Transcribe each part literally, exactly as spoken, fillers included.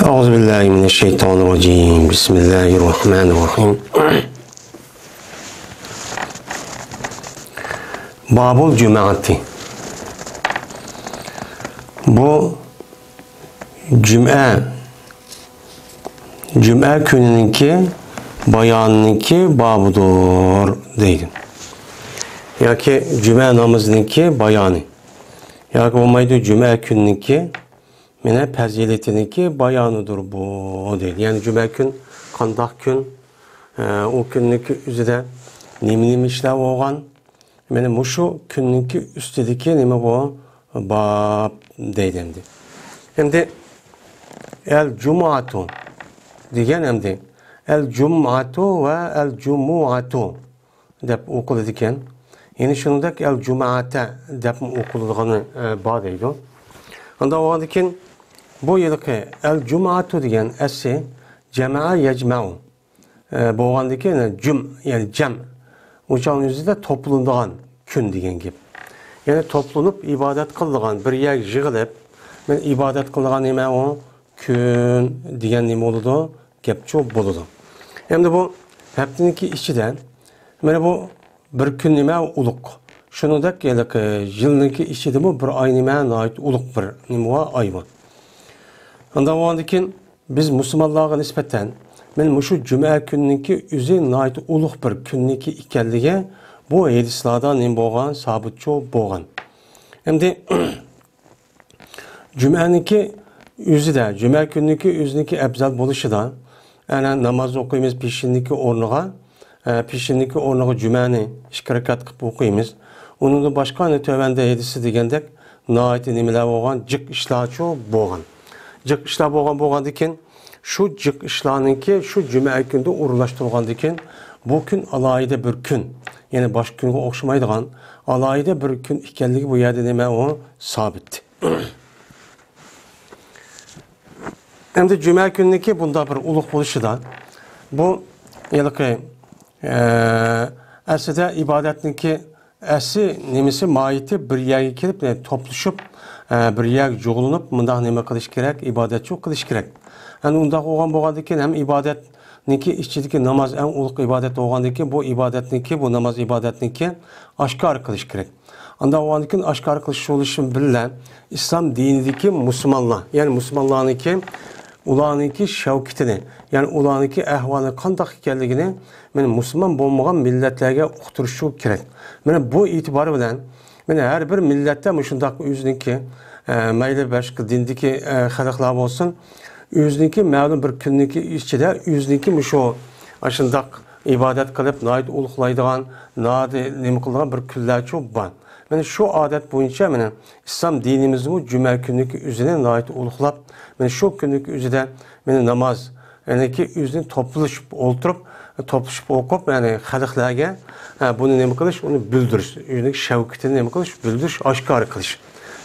أعوذ بالله من الشيطان الرجيم. بسم الله الرحمن الرحيم. باب الجمعة. بۇ جۈمئە، جۈمئە كۈنىنىڭكى بايانىنىڭكى بابىدۇر دەيدۇ. ياكى جۈمئە نامىزىنىڭكى بايانى. ياكى بولمايدۇ، جۈمئە كۈنىنىڭكى مانا پەزىلىتىنىڭكى بايانىدۇر بۇ دەيدۇ. يەنى جۈمە كۈن قانداق كۈن، ئە، ئۇ كۈننىڭكى ئۆزىدە نېمە-نېمە ئىشلار بولغان، مانا مۇشۇ كۈننىڭكى ئۈستىدىكى نېمە بۇ؟ باب دەيدۇ ئەمدى. ئەمدى ئەل جۇمۇئاتۇ دېگەن ئەمدى. ئەل جۇمۇئاتۇ ۋە ئەل جۇمۇئاتۇ دەپ ئوقۇلىدىكەن. يەنە شۇنىڭدەك ئەل جۇمەئەتە دەپمۇ ئوقۇلىدىغىنى، ئە، بار دەيدۇ. ئانداق بولغاندىكىن بۇ يىلقى ئەل جۇمەئەتۇ دېگەن ئەسلى جەمەئە يەجمەئۇ، ئە، بولغاندىكىن جۇم، يەنى جەم. ئۇ چاغنىڭ ئۆزىدە توپلىنىدىغان كۈن دېگەن گەپ. يەنى توپلىنىپ ئىبادەت قىلىدىغان، بىر يەرگە يىغىلىپ، مەن ئىبادەت قىلىدىغان نېمە ئۇ؟ كۈن دېگەن نېمە بولىدۇ؟ گەپچۇ بولىدۇ. ئەمدى بۇ ھەپتىنىڭكى ئىچىدە، مانا بۇ بىر كۈن نېمە ئۇلۇغ. شۇنىڭدەك ھېلىقى يىلنىڭكى ئىچىدىمۇ بىر ئاي نېمە ناھايىتى ئۇلۇغ بىر نېمە بار، ئاي بار. ئانداق بولغاندىكىن بىز مۇسۇلمانلارغا نىسبەتەن مانا مۇشۇ جۈمە كۈنىنىڭكى ئۆزى ناھايىتى ئۇلۇغ بىر كۈننىڭكى ئىكەنلىكى بۇ ھەدىسلاردا نېمە بولغان، سابىتچۇ بولغان. ئەمدى جۈمەنىڭكى ئۆزىدە، جۈمە كۈنىنىڭكى ئۆزىنىڭكى ئەپزەل بولۇشىدا، ئەنە ناماز ئوقۇيمىز پېشىندىكى ئورنىغا، ئە، پېشىندىكى ئورنىغا جۈمەنى ئىككى رەكەت قىلىپ ئوقۇيمىز. ئۇنىڭدىن باشقا ئەنە تۆۋەندە ھەدىسى دېگەندەك ناھايىتى نېمىلەر بولغان، جىق ئىشلارچۇ بولغان. جىق ئىشلار بولغان بولغاندىكىن، شۇ جىق ئىشلارنىڭكى شۇ جۈمە كۈندە ئورۇنلاشتۇرغاندىكىن، بۇ كۈن ئالاھىدە بىر كۈن، يەنى باشقا كۈنگە ئوخشىمايدىغان ئالاھىدە بىر كۈن ئىكەنلىكى بۇ يەردە نېمە ئۇ؟ سابىت. ئەمدى جۈمە كۈنىنىڭكى بۇنداق بىر ئۇلۇغ بولۇشىدا، بۇ ھېلىقى، ئە، ئەسلىدە ئىبادەتنىڭكى ئەسلى نېمىسى، ماھىيىتى بىر يەرگە كېلىپ، ئە، توپلىشىپ، ئە، بىر يەرگە جۇغلىنىپ، مۇنداق نېمە قىلىش كېرەك، ئىبادەتچۇ قىلىش كېرەك. ئەنە ئۇنداق بولغان بولغاندىن كېيىن ھەم ئىبادەتنىڭكى ئىچىدىكى ناماز ئەڭ ئۇلۇغ ئىبادەت بولغاندىن كېيىن، بۇ ئىبادەتنىڭكى، بۇ ناماز ئىبادەتنىڭكى ئاشكارا قىلىش كېرەك. ئانداق بولغاندىن كېيىن ئاشكارا قىلىش بولۇشى بىلەن ئىسلام دىنىدىكى مۇسۇلمانلار، يەنى مۇسۇلمانلارنىڭكى، ئۇلارنىڭكى شەۋكىتىنى، يەنى ئۇلارنىڭكى ئەھۋالى قانداق ئىكەنلىكىنى مەن مۇسۇلمان بولمىغان مىللەتلەرگە ئۇقتۇرۇشۇ كېرەك. مانا بۇ ئېتىبار بىلەن مانا ھەر بىر مىللەتتە مۇشۇنداق ئۆزىنىڭكى، ئە، مەيلى باشقا دىندىكى، ئە، خەلقلەر بولسۇن، ئۆزىنىڭكى مەلۇم بىر كۈننىڭكى ئىچىدە ئۆزىنىڭكى مۇشۇ ئاشۇنداق ئىبادەت قىلىپ، ناھايىتى ئۇلۇغلايدىغان، ناھايىتى نېمە قىلىدىغان بىر كۈنلەرچۇ بار. مانا شۇ ئادەت بويىچە مانا ئىسلام دىنىمىزمۇ جۈمە كۈنىنىڭكى ئۆزىنى ناھايىتى ئۇلۇغلاپ، مانا شۇ كۈننىڭكى ئۆزىدە مانا ناماز، يەنىكى ئۆزىنى توپلىشىپ ئولتۇرۇپ، توپلىشىپ ئوقۇپ، يەنى خەلقلەرگە، ھە، بۇنى نېمە قىلىش، ئۇنى بىلدۈرۈش، ئۆزىنىڭ شەۋكىتىنى نېمە قىلىش، بىلدۈرۈش، ئاشكارا قىلىش.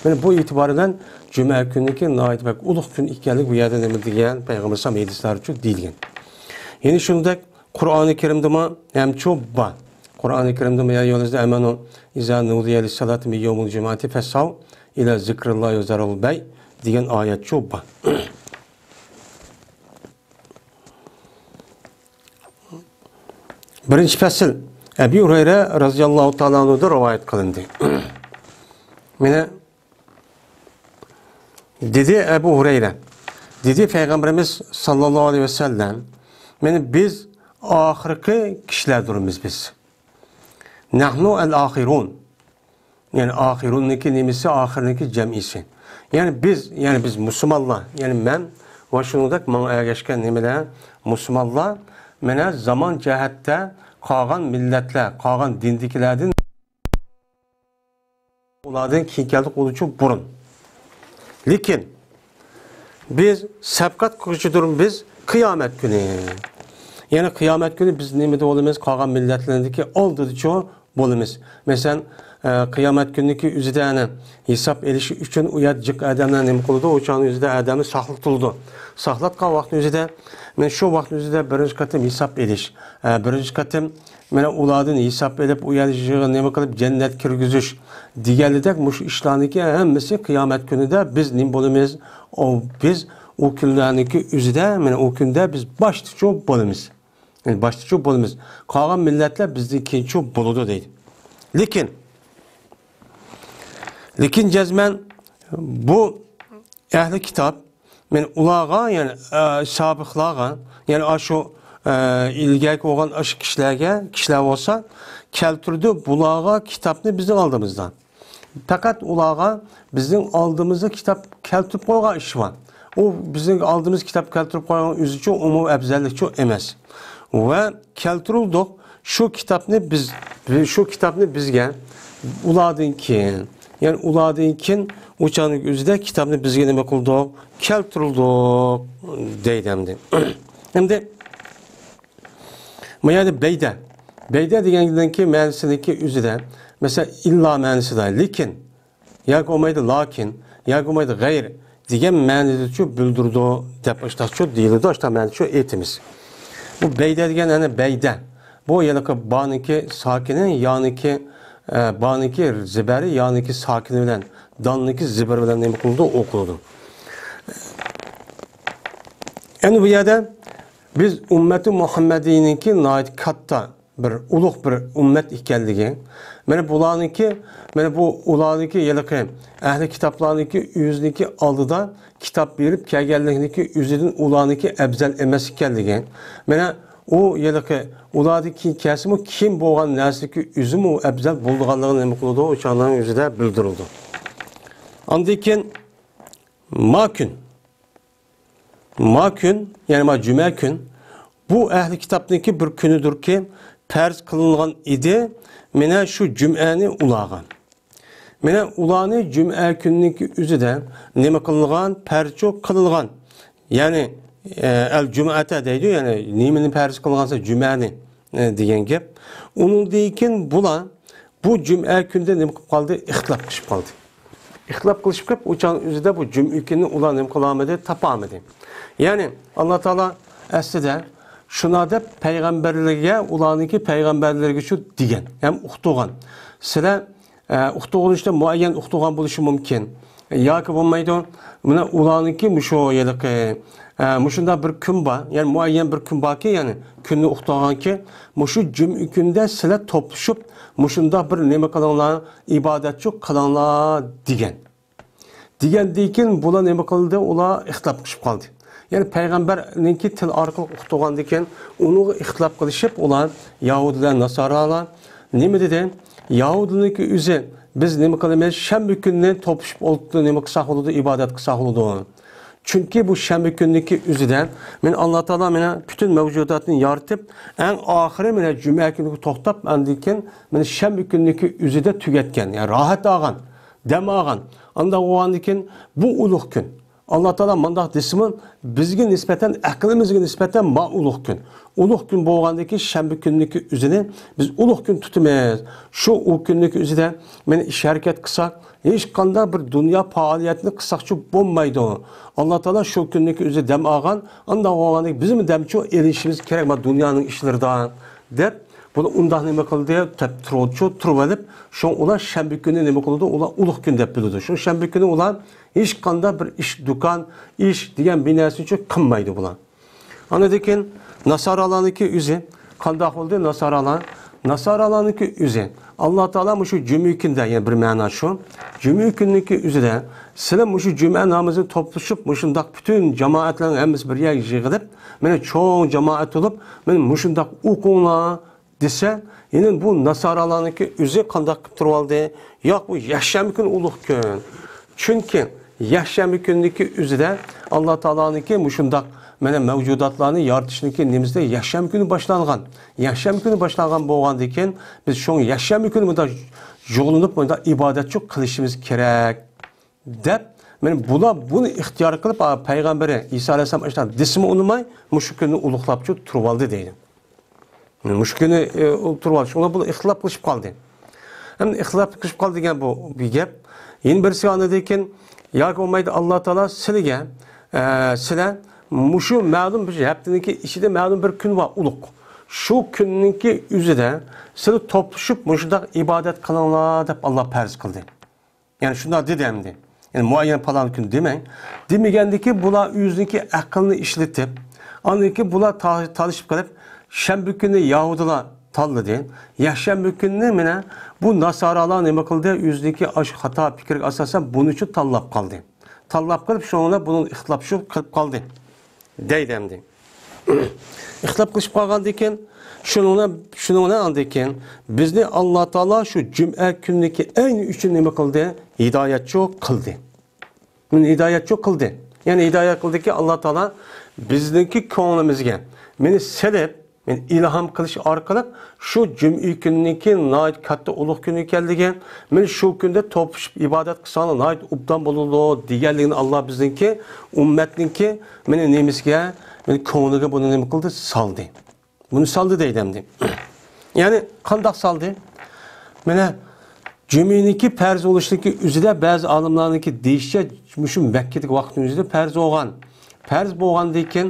مانا بۇ ئېتىبار بىلەن جۈمە كۈنىنىڭكى ناھايىتى بەك ئۇلۇغ كۈن ئىكەنلىكى بۇ يەردە نېمە دېگەن، پەيغەمبەر ئەلەيھىسسالام ھەدىسلەرچۇ دېيىلگەن. يەنە شۇنداق قۇرئانى كەرىمدىمۇ ھەمچۇ بار. قۇرئانى كەرىمدىمۇ يا ئەييۇھەللەزىنە ئامەنۇ ئىزا نۇدىيە لىسسالاتى مىن يەۋمىل جۇمۇئەتى فەسئەۋ ئىلا زىكرىللاھى ۋە زەرۇل بەي دېگەن ئايەتچۇ بار. بىرىنچى پەسىل ئەبى ھۇرەيرە رازىياللاھۇ تائالا ئەنھۇدىن رىۋايەت قىلىندى. مانا دېدى ئەبۇ ھۇرەيرە، دېدى پەيغەمبىرىمىز ساللاللاھۇ ئەلەيھى ۋەسەللەم، مانا بىز ئاخىرقى كىشىلەردۇرمىز بىز. نەھنۇ ئەل ئاخىرۇن. يەنى ئاخىرۇننىڭكى نېمىسى؟ ئاخىرنىڭكى جەمئىسى. يەنى بىز، يەنى بىز مۇسۇلمانلار، يەنى مەن ۋە شۇنىڭدەك ماڭا ئەگەشكەن نېمىلەر؟ مۇسۇلمانلار، مانا زامان جەھەتتە قالغان مىللەتلەر، قالغان دىندىكىلەردىن، ئۇلاردىن كېيىن كەلدۇق، ئۇلارچۇ بۇرۇن. لېكىن بىز سەبقەت قىلغۇچىدۇر بىز قىيامەت كۈنى. يەنى قىيامەت كۈنى بىز نېمىدە بولىمىز؟ قالغان مىللەتلەردىكى ئالدىدىچۇ بولىمىز. مەسىلەن، ئە، قىيامەت كۈنىدىكى ئۆزىدە ئەنە ھېساب ئېلىش ئۈچۈن ئۇ يەردە جىق ئادەملەر نېمە قىلىدۇ؟ ئۇ چاغنىڭ ئۆزىدە ئادەمنى ساقلىتىلىدۇ. ساقلاتقان ۋاقىتنىڭ ئۆزىدە، مەن شۇ ۋاقىتنىڭ ئۆزىدە بىرىنچى قېتىم ھېساب ئېلىش، ئە، بىرىنچى قېتىم مانا ئۇلاردىن ھېساب ئېلىپ، ئۇ يەردە يىغىن نېمە قىلىپ، جەننەت كىرگۈزۈش دېگەنلىدەك مۇشۇ ئىشلارنىڭكى ھەممىسى قىيامەت كۈنىدە بىز نېمە بولىمىز؟ ئۇ، بىز ئۇ كۈنلەرنىڭكى ئۆزىدە، مانا ئۇ كۈندە بىز باشتىچۇ بولىمىز. يەنى باشتىچۇ بولىمىز. قالغان مىللەتلەر بىزدىن كېيىنچۇ بولىدۇ دەيدۇ. لېكىن، لېكىن جەزمەن بۇ ئەھلى كىتاب، مەن ئۇلارغا، يەنى، ئە، سابىقلارغا، يەنى ئاشۇ، ئە، ئىلگەركى بولغان ئاشۇ كىشىلەرگە، كىشىلەر بولسا كەلتۈردى بۇلارغا كىتابنى بىزنىڭ ئالدىمىزدا. پەقەت ئۇلارغا بىزنىڭ ئالدىمىزدا كىتاب كەلتۈرۈپ قويغان ئىش بار. ئۇ بىزنىڭ ئالدىمىزدا كىتاب كەلتۈرۈپ قويغان ئۆزىچۇ ئومۇمىي ئەپزەللىكچۇ ئەمەس. ۋە كەلتۈرۈلدۇق. شۇ كىتابنى بىز، شۇ كىتابنى بىزگە ئۇلاردىن كېيىن، يەنى ئۇلاردىن كېيىن ئۇ چاغنىڭ ئۆزىدە كىتابنى بىزگە نېمە قىلدۇق؟ كەلتۈرۈلدۇق دەيدۇ ئەمدى. ئەمدى بۇ يەردە بەيدە. بەيدە دېگەندىن كېيىن مەنىسىدىكى ئۆزىدە، مەسىلەن، ئىللا مەنىسىدە، لېكىن ياكى بولمايدۇ لەكىن، ياكى بولمايدۇ غەير دېگەن مەنىدىچۇ بىلدۈرىدۇ دەپ ئاشتاقچۇ دېيىلىدۇ، ئاشتاق مەنىدىچۇ ئېيتىمىز. بۇ بەيدە دېگەن ئەنە بەيدە. بۇ ھېلىقى بانىڭكى ساكىنى، يانىڭكى، ئە، بانىڭكى زىبەرى، يانىڭكى ساكىنى بىلەن، دالنىڭكى زىبىرى بىلەن نېمە قىلىدۇ؟ ئوقۇلىدۇ. ئەنە بۇ يەردە بىز ئۈممەتى مۇھەممەدىينىڭكى ناھايىتى كاتتا بىر ئۇلۇغ بىر ئۈممەت ئىكەنلىكى، مانا بۇلارنىڭكى، مانا بۇ ئۇلارنىڭكى ھېلىقى ئەھلى كىتابلارنىڭكى ئۆزىنىڭكى ئالدىدا كىتاب بېرىپ كەلگەنلىكىنىڭكى ئۆزىدىن ئۇلارنىڭكى ئەۋزەل ئەمەس ئىكەنلىكى، مانا ئۇ ھېلىقى ئۇلاردىن كېيىن كەلسىمۇ كېيىن بولغان نەرسىنىڭكى ئۆزىمۇ ئەۋزەل بولىدىغانلىقىنى نېمە قىلىدۇ؟ ئۇ چاغنىڭ ئۆزىدە بىلدۈرۈلىدۇ. ئاندىن كېيىن ما كۈن. ما كۈن، يەنى ما جۈمە كۈن، بۇ ئەھلى كىتابنىڭكى بىر كۈنىدۇركى، پەرز قىلىنغان ئىدى، مانا شۇ جۈمئەنى ئۇلارغا. مانا ئۇلارنى جۈمئە كۈننىڭكى ئۆزىدە نېمە قىلىنغان؟ پەرزچۇ قىلىنغان. يەنى، ئە، ئەل جۈمئەتە دەيدۇ، يەنى نېمىنى پەرز قىلغانسا جۈمئەنى، ئە، دېگەن گەپ. ئۇنىڭدىن كېيىن بۇلار بۇ جۈمئە كۈندە نېمە قىلىپ قالدى؟ ئىختىلاپ قىلىشىپ قالدى. ئىختىلاپ قىلىشىپ قېلىپ، ئۇ چاغ ئۆزىدە بۇ جۈمئە كۈنى ئۇلار نېمە قىلالمىدى؟ تاپالمىدى. يەنى، ئاللا تائالا ئەسلىدە شۇنداق دەپ پەيغەمبەرلىرىگە، ئۇلارنىڭكى پەيغەمبەرلىرىگە شۇ دېگەن، ھەم ئۇقتۇرغان. سىلەر، ئە، ئۇقتۇرغۇنۇشتا مۇئەييەن ئۇقتۇرغان بولۇشى مۇمكىن. ياكى بولمايدۇ، مانا ئۇلارنىڭكى مۇشۇ ھېلىقى، ئە، مۇشۇنداق بىر كۈن بار، يەنى مۇئەييەن بىر كۈن باركى، يەنى كۈننى ئۇقتۇرغانكى، مۇشۇ جۈمئە كۈندە سىلەر توپلىشىپ، مۇشۇنداق بىر نېمە قىلىڭلار، ئىبادەتچۇ قىلىڭلار دېگەن. دېگەندىن كېيىن بۇلار نېمە قىلدى؟ ئۇلار ئىختىلاپ قىلىشىپ قالدى. يەنى پەيغەمبەرنىڭكى تىل ئارقىلىق ئۇقتۇرغاندىن كېيىن ئۇنىڭغا ئىختىلاپ قىلىشىپ، ئۇلار يەھۇدىيلار، ناسارالار نېمە دېدى؟ يەھۇدىينىڭكى ئۆزى، بىز نېمە قىلىمىز؟ شەنبە كۈنىنى توپلىشىپ ئولتۇرۇپ نېمە قىلساق بولىدۇ؟ ئىبادەت قىلساق بولىدۇ. چۈنكى بۇ شەنبە كۈننىڭكى ئۆزىدە مانا ئاللا تائالا مانا پۈتۈن مەۋجۇداتنى يارىتىپ، ئەڭ ئاخىرى مانا جۈمە كۈنىگە توختاپ، ئاندىن كېيىن مانا شەنبە كۈننىڭكى ئۆزىدە تۈگەتكەن، يەنى راھەت ئالغان، دەم ئالغان. ئانداق بولغاندىن كېيىن بۇ ئۇلۇغ كۈن. ئاللا تائالا مۇنداق دېسىمۇ، بىزگە نىسبەتەن، ئەقلىمىزگە نىسبەتەن ما ئۇلۇغ كۈن. ئۇلۇغ كۈن بولغاندىن كېيىن شەنبە كۈننىڭكى ئۆزىنى بىز ئۇلۇغ كۈن تۇتىمىز. شۇ ئۇ كۈننىڭكى ئۆزىدە مانا ئىش ھەرىكەت قىلساق، ھېچقانداق بىر دۇنيا پائالىيەتنى قىلساقچۇ بولمايدۇ. ئاللا تائالا شۇ كۈننىڭكى ئۆزى دەم ئالغان، ئانداق بولغاندىن كېيىن بىزمۇ دەمچۇ ئېلىشىمىز كېرەك ما دۇنيانىڭ ئىشلىرىدا، دەپ، بۇلار ئۇنداق نېمە قىلدى؟ دەپ تۇرۇۋ-، تۇرۇۋېلىپ، شۇڭا ئۇلار شەنبە كۈنى نېمە قىلىدۇ؟ ئۇلار ئۇلۇغ كۈن دەپ بىلىدۇ. شۇ شەنبە كۈنى ئۇلار ھېچقانداق بىر ئىش، دۇكان، ئىش دېگەن بىر نەرسىنى قىلمايدۇ بۇلار. ئاندىن كېيىن ناسارالارنىڭكى ئۆزى قانداق بولدى؟ ناسارالار، ناسارالارنىڭكى ئۆزى ئاللا تائالا مۇشۇ جۈمە كۈندە، يەنى بىر مەنا شۇ، جۈمە كۈننىڭكى ئۆزىدە سىلەر مۇشۇ جۈمە نامىزىنى توپلىشىپ، مۇشۇنداق پۈتۈن جامائەتلەرنىڭ ھەممىسى بىر يەرگە يىغىلىپ، مانا چوڭ جامائەت بولۇپ، مانا مۇشۇنداق ئوقۇڭلار، دېسە، يەنى بۇ ناسارالارنىڭكى ئۆزى قانداق قىلىپ تۇرۇۋالدى؟ ياق، بۇ يەكشەنبە كۈنى ئۇلۇغ كۈن. چۈنكى يەكشەنبە كۈنىدىكى ئۆزىدە ئاللا تائالانىڭكى مۇشۇنداق مانا مەۋجۇداتلارنى يارىتىشنىڭكى نېمىسىدە يەكشەنبە كۈنى باشلانغان. يەكشەنبە كۈنى باشلانغان بولغاندىن كېيىن، بىز شۇڭا يەكشەنبە كۈنى مۇنداق جۇغلىنىپ، مۇنداق ئىبادەتچۇ قىلىشىمىز كېرەك، دەپ، مانا بۇلار بۇنى ئىختىيار قىلىپ، پەيغەمبىرى ئىسا ئەلەيھىسسالام ئاشۇنداق دېسىمۇ ئۇنىماي، مۇشۇ كۈننى ئۇلۇغلاپچۇ تۇرۇۋالدى دەيدۇ. مۇشۇ كۈنى، ئە، تۇرۇۋالدى. شۇڭا بۇلار ئىختىلاپ قىلىشىپ قالدى. ئەمدى ئىختىلاپ قىلىشىپ قالدى دېگەن بۇ بىر گەپ. يەنە بىرسى ئاندىن كېيىن، ياكى بولمايدۇ، ئاللا تائالا سىلىگە، ئە، سىلەر مۇشۇ مەلۇم بىر ھەپتىنىڭكى ئىچىدە مەلۇم بىر كۈن بار، ئۇلۇغ. شۇ كۈننىڭكى ئۆزىدە سىلەر توپلىشىپ مۇشۇنداق ئىبادەت قىلىڭلار دەپ ئاللا پەرز قىلدى. يەنى شۇنداق دېدى ئەمدى. يەنى مۇئەييەن پالان كۈن دېمەڭ. دېمىگەندىكى بۇلار ئۆزىنىڭكى ئەقلىنى ئىشلىتىپ، ئاندىن كېيىن بۇلار تا-، تالىشىپ قېلىپ، شەنبە كۈنى يەھۇدىيلار تاللىدى. يەكشەنبە كۈنىنى مانا بۇ ناسارالار نېمە قىلدى؟ ئۆزىنىڭكى ئاشۇ خاتا پىكرىگە ئاساسەن بۇنى شۇ تاللاپ قالدى. تاللاپ قېلىپ، شۇنىڭ بىلەن بۇنىڭ ئىختىلاپى شۇ قىلىپ قالدى. دەيدۇ ئەمدى. ئىختىلاپ قىلىشىپ قالغاندىن كېيىن، شۇنىڭ بىلەن، شۇنىڭ بىلەن ئاندىن كېيىن بىزنى ئاللا تائالا شۇ جۈمئە كۈنىدىكى ئەينى ئۈچۈن نېمە قىلدى؟ ھىدايەتچۇ قىلدى. مېنى ھىدايەتچۇ قىلدى. يەنى ھىدايەت قىلدىكى، ئاللا تائالا بىزنىڭكى كۆڭلىمىزگە مېنى سېلىپ، مېنى ئىلھام قىلىش ئارقىلىق شۇ جۈمئە كۈنىنىڭكى ناھايىتى كاتتا ئۇلۇغ كۈن ئىكەنلىكى، مېنى شۇ كۈندە توپلىشىپ ئىبادەت قىلساڭلار ناھايىتى ئوبدان بولىدۇ دېگەنلىكىنى ئاللا بىزنىڭكى ئۈممەتنىڭكى مېنى نېمىسىگە، مېنى كۆڭلىگە بۇنى نېمە قىلدى؟ سالدى. بۇنى سالدى دەيدۇ ئەمدى. يەنى قانداق سالدى؟ مانا جۈمئىنىڭكى پەرز بولۇشلۇقى ئۆزىدە بەزى ئالىملارنىڭكى دېيىشىچە، مۇشۇ مەككىدىكى ۋاقىتنىڭ ئۆزىدە پەرز بولغان. پەرز بولغاندىن كېيىن،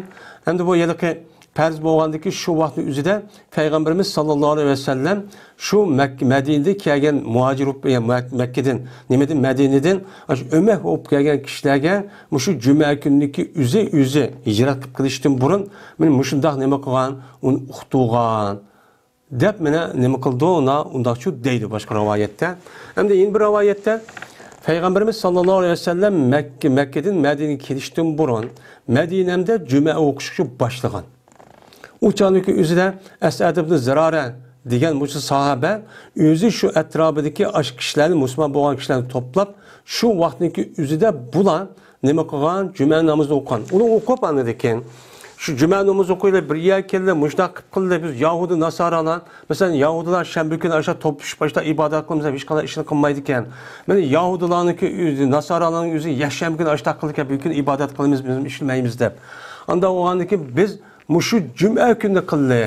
ئەمدى بۇ ھېلىقى پەرز بولغاندىن كېيىن شۇ ۋاقىتنىڭ ئۆزىدە پەيغەمبىرىمىز ساللاللاھۇ ئەلەيھى ۋەسەللەم شۇ مەك-، مەدىنىدىن كەلگەن مۇھاجىر بولۇپ، يا مەك-، مەككىدىن، نېمىدىن، مەدىنىدىن، ئاشۇ ئۆمەك بولۇپ كەلگەن كىشىلەرگە مۇشۇ جۈمە كۈنىدىكى ئۆزى، ئۆزى ھىجرەت قىلىپ كېلىشتىن بۇرۇن، مانا مۇشۇنداق نېمە قىلغان، ئۇنى ئۇقتۇرغان. دەپ مانا نېمە قىلىدۇ، ئۇنا-، ئۇنداقچۇ دەيدۇ باشقا رىۋايەتتە. ئەمدى يەنە بىر رىۋايەتتە پەيغەمبىرىمىز ساللاللاھۇ ئەلەيھى ۋەسەللەم مەككە، مەككىدىن مەدىنىگە كېلىشتىن بۇرۇن مەدىنەمدە جۈمە ئوقۇشقا باشلىغان. ئۇ چاغدىكى ئۆزىدە ئەسئەد ئىبن زىرارە دېگەن مۇشۇ ساھابە ئۆزى شۇ ئەتراپىدىكى ئاشۇ كىشىلەرنى، مۇسۇلمان بولغان كىشىلەرنى توپلاپ، شۇ ۋاقىتنىڭكى ئۆزىدە بۇلار نېمە قىلغان؟ جۈمە نامىزىنى ئوقۇغان. ئۇنى ئوقۇپ، ئاندىن كېيىن شۇ جۈمە نامىزى ئوقۇيلى، بىر يەرگە كەلدى، مۇشۇنداق قىلىپ قىلدى. بىز يەھۇدىي ناسارالار، مەسىلەن، يەھۇدىيلار شەنبە كۈنى ئاشۇ توپلىشىپ، ئاشۇ ئىبادەت قىلىمىز دەپ ھېچقانداق ئىشنى قىلمايدىكەن. مانا يەھۇدىيلارنىڭكى ئۆزى، ناسارالارنىڭ ئۆزى يەكشەنبە كۈنى ئاشۇنداق قىلىدىكەن، بۈگۈن ئىبادەت قىلىمىز، بىز ئىشلىمەيمىز دەپ. ئانداق بولغاندىن كېيىن بىز مۇشۇ جۈمە كۈنىنى قىلدى.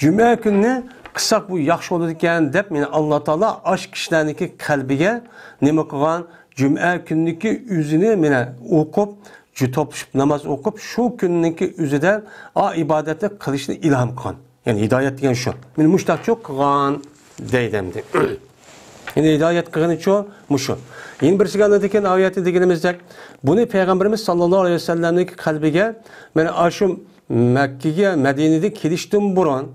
جۈمە كۈنىنى قىلساق بۇ ياخشى بولىدىكەن دەپ، مانا ئاللا تائالا ئاشۇ كىشىلەرنىڭكى قەلبىگە نېمە قىلغان؟ جۈمە كۈنىنىڭكى ئۆزىنى مانا ئوقۇپ، جۈ-، توپلىشىپ ناماز ئوقۇپ، شۇ كۈننىڭكى ئۆزىدە ئا ئىبادەتنى قىلىشنى ئىلھام قىلغان. يەنى ھىدايەت دېگەن شۇ. مانا مۇشۇنداقچۇ قىلغان دەيدۇ ئەمدى. يەنى ھىدايەت قىلغىنىچۇ مۇشۇ. يەنە بىرسىگە ئاندىن كېيىن ئايەتتە دېگىنىمىزدەك، بۇنى پەيغەمبىرىمىز ساللاللاھۇ ئەلەيھى ۋەسەللەمنىڭكى قەلبىگە، مانا ئاشۇ مەككىگە، مەدىنىدىن كېلىشتىن بۇرۇن،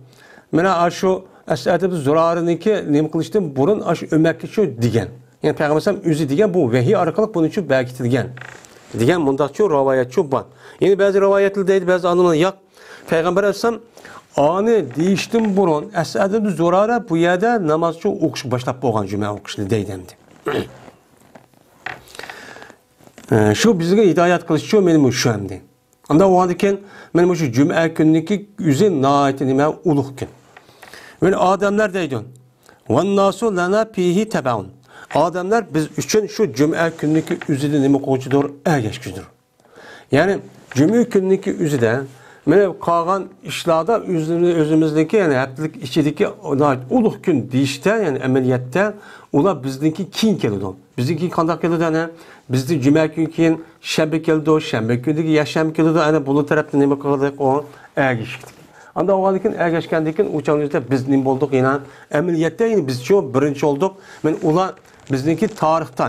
مانا ئاشۇ ئەسئەد ئىبن زۇرارىنىڭكى نېمە قىلىشتىن بۇرۇن ئاشۇ ئۆمەككىچۇ دېگەن. يەنى پەيغەمبەر ئەلەيھىسسالام ئۆزى دېگەن، بۇ ۋەھىي ئارقىلىق بۇنىچۇ بەكىتىلگەن دېگەن مۇنداقچۇ رىۋايەتچۇ بار. يەنە بەزى رىۋايەتلەر دەيدۇ، بەزى ئالىملار ياق، پەيغەمبەر ئەلەيھىسسالام ئانى دېيىشتىن بۇرۇن ئەسئەد ئىبن زۇرارە بۇ يەردە نامازچۇ ئوقۇشقا باشلاپ بولغان جۈمە ئوقۇشنى دەيدۇ ئەمدى. ئە، شۇ بىزگە ھىدايەت قىلىشچۇ، مېنى مۇشۇ ئەمدى. ئانداق بولغاندىكىن، مانا مۇشۇ جۈمە كۈنىدىكى ئۆزى ناھايىتى نېمە ئۇلۇغ كۈن. مانا ئادەملەر دەيدۇ، ۋەنناسۇ لەنا پىھى تەبەئۇن. ئادەملەر بىز ئۈچۈن شۇ جۈمە كۈنىدىكى ئۆزىدە نېمە قىلغۇچىدۇر؟ ئەگەشكۈچىدۇر. يەنى جۈمە كۈنىدىكى ئۆزىدە، مانا قالغان ئىشلاردا ئۆزىمىز-، ئۆزىمىزنىڭكى، يەنى ھەپتىلىك ئىچىدىكى ناھايىتى ئۇلۇغ كۈن دېيىشتە، يەنى ئەمەلىيەتتە ئۇلار بىزنىڭكى كېيىن كېلىدۇ. بىزنىڭكى قانداق كېلىدۇ؟ ئەنە بىزدە جۈمە كۈنى كېيىن شەنبە كېلىدۇ، شەنبە كۈنىدىكى يەكشەنبە كېلىدۇ. ئەنە بۇلار تەرەپتىن نېمە قىلدۇق؟ ئۇ ئەگىشتۇق. ئانداق بولغاندىن كېيىن، ئەگەشكەندىن كېيىن ئۇ چاغنىڭ ئۆزىدە بىز نېمە بولدۇق؟ يەنە ئەمەلىيەتتە يەنە بىزچۇ بىرىنچى بولدۇق. مانا ئۇلار بىزنىڭكى تارىختا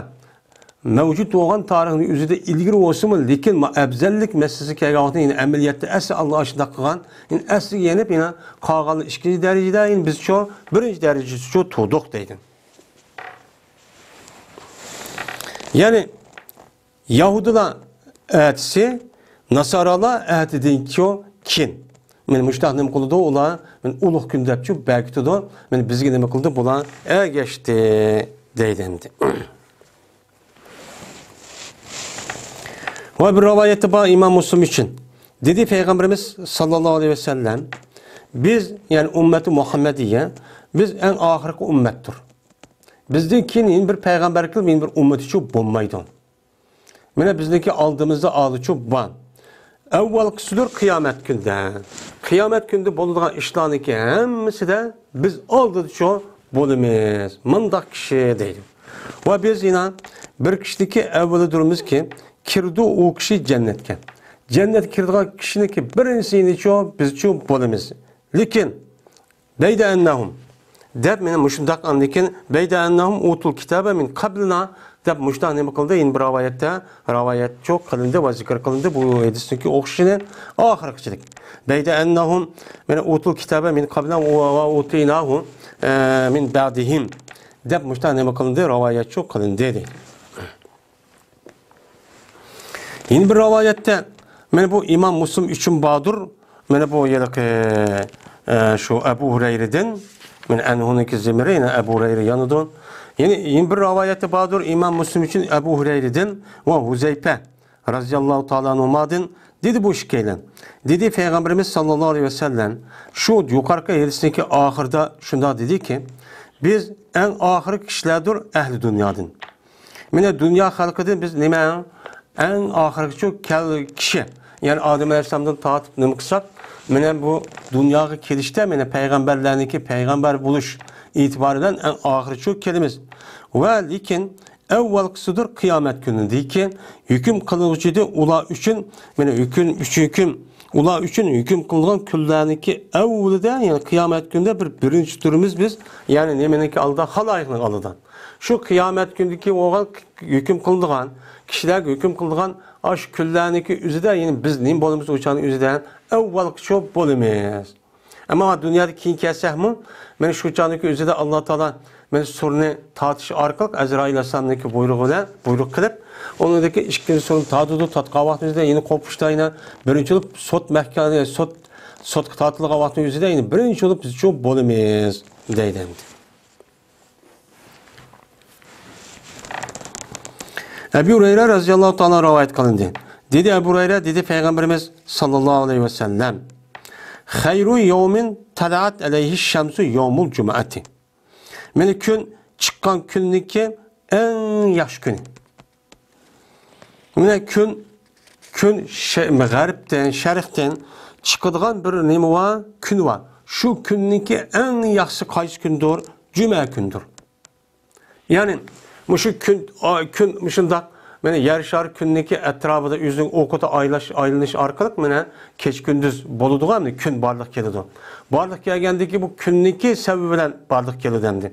مەۋجۇت بولغان تارىخنىڭ ئۆزىدە ئىلگىرى بولسىمۇ، لېكىن ما-، ئەۋزەللىك مەسىلىسى كەلگەن ۋاقىتتا يەنە ئەمەلىيەتتە ئەسلى ئاللا ئاشۇنداق قىلغان، يەنە ئەسلىگە يېنىپ، يەنە قالغانلار ئىككىنچى دەرىجىدە، يەنە بىزچۇ بىرىنچى دەرىجىدىچۇ تۇردۇق دەيدۇ. يەنى يەھۇدىيلار ئەتىسى، ناسارالار ئەتىدىنچۇ كېيىن. مانا مۇشۇنداق نېمە قىلىدۇ ئۇلار؟ مانا ئۇلۇغ كۈن دەپچۇ بەكىتىدۇ. مانا بىزگە نېمە قىلدى؟ بۇلار ئەگەشتى دەيدۇ ئەمدى. ۋە بىر رىۋايەتتە بار ئىمام مۇسلىم ئۈچۈن. دېدى پەيغەمبىرىمىز ساللاللاھۇ ئەلەيھى ۋەسەللەم، بىز، يەنى ئۈممەتى مۇھەممەدىيە، بىز ئەڭ ئاخىرقى ئۈممەتتۇر. بىزدىن كېيىن يەنە بىر پەيغەمبەر كېلىپ، يەنە بىر ئۈممىتىچۇ بولمايدۇ. مانا بىزنىڭكى ئالدىمىزدا ئالدىچۇ بار. ئەۋۋەلقىسىدۇر قىيامەت كۈندە. قىيامەت كۈندە بولىدىغان ئىشلارنىڭكى ھەممىسىدە بىز ئالدىدىچۇ بولىمىز. مۇنداق كىشى دەيدۇ. ۋە بىز يەنە بىر كىشىنىڭكى ئەۋۋىلىدۇرمىزكى، كىرىدۇ ئۇ كىشى جەننەتكە. جەننەتكە كىرىدىغان كىشىنىڭكى بىرىنچىسى يەنىچۇ بىزچۇ بولىمىز. لېكىن بەيدە ئەننەھۇم دەپ، مانا مۇشۇنداق ئاندىن كېيىن، بەيدە ئەننەھۇم ئۇتۇل كىتابە مىن قەبلىنا، دەپ مۇشۇنداق نېمە قىلدى؟ يەنە بىر رىۋايەتتە، رىۋايەتچۇ قىلىندى ۋە زىكىر قىلىندى بۇ ھەدىستىكى ئوخشىشىنى ئاخىرقىچىلىك. بەيدە ئەننەھۇم، مانا، ئۇتۇل كىتابە مىن قەبلىنا ۋە ئۇتىناھۇ، ئە، مىن بەدىھىم دەپ مۇشۇنداق نېمە قىلىندى؟ رىۋايەتچۇ قىلىندى دەيدۇ. يەنە بىر رىۋايەتتە، مانا بۇ ئىمام مۇسلىم ئۈچۈن باردۇر، مانا بۇ ھېلىقى، ئە، شۇ ئەبۇ ھۇرەيرىدىن، مانا ئەنھۇنىڭكى زېمىرى يەنە ئەبۇ ھۇرەيرە يانىدۇ. يەنە، يەنە بىر رىۋايەتتە باردۇر، ئىمام مۇسلىم ئۈچۈن ئەبۇ ھۇرەيرىدىن ۋە ھۇزەيپە رازىياللاھۇ تائالا ئەنھۇما دىن، دېدى بۇ ئىككىيلەن. دېدى پەيغەمبىرىمىز ساللاللاھۇ ئەلەيھى ۋەسەللەم، شۇ يۇقىرىقى ھەدىسنىڭكى ئاخىرىدا شۇنداق دېدىكى، بىز ئەڭ ئاخىرقى كىشىلەردۇر ئەھلى دۇنيادىن. مانا دۇنيا خەلقىدىن بىز نېمە؟ ئەڭ ئاخىرقىچۇ كەل-، كىشى. يەنى ئادەم ئەلەيھىسسالامدىن تارتىپ نېمە قىلساق، مانا بۇ دۇنياغا كېلىشتە، مانا پەيغەمبەرلەرنىڭكى پەيغەمبەر بولۇش ئېتىبارى بىلەن ئەڭ ئاخىرىچۇ كېلىمىز. ۋە لېكىن ئەۋۋەلقىسىدۇر قىيامەت كۈنىدىكى ھۆكۈم قىلغۇچىدۇر ئۇلار ئۈچۈن، مانا ھۆكۈم، ئۈچ ھۆكۈم، ئۇلار ئۈچۈن ھۆكۈم قىلىنغان كۈنلەرنىڭكى ئەۋۋىلىدە، يەنى قىيامەت كۈنىدە بىر بىرىنچى تۇرىمىز بىز، يەنى نېمىنىڭكى ئالدىدا؟ خالايىقنىڭ ئالدىدا. شۇ قىيامەت كۈنىدىكى بولغان ھۆكۈم قىلىدىغان، كىشىلەرگە ھۆكۈم قىلىدىغان ئاشۇ كۈنلەرنىڭكى ئۆزىدە يەنى بىز نېمە بولىمىز؟ ئۇ چاغنىڭ ئۆزىدە ئەۋۋەلقىچۇ بولىمىز. ئەمما دۇنيادا كېيىن كەلسەكمۇ، مانا شۇ چاغنىڭكى ئۆزىدە ئاللا تائالا مانا سۇرنى تارتىش ئارقىلىق ئەزرائىل ئەلەيھىسسالامنىڭكى بۇيرۇقى بىلەن بۇيرۇق قىلىپ، ئۇنىڭدىكى ئىككىنچى سۇرنى تارتىدۇ، تارتقان ۋاقتىمىزدا يەنە قوپۇشتا يەنە بىرىنچى بولۇپ سوت مەھكەمە، سوت، سوتقا تارتىلغان ۋاقتىنىڭ ئۆزىدە يەنە بىرىنچى بولۇپ بىزچۇ بولىمىز دەيدۇ ئەمدى. ئەبۇ ھۇرەيرە رەزىياللاھۇ تائالا رىۋايەت قىلىندى. دېدى ئەبۇ ھۇرەيرە، دېدى پەيغەمبىرىمىز ساللاللاھۇ ئەلەيھى ۋەسەللەم، خەيرۇ يەۋمىن تەلەئەت ئەلەيھىش شەمسۇ يەۋمۇل جۇمئەتى. مانا كۈن چىققان كۈننىڭكى ئەڭ ياخشى كۈنى. مانا كۈن، كۈن شە-، غەربتىن، شەرقتىن چىقىدىغان بىر نېمە بار؟ كۈن بار. شۇ كۈننىڭكى ئەڭ ياخشىسى قايسى كۈندۇر؟ جۈمە كۈندۇر. يەنى مۇشۇ كۈن، ئا، كۈن مۇشۇنداق، مانا يەر شارى كۈننىڭكى ئەتراپىدا ئۆزىنىڭ ئوقىدا ئايلاش-، ئايلىنىش ئارقىلىق مانا كېچە كۈندۈز بولىدىغان كۈن بارلىققا كېلىدۇ. بارلىققا كەلگەندىكى بۇ كۈننىڭكى سەۋەبى بىلەن بارلىققا كېلىدۇ ئەمدى.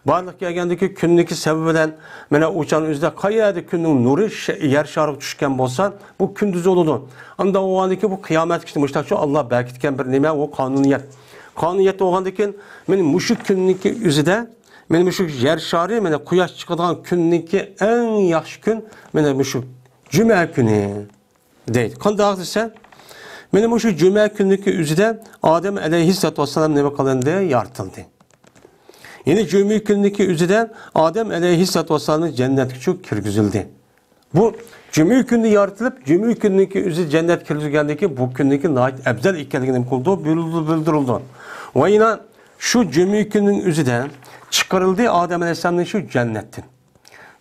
بارلىققا كەلگەندىكى كۈننىڭكى سەۋەبى بىلەن مانا ئۇ چاغنىڭ ئۆزىدە قەيەردە كۈننىڭ نۇرى شە-، يەر شارىغا چۈشكەن بولسا، بۇ كۈندۈز بولىدۇ. ئانداق بولغاندىكىن بۇ قىيامەت كۈنى مۇشۇنداقچۇ ئاللا بەكىتكەن بىر نېمە، ئۇ قانۇنىيەت. قانۇنىيەت بولغاندىكىن مانا مۇشۇ كۈننىڭكى ئۆزىدە مانا مۇشۇ يەر شارى، مانا قۇياش چىقىدىغان كۈننىڭكى ئەڭ ياخشى كۈن، مانا مۇشۇ جۈمە كۈنى دەيدۇ. قانداق دېسە، مانا مۇشۇ جۈمە كۈننىڭكى ئۆزىدە ئادەم ئەلەيھىسسالاتۇ ۋەسسالام نېمە قىلىندى؟ يارىتىلدى. يەنى جۈمە كۈننىڭكى ئۆزىدە ئادەم ئەلەيھىسسالاتۇ ۋەسسالامنى جەننەتكە چۈ-، كىرگۈزۈلدى. بۇ جۈمە كۈنى يارىتىلىپ، جۈمە كۈننىڭكى ئۆزى جەننەت كىرگۈزگەندىكى بۇ كۈننىڭكى ناھايىتى ئەپزەل ئىكەنلىكى نېمە قىلىدۇ؟ بىلدۈرۈلدى، بىلدۈرۈلدى. ۋە يەنە شۇ جۈمە كۈننىڭ ئۆزىدە چىقىرىلدى ئادەم ئەلەيھىسسالامنى شۇ جەننەتتىن.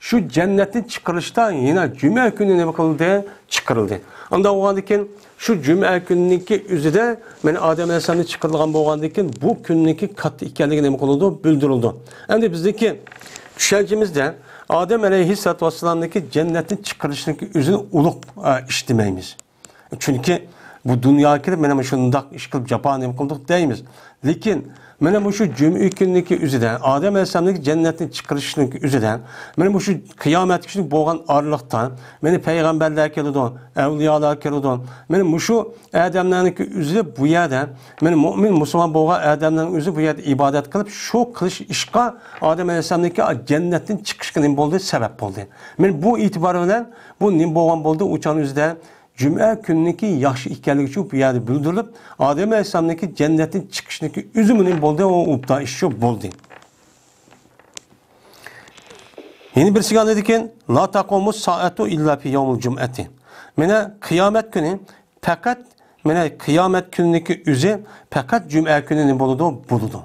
شۇ جەننەتتىن چىقىرىلىشتا يەنە جۈمە كۈنى نېمە قىلدى؟ چىقىرىلدى. ئانداق بولغاندىكىن شۇ جۈمە كۈننىڭكى ئۆزىدە مانا ئادەم ئەلەيھىسسالامنى چىقىرىدىغان بولغاندىكىن بۇ كۈننىڭكى كاتتا ئىكەنلىكى نېمە قىلىدۇ؟ بىلدۈرۈلىدۇ. ئەمدى بىزنىڭكى چۈشەنچىمىزدە ئادەم ئەلەيھىسسالاتۇ ۋەسسالامنىڭكى جەننەتتىن چىقىرىشنىڭكى ئۆزىنى ئۇلۇغ، ئە، ئىش دېمەيمىز. چۈنكى بۇ دۇنياغا كېلىپ مانا مۇشۇنداق ئىش قىلىپ جاپا نېمە قىلدۇق دەيمىز. لېكىن مانا مۇشۇ جۈمە كۈننىكى ئۆزىدە، ئادەم ئەلەيھىسسالامنىڭ جەننەتتىن چىقىرىشنىڭ ئۆزىدە، مانا مۇشۇ قىيامەت كۈنى بولغان ئارىلىقتا، مانا پەيغەمبەرلەر كېلىدۇ، ئەۋلىيالار كېلىدۇ. مانا مۇشۇ ئادەملەرنىڭكى ئۆزى بۇ يەردە، مانا مۇئمىن، مۇسۇلمان بولغان ئادەملەرنىڭ ئۆزى بۇ يەردە ئىبادەت قىلىپ، شۇ قىلىش ئىشقا ئادەم ئەلەيھىسسالامنىڭكى جەننەتتىن چىقىشقا نېمە بولدى؟ سەۋەب بولدى. مانا بۇ ئېتىبار بىلەن بۇ نېمە بولغان بولدى؟ ئۇ چاغنىڭ ئۆزىدە جۈمە كۈننىكى ياخشى ئىكەنلىكى شۇ بۇ يەردە بىلدۈرۈلۈپ، ئادەم ئەلەيھىسسالامنىڭكى جەننەتتىن چىقىشنىكى ئۆزىمۇ نېمە بولدى؟ ئۇ ئوبدان ئىش شۇ بولدى. يەنە بىرسىگە ئاندىن كېيىن، لا تەقۇمۇس سائەتۇ ئىللا فى يەۋمىل جۇمئەتى. مانا قىيامەت كۈنى پەقەت، مانا قىيامەت كۈنىنىڭكى ئۆزى پەقەت جۈمە كۈنى نېمە بولىدۇ؟ بولىدۇ.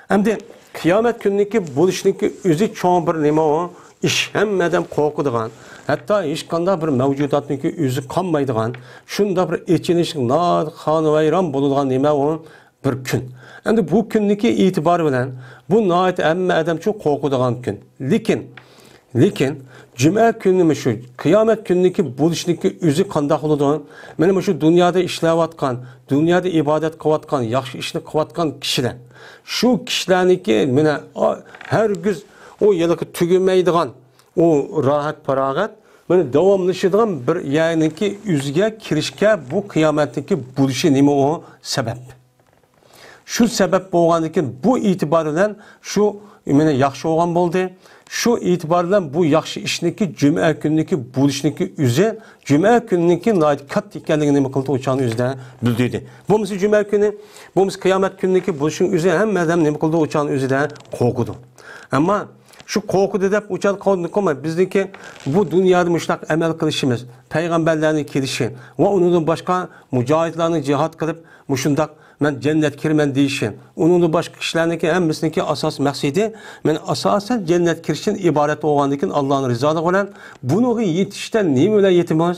ئەمدى قىيامەت كۈنىنىڭكى بولۇشنىڭكى ئۆزى چوڭ بىر نېمە ئۇ؟ ئىش. ھەممە ئادەم قورقىدىغان، ھەتتا ھېچقانداق بىر مەۋجۇداتنىڭكى ئۆزى قالمايدىغان، شۇنداق بىر ئېچىنىشلىق، ناھايىتى خانىۋەيران بولىدىغان نېمە ئۇ؟ بىر كۈن. ئەمدى بۇ كۈننىكى ئېتىبارى بىلەن بۇ ناھايىتى ھەممە ئادەمچۇ قورقىدىغان كۈن. لېكىن، لېكىن جۈمە كۈنى مۇشۇ قىيامەت كۈنىنىڭكى بولۇشنىڭكى ئۆزى قانداق بولىدۇ؟ مانا مۇشۇ دۇنيادا ئىشلەۋاتقان، دۇنيادا ئىبادەت قىلىۋاتقان، ياخشى ئىشنى قىلىۋاتقان كىشىلەر. شۇ كىشىلەرنىڭكى مانا، ئا، ھەرگىز ئۇ ھېلىقى تۈگىمەيدىغان، ئۇ راھەت-پاراغەت مانا داۋاملىشىدىغان بىر يەرنىڭكى ئۆزىگە كىرىشكە بۇ قىيامەتنىڭكى بولۇشى نېمە ئۇ سەۋەب. شۇ سەۋەب بولغاندىكىن بۇ ئېتىبار بىلەن شۇ مانا ياخشى بولغان بولدى. شۇ ئېتىبار بىلەن بۇ ياخشى ئىشنىڭكى جۈمئە كۈنىنىڭكى بولۇشىنىڭكى ئۆزى جۈمئە كۈنىنىڭكى ناھايىتى كاتتا ئىكەنلىكىنى نېمە قىلدى؟ ئۇ چاغنىڭ ئۆزىدە بىلدۈردى. بولمىسا جۈمئە كۈنى، بولمىسا قىيامەت كۈنىنىڭكى بولۇشىنىڭ ئۆزى ھەممە ئادەم نېمە قىلدى؟ ئۇ چاغنىڭ ئۆزىدە قورقىدۇ. ئەمما شۇ قورقىدۇ دەپ ئۇ چاغدا قورقماي، بىزنىڭكى بۇ دۇنيادا مۇشۇنداق ئەمەل قىلىشىمىز، پەيغەمبەرلەرنىڭ كېلىشى ۋە ئۇنىڭدىن باشقا مۇجاھىدلارنىڭ جىھاد قىلىپ، مۇشۇنداق مەن جەننەتكە كىرىمەن دېيىشى، ئۇنىڭدىن باشقا كىشىلەرنىڭكى ھەممىسىنىڭكى ئاساسىي مەقسىتى، مەن ئاساسەن جەننەتكە كىرىشتىن ئىبارەت بولغاندىكىن، ئاللانىڭ رىزالىقى بىلەن بۇنىڭغا يېتىشتە نېمە بىلەن يېتىمىز؟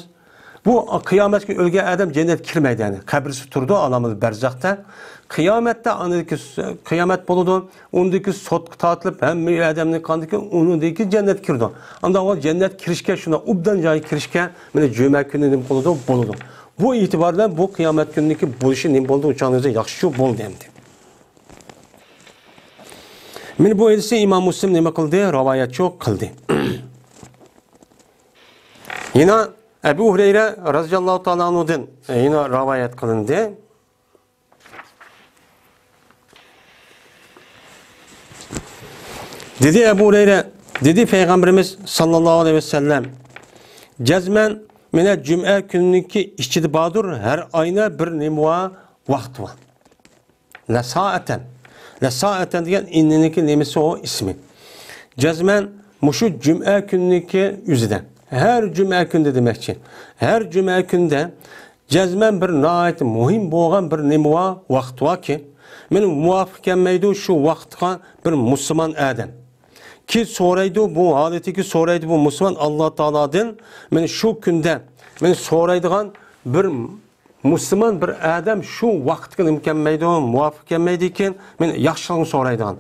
بۇ قىيامەتكە ئۆلگەن ئادەم جەننەتكە كىرمەيدۇ، يەنى قەبرىسى تۇرىدۇ، ئالامىل بەرزەختە. قىيامەتتە ئاندىكى قىيامەت بولىدۇ، ئۇندىكى سوتقا تارتىلىپ، ھەممە ئادەمنى قاندىكى، ئۇنىڭدىكى جەننەتكە كىرىدۇ. ئاندىن جەننەتكە كىرىشكە، شۇنداق ئوبدان جايغا كىرىشكە، مانا جۈمە كۈنى نېمە قىلىدۇ؟ بولىدۇ. بۇ ئېتىبار بىلەن بۇ قىيامەت كۈنىدىكى بولۇشى نېمە بولدى؟ ئۇ چاغنىڭ ئۆزى ياخشى شۇ بولدى ئەمدى. مانا بۇ ھەدىسنى ئىمام مۇسلىم نېمە قىلدى؟ رىۋايەتچى قىلدى. يەنە ئەبۇ ھۇرەيرە رازىياللاھۇ تائالا ئەنھۇدىن يەنە رىۋايەت قىلىندى. دېدى ئەبۇ ھۇرەيرە، دېدى پەيغەمبىرىمىز ساللاللاھۇ ئەلەيھى ۋەسەللەم، جەزمەن مانا جۈمئە كۈنىنىڭكى ئىچىدە باردۇر، ھەر ئاينا بىر نېمە بار، ۋاقتى بار. لەسائەتەن. لەسائەتەن دېگەن ئىننىنىڭكى نېمىسى ئۇ ئىسمى. جەزمەن مۇشۇ جۈمئە كۈنىنىڭكى ئۆزىدە. ھەر جۈمئە كۈندە دېمەكچى. ھەر جۈمئە كۈندە جەزمەن بىر ناھايىتى مۇھىم بولغان بىر نېمە بار، ۋاقىت باركى، مانا مۇۋاپىق كەلمەيدۇ شۇ ۋاقىتقا بىر مۇسۇلمان ئادەم. كى سورايدۇ، بۇ ھالىتىگە سورايدۇ بۇ مۇسۇلمان ئاللا تائالادىن، مانا شۇ كۈندە، مانا سورايدىغان بىر مۇسۇلمان بىر ئادەم شۇ ۋاقىتقا نېمە كەلمەيدۇ، مۇۋاپىق كەلمەيدىكەن، مانا ياخشىلىقنى سورايدىغان.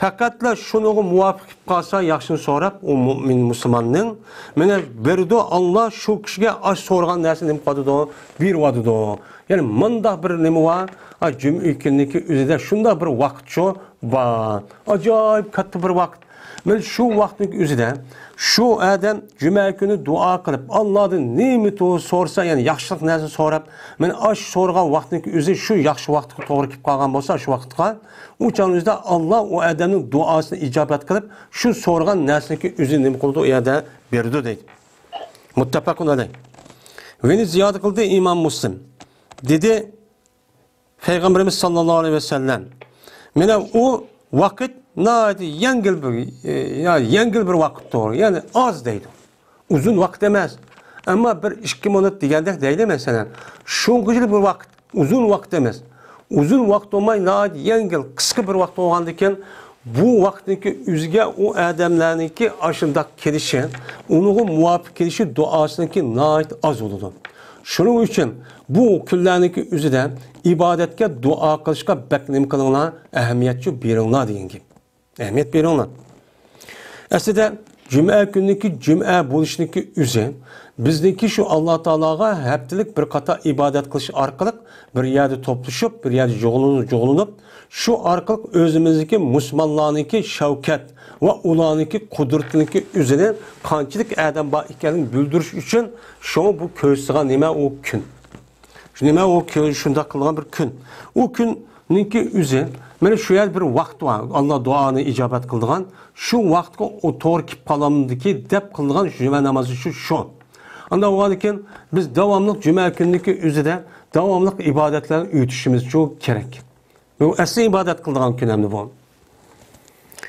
پەقەتلا شۇنىڭغا مۇۋاپىق كېلىپ قالسا، ياخشىنى سوراپ، ئۇ مۇئمىن مۇسۇلماننىڭ، مانا بېرىدۇ، ئاللا شۇ كىشىگە ئاش سورىغان نەرسىنى نېمە قىلىدۇ، بېرىۋاتىدۇ. يەنى مۇنداق بىر نېمە بار، ئا، جۈمئە كۈنىنىڭكى ئۆزىدە شۇنداق بىر ۋاقىت شۇ بار. ئاجايىپ كاتتا بىر ۋاقىت. مانا شۇ ۋاقىتنىڭ ئۆزىدە شۇ ئادەم جۈمە كۈنى دۇئا قىلىپ، ئاللادىن نېمە تو-، سورىسا، يەنى ياخشىلىق نەرسە سوراپ، مانا ئاشۇ سورىغان ۋاقىتنىڭ ئۆزى شۇ ياخشى ۋاقىتقا توغرا كېلىپ قالغان بولسا، شۇ ۋاقىتقا، ئۇ چاغنىڭ ئۆزىدە ئاللا ئۇ ئادەمنىڭ دۇئاسىنى ئىجابەت قىلىپ، شۇ سورىغان نەرسىنىڭكى ئۆزىنى نېمە قىلىدۇ، ئۇ يەردە بېرىدۇ دەيدۇ. مۇتتەپەقۇن ئەلەيھ. ۋە يەنە زىيادە قىلدى ئىمام مۇسلىم. دېدى، پەيغەمبىرىمىز ساللاللاھۇ ئەلەيھى ۋەسەللەم، مانا ئۇ ۋاقىت ناھايىتى يەڭگىل بىر، يا، يەڭگىل بىر ۋاقىتتۇر، يەنى ئاز دەيدۇ. ئۇزۇن ۋاقىت ئەمەس. ئەمما بىر ئىككى مىنۇت دېگەندەك دەيلى، مەسىلەن. شۇنىڭغىچىلىك بىر ۋاقىت، ئۇزۇن ۋاقىت ئەمەس. ئۇزۇن ۋاقىت بولماي، ناھايىتى يەڭگىل، قىسقا بىر ۋاقىت بولغاندىكىن، بۇ ۋاقىتنىڭكى ئۆزىگە ئۇ ئادەملەرنىڭكى ئاشۇنداق كېلىشى، ئۇنىڭغا مۇۋاپىق كېلىشى دۇئاسىنىڭكى ناھايىتى ئاز بولىدۇ. شۇنىڭ ئۈچۈن بۇ كۈنلەرنىڭكى ئۆزىدە ئىبادەتكە، دۇئا قىلىشقا بەك نېمە قىلىڭلار، ئەھمىيەتچۇ بېرىڭلار دېگەن گەپ. ئەھمىيەت بېرىڭلار. ئەسلىدە جۈمئە كۈنىنىڭكى جۈمئە بولۇشىنىڭكى ئۆزى بىزنىڭكى شۇ ئاللا تائالاغا ھەپتىلىك بىر قاتار ئىبادەت قىلىش ئارقىلىق بىر يەردە توپلىشىپ، بىر يەردە جۇغلىنىپ، جۇغلىنىپ، شۇ ئارقىلىق ئۆزىمىزنىڭكى مۇسۇلمانلارنىڭكى شەۋكەت ۋە ئۇلارنىڭكى قۇدرىتىنىڭكى ئۆزىنى قانچىلىك ئادەم بار ئىكەنلىكىنى بىلدۈرۈش ئۈچۈن شۇڭا بۇ كۆرسىتىدىغان نېمە ئۇ كۈن. شۇ نېمە ئۇ كۈ-، شۇنداق قىلغان بىر كۈن. ئۇ كۈننىڭكى ئۆزى، مانا شۇ يەردە بىر ۋاقىت بار، ئاللا دۇئانى ئىجابەت قىلىدىغان، شۇ ۋاقىتقا ئۇ توغرا كېلىپ قالامدىكى دەپ قىلىدىغان جۈمە نامازى شۇ، شۇ. ئانداق بولغاندىكىن بىز داۋاملىق جۈمە كۈنىنىڭكى ئۆزىدە داۋاملىق ئىبادەتلەرنى ئۆتۈشىمىز شۇ كېرەك. بۇ ئەسلى ئىبادەت قىلىدىغان كۈن ئەمدى بۇ.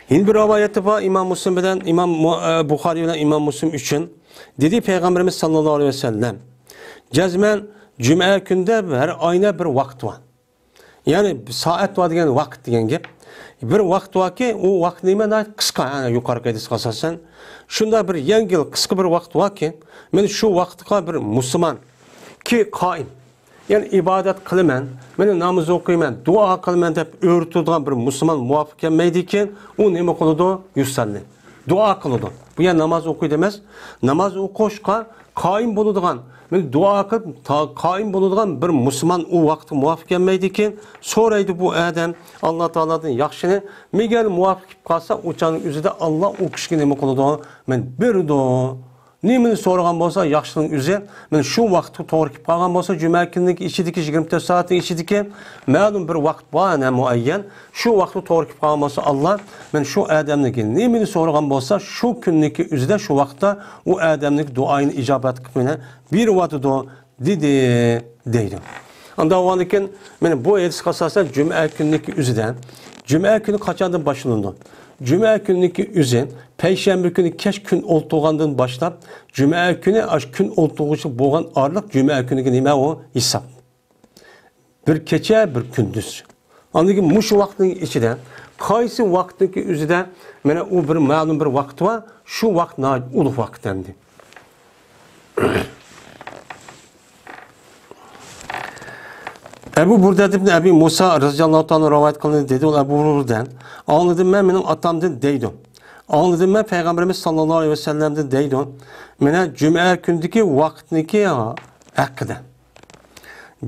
يەنە بىر رىۋايەتتە بار، ئىمام مۇسلىم بىلەن ئىمام مۇ-، ئە، بۇخارىي بىلەن ئىمام مۇسلىم ئۈچۈن. دېدى پەيغەمبىرىمىز ساللاللاھۇ ئەلەيھى ۋەسەللەم، جەزمەن جۈمە كۈندە ھەر ئاينا بىر ۋاقىت بار. يەنى سائەت بار دېگەن ۋاقىت دېگەن گەپ. بىر ۋاقىت باركى، ئۇ ۋاقىت نېمە؟ ناھايىتى قىسقا، ھە، يۇقىرىقى ھەدىسكە ئاساسەن. شۇنداق بىر يەڭگىل، قىسقا بىر ۋاقىت باركى، مانا شۇ ۋاقىتقا بىر مۇسۇلمان كى قائىم، يەنى ئىبادەت قىلىمەن، مانا ناماز ئوقۇيمەن، دۇئا قىلىمەن دەپ ئۆرتىدىغان بىر مۇسۇلمان مۇۋاپىق كەلمەيدىكەن، ئۇ نېمە قىلىدۇ؟ يۇسەللى. دۇئا قىلىدۇ. بۇ يەنى ناماز ئوقۇيدۇ ئەمەس. ناماز ئوقۇشقا قايىم بولىدىغان، مەن دۇئا قىلىپ تا-، قايىم بولىدىغان بىر مۇسۇلمان ئۇ ۋاقىتقا مۇۋاپىق كەلمەيدىكەن، سورايدۇ بۇ ئادەم ئاللا تائالادىن ياخشىنى. مېگەر مۇۋاپىق كېلىپ قالسا، ئۇ چاغنىڭ ئۆزىدە ئاللا ئۇ كىشىگە نېمە قىلىدۇ؟ مەن بېرىدۇ. نېمىنى سورىغان بولسا ياخشىنىڭ ئۆزى، مەن شۇ ۋاقىتقا توغرا كېلىپ قالغان بولسا، جۈمە كۈنىنىڭ ئىچىدىكى يىگىرمە تۆت سائەتنىڭ ئىچىدىكى مەلۇم بىر ۋاقىت بار، ئەنە مۇئەييەن. شۇ ۋاقىتقا توغرا كېلىپ قالغان بولسا، ئاللا مەن شۇ ئادەمنىڭكى نېمىنى سورىغان بولسا، شۇ كۈننىڭكى ئۆزىدە، شۇ ۋاقىتتا ئۇ ئادەمنىڭكى دۇئايىنى ئىجابەت قىلىپ مېنى بېرىۋاتىدۇ، دېدى، دەيدۇ. ئاندا بولغاندىكىن، مانا بۇ ھەدىسكە ئاساسەن، جۈمە كۈنىنىڭكى ئۆزىدە، جۈمە كۈنى قاچاندىن باشلىنىدۇ؟ جۈمە كۈنىنىڭكى ئۆزى پەيشەنبە كۈنى كەچ كۈن ئولتۇرغاندىن باشلاپ، جۈمە كۈنى ئاشۇ كۈن ئولتۇرغۇچە بولغان ئارىلىق جۈمە كۈنىگە نېمە ئۇ ھېساب؟ بىر كېچە، بىر كۈندۈز. ئاندىن كېيىن مۇشۇ ۋاقىتنىڭ ئىچىدە، قايسى ۋاقىتنىڭكى ئۆزىدە، مانا ئۇ بىر مەلۇم بىر ۋاقىت بار، شۇ ۋاقىت ناھايىتى ئۇلۇغ ۋاقىت ئەمدى. ئەبۇ بۇردە ئىبن ئەبى مۇسا رەزىياللاھۇ تائالا رىۋايەت قىلىندى، دېدى ئۇ ئەبۇ بۇردە، ئاڭلىدىم مەن مېنىڭ ئاتامدىن دەيدۇ. ئاڭلىدىم مەن پەيغەمبىرىمىز ساللاللاھۇ ئەلەيھى ۋەسەللەمدىن دەيدۇ. مانا جۈمە كۈنىدىكى ۋاقىتنىكى ھەققىدە.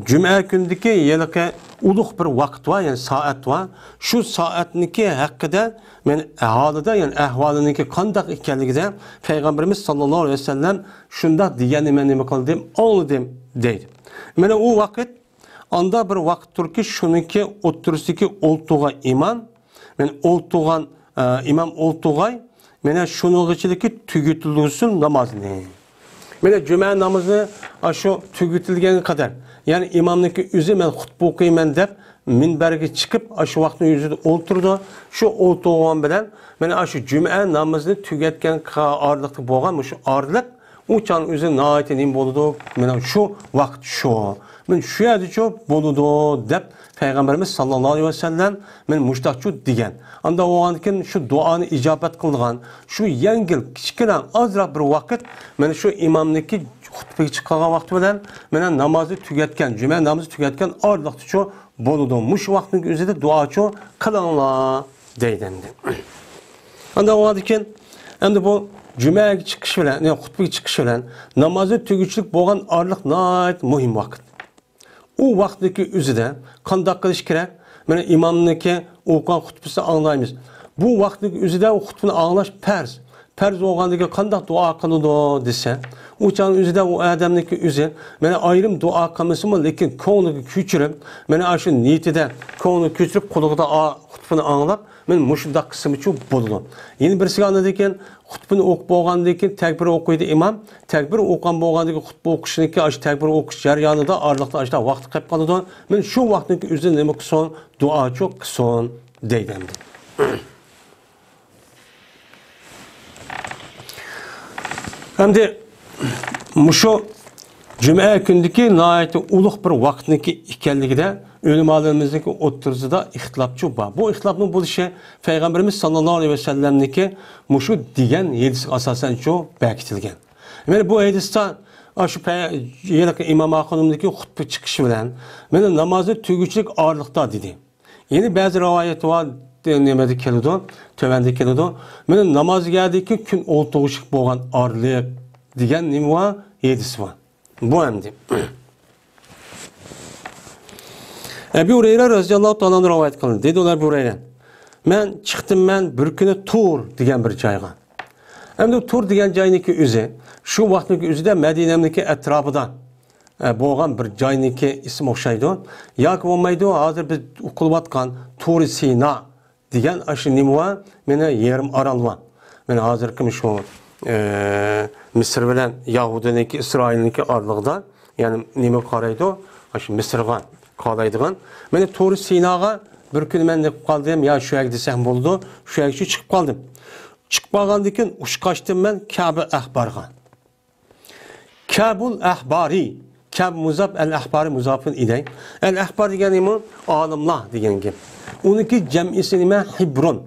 جۈمە كۈنىدىكى ھېلىقى ئۇلۇغ بىر ۋاقىت بار، يەنى سائەت بار. شۇ سائەتنىڭكى ھەققىدە، مەن ھالىدا، يەنى ئەھۋالىنىڭكى قانداق ئىكەنلىكىدە پەيغەمبىرىمىز ساللاللاھۇ ئەلەيھى ۋەسەللەم شۇنداق دېگەننى مەن نېمە قىلدىم، ئاڭلىدىم، دەيدۇ. مانا ئۇ ۋاقىت، ئاندا بىر ۋاقىت تۇركى، شۇنىڭكى ئوتتۇرىسىدىكى ئولتۇرغان ئىمام، مەن ئولتۇرغان، ئە، ئىمام ئولتۇرغاي، مانا شۇنىڭغىچىلىكى تۈگىتىلسۇن نامازنى. مانا جۈمە نامىزى ئاشۇ تۈگىتىلگەنگە قەدەر، يەنى ئىمامنىڭكى ئۆزى مەن خۇتبە ئوقۇيمەن دەپ مىنبەرگە چىقىپ، ئاشۇ ۋاقىتنىڭ ئۆزىدە ئولتۇرىدۇ. شۇ ئولتۇرغان بىلەن مانا ئاشۇ جۈمە نامىزىنى تۈگەتكەن ئارىلىقتا بولغان مۇشۇ ئارىلىق ئۇ چاغنىڭ ئۆزى ناھايىتى نېمە بولىدۇ؟ مانا شۇ ۋاقىت شۇ. مانا شۇ يەردىچۇ بولىدۇ دەپ پەيغەمبىرىمىز ساللاللاھۇ ئەلەيھى ۋەسەللەم مانا مۇشۇنداقچۇ دېگەن. ئاندا بولغاندىكىن شۇ دۇئانى ئىجابەت قىلىدىغان، شۇ يەڭگىل، كىچىككىنە، ئازراق بىر ۋاقىت، مانا شۇ ئىمامنىڭكى خۇتبىگە چىققان ۋاقتى بىلەن مانا نامازى تۈگەتكەن، جۈمە نامىزى تۈگەتكەن ئارىلىقتىچۇ بولىدۇ. مۇشۇ ۋاقىتنىڭ ئۆزىدە دۇئاچۇ قىلىڭلار، دەيدۇ ئەمدى. ئاندا ئۇنىڭدىن كېيىن، ئەمدى بۇ جۈمەگە چىقىش بىلەن، يەنى خۇتبىگە چىقىش بىلەن، نامازنى تۈگۈشلۈك بولغان ئارىلىق ناھايىتى مۇھىم ۋاقىت. ئۇ ۋاقىتنىڭكى ئۆزىدە قانداق قىلىش كېرەك؟ مانا ئىمامنىڭكى ئوقۇغان خۇتبىسىنى ئاڭلايمىز. بۇ ۋاقىتنىڭكى ئۆزىدە ئۇ خۇتبىنى ئاڭلاش پەرز. پەرز بولغاندىن كېيىن قانداق دۇئا قىلىدۇ دېسە، ئۇ چاغنىڭ ئۆزىدە ئۇ ئادەمنىڭكى ئۆزى، مانا ئايرىم دۇئا قىلمىسىمۇ، لېكىن كۆڭلىگە كۆچۈرۈپ، مانا ئاشۇ نىيىتىدە كۆڭلىگە كۆچۈرۈپ، قۇلىقىدا ئا-، خۇتبىنى ئاڭلاپ، مانا مۇشۇنداق قىلسىمۇچۇ بولىدۇ. يەنە بىرسىگە ئاندىن كېيىن خۇتبىنى ئوقۇپ بولغاندىن كېيىن تەكبىر ئوقۇيدۇ ئىمام. تەكبىر ئوقۇغان بولغاندىن كېيىن خۇتبە ئوقۇشنىكى ئاشۇ تەكبىر ئوقۇش جەريانىدا ئارىلىقتا ئاشۇنداق ۋاقىت قېلىپ قالىدۇ. مانا شۇ ۋاقىتنىڭكى ئۆزىدە نېمە قىلسۇن؟ دۇئاچۇ قىلسۇن، دەيدۇ ئەمدى. ئەمدى مۇشۇ جۈمە كۈنىدىكى ناھايىتى ئۇلۇغ بىر ۋاقىتنىڭكى ئىكەنلىكىدە ئۆلىمالىرىمىزنىڭكى ئوتتۇرىسىدا ئىختىلاپچۇ بار. بۇ ئىختىلاپنىڭ بولۇشى پەيغەمبىرىمىز ساللاللاھۇ ئەلەيھى ۋەسەللەمنىڭكى مۇشۇ دېگەن ھەدىسىگە ئاساسەنچۇ بېكىتىلگەن. يەنى بۇ ھەدىستە ئاشۇ پە-، ھېلىقى ئىمام ئاخۇنۇمنىڭكى خۇتبە چىقىشى بىلەن مانا نامازنى تۈگۈشلۈك ئارىلىقتا دېدى. يەنە بەزى رىۋايەت بار، نېمىدە كېلىدۇ، تۆۋەندە كېلىدۇ. مانا نامازغا كەلگەندىن كېيىن كۈن ئولتۇرغۇچىلىق بولغان ئارىلىق دېگەن نېمە بار؟ ھەدىس بار. بۇ ئەمدى. ئەبۇ ھۇرەيرە رەزىياللاھۇ تائالا ئەنھۇ رىۋايەت قىلدى. دېدى ئۇلار ئەبۇ ھۇرەيرە، مەن چىقتىم مەن بىر كۈنى تۇر دېگەن بىر جايغا. ئەمدى تۇر دېگەن جاينىڭكى ئۆزى، شۇ ۋاقىتنىڭكى ئۆزىدە مەدىنەمنىڭكى ئەتراپىدا، ئە، بولغان بىر جاينىڭكى ئىسمى ئوخشايدۇ. ياكى بولمايدۇ، ھازىر بىز ئوقۇلۇۋاتقان تۇرى سىنا دېگەن ئاشۇ نېمە بار؟ مانا يېرىم ئارال بار. مانا ھازىرقى شۇ، ئە، مىسىر بىلەن يەھۇدىينىڭكى، ئىسرائىلنىڭكى ئارىلىقىدا، يەنى نېمىگە قارايدۇ؟ ئاشۇ مىسىرغا قارايدىغان. مانا تۇرى سىناغا بىر كۈنى مەن نېمە قىلىپ قالدىم؟ يا شۇ يەرگە دېسەم بولىدۇ، شۇ يەرگىچە چىقىپ قالدىم. چىقىپ قالغاندىن كېيىن ئۇچقاچتىم مەن كەبە ئەخبارغا. كەبۇل ئەخبارى. كەب مۇزاپ، ئەل ئەخبارى مۇزاپۇن ئىلەي. ئەل ئەخبار دېگەن نېمە؟ ئالىملار دېگەن گەپ. ئۇنىڭكى جەمئىسى نېمە؟ خىبرۇن.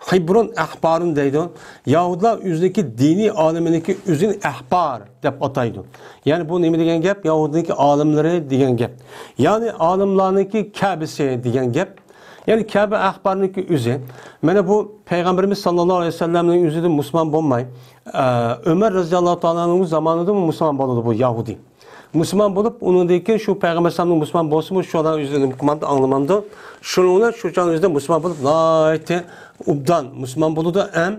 خىبرۇن ئەخبارۇن دەيدۇ. يەھۇدىيلار ئۆزىنىڭكى دىنىي ئالىمىنىڭكى ئۆزىنى ئەخبار دەپ ئاتايدۇ. يەنى بۇ نېمە دېگەن گەپ؟ يەھۇدىينىڭكى ئالىملىرى دېگەن گەپ. يەنى ئالىملارنىڭكى كەبىسى دېگەن گەپ. يەنى كەبە ئەخبارنىڭكى ئۆزى، مانا بۇ پەيغەمبىرىمىز ساللاللاھۇ ئەلەيھى ۋەسەللەمنىڭ ئۆزىدىن مۇسۇلمان بولماي، ئە، ئۆمەر رەزىياللاھۇ تائالا ئەنھۇ زامانىدىمۇ مۇسۇلمان بولىدۇ بۇ يەھۇدىي. مۇسۇلمان بولۇپ، ئۇنىڭدىن كېيىن شۇ پەيغەمبەر ئەلەيھىسسالامنىڭ مۇسۇلمان بولسىمۇ، شۇ ئادەم ئۆزىنى ئۇقمامدۇ، ئاڭلىمامدۇ. شۇنىڭ بىلەن شۇ چاغ ئۆزىدە مۇسۇلمان بولۇپ، ناھايىتى ئوبدان مۇسۇلمان بولىدۇ. ئەم،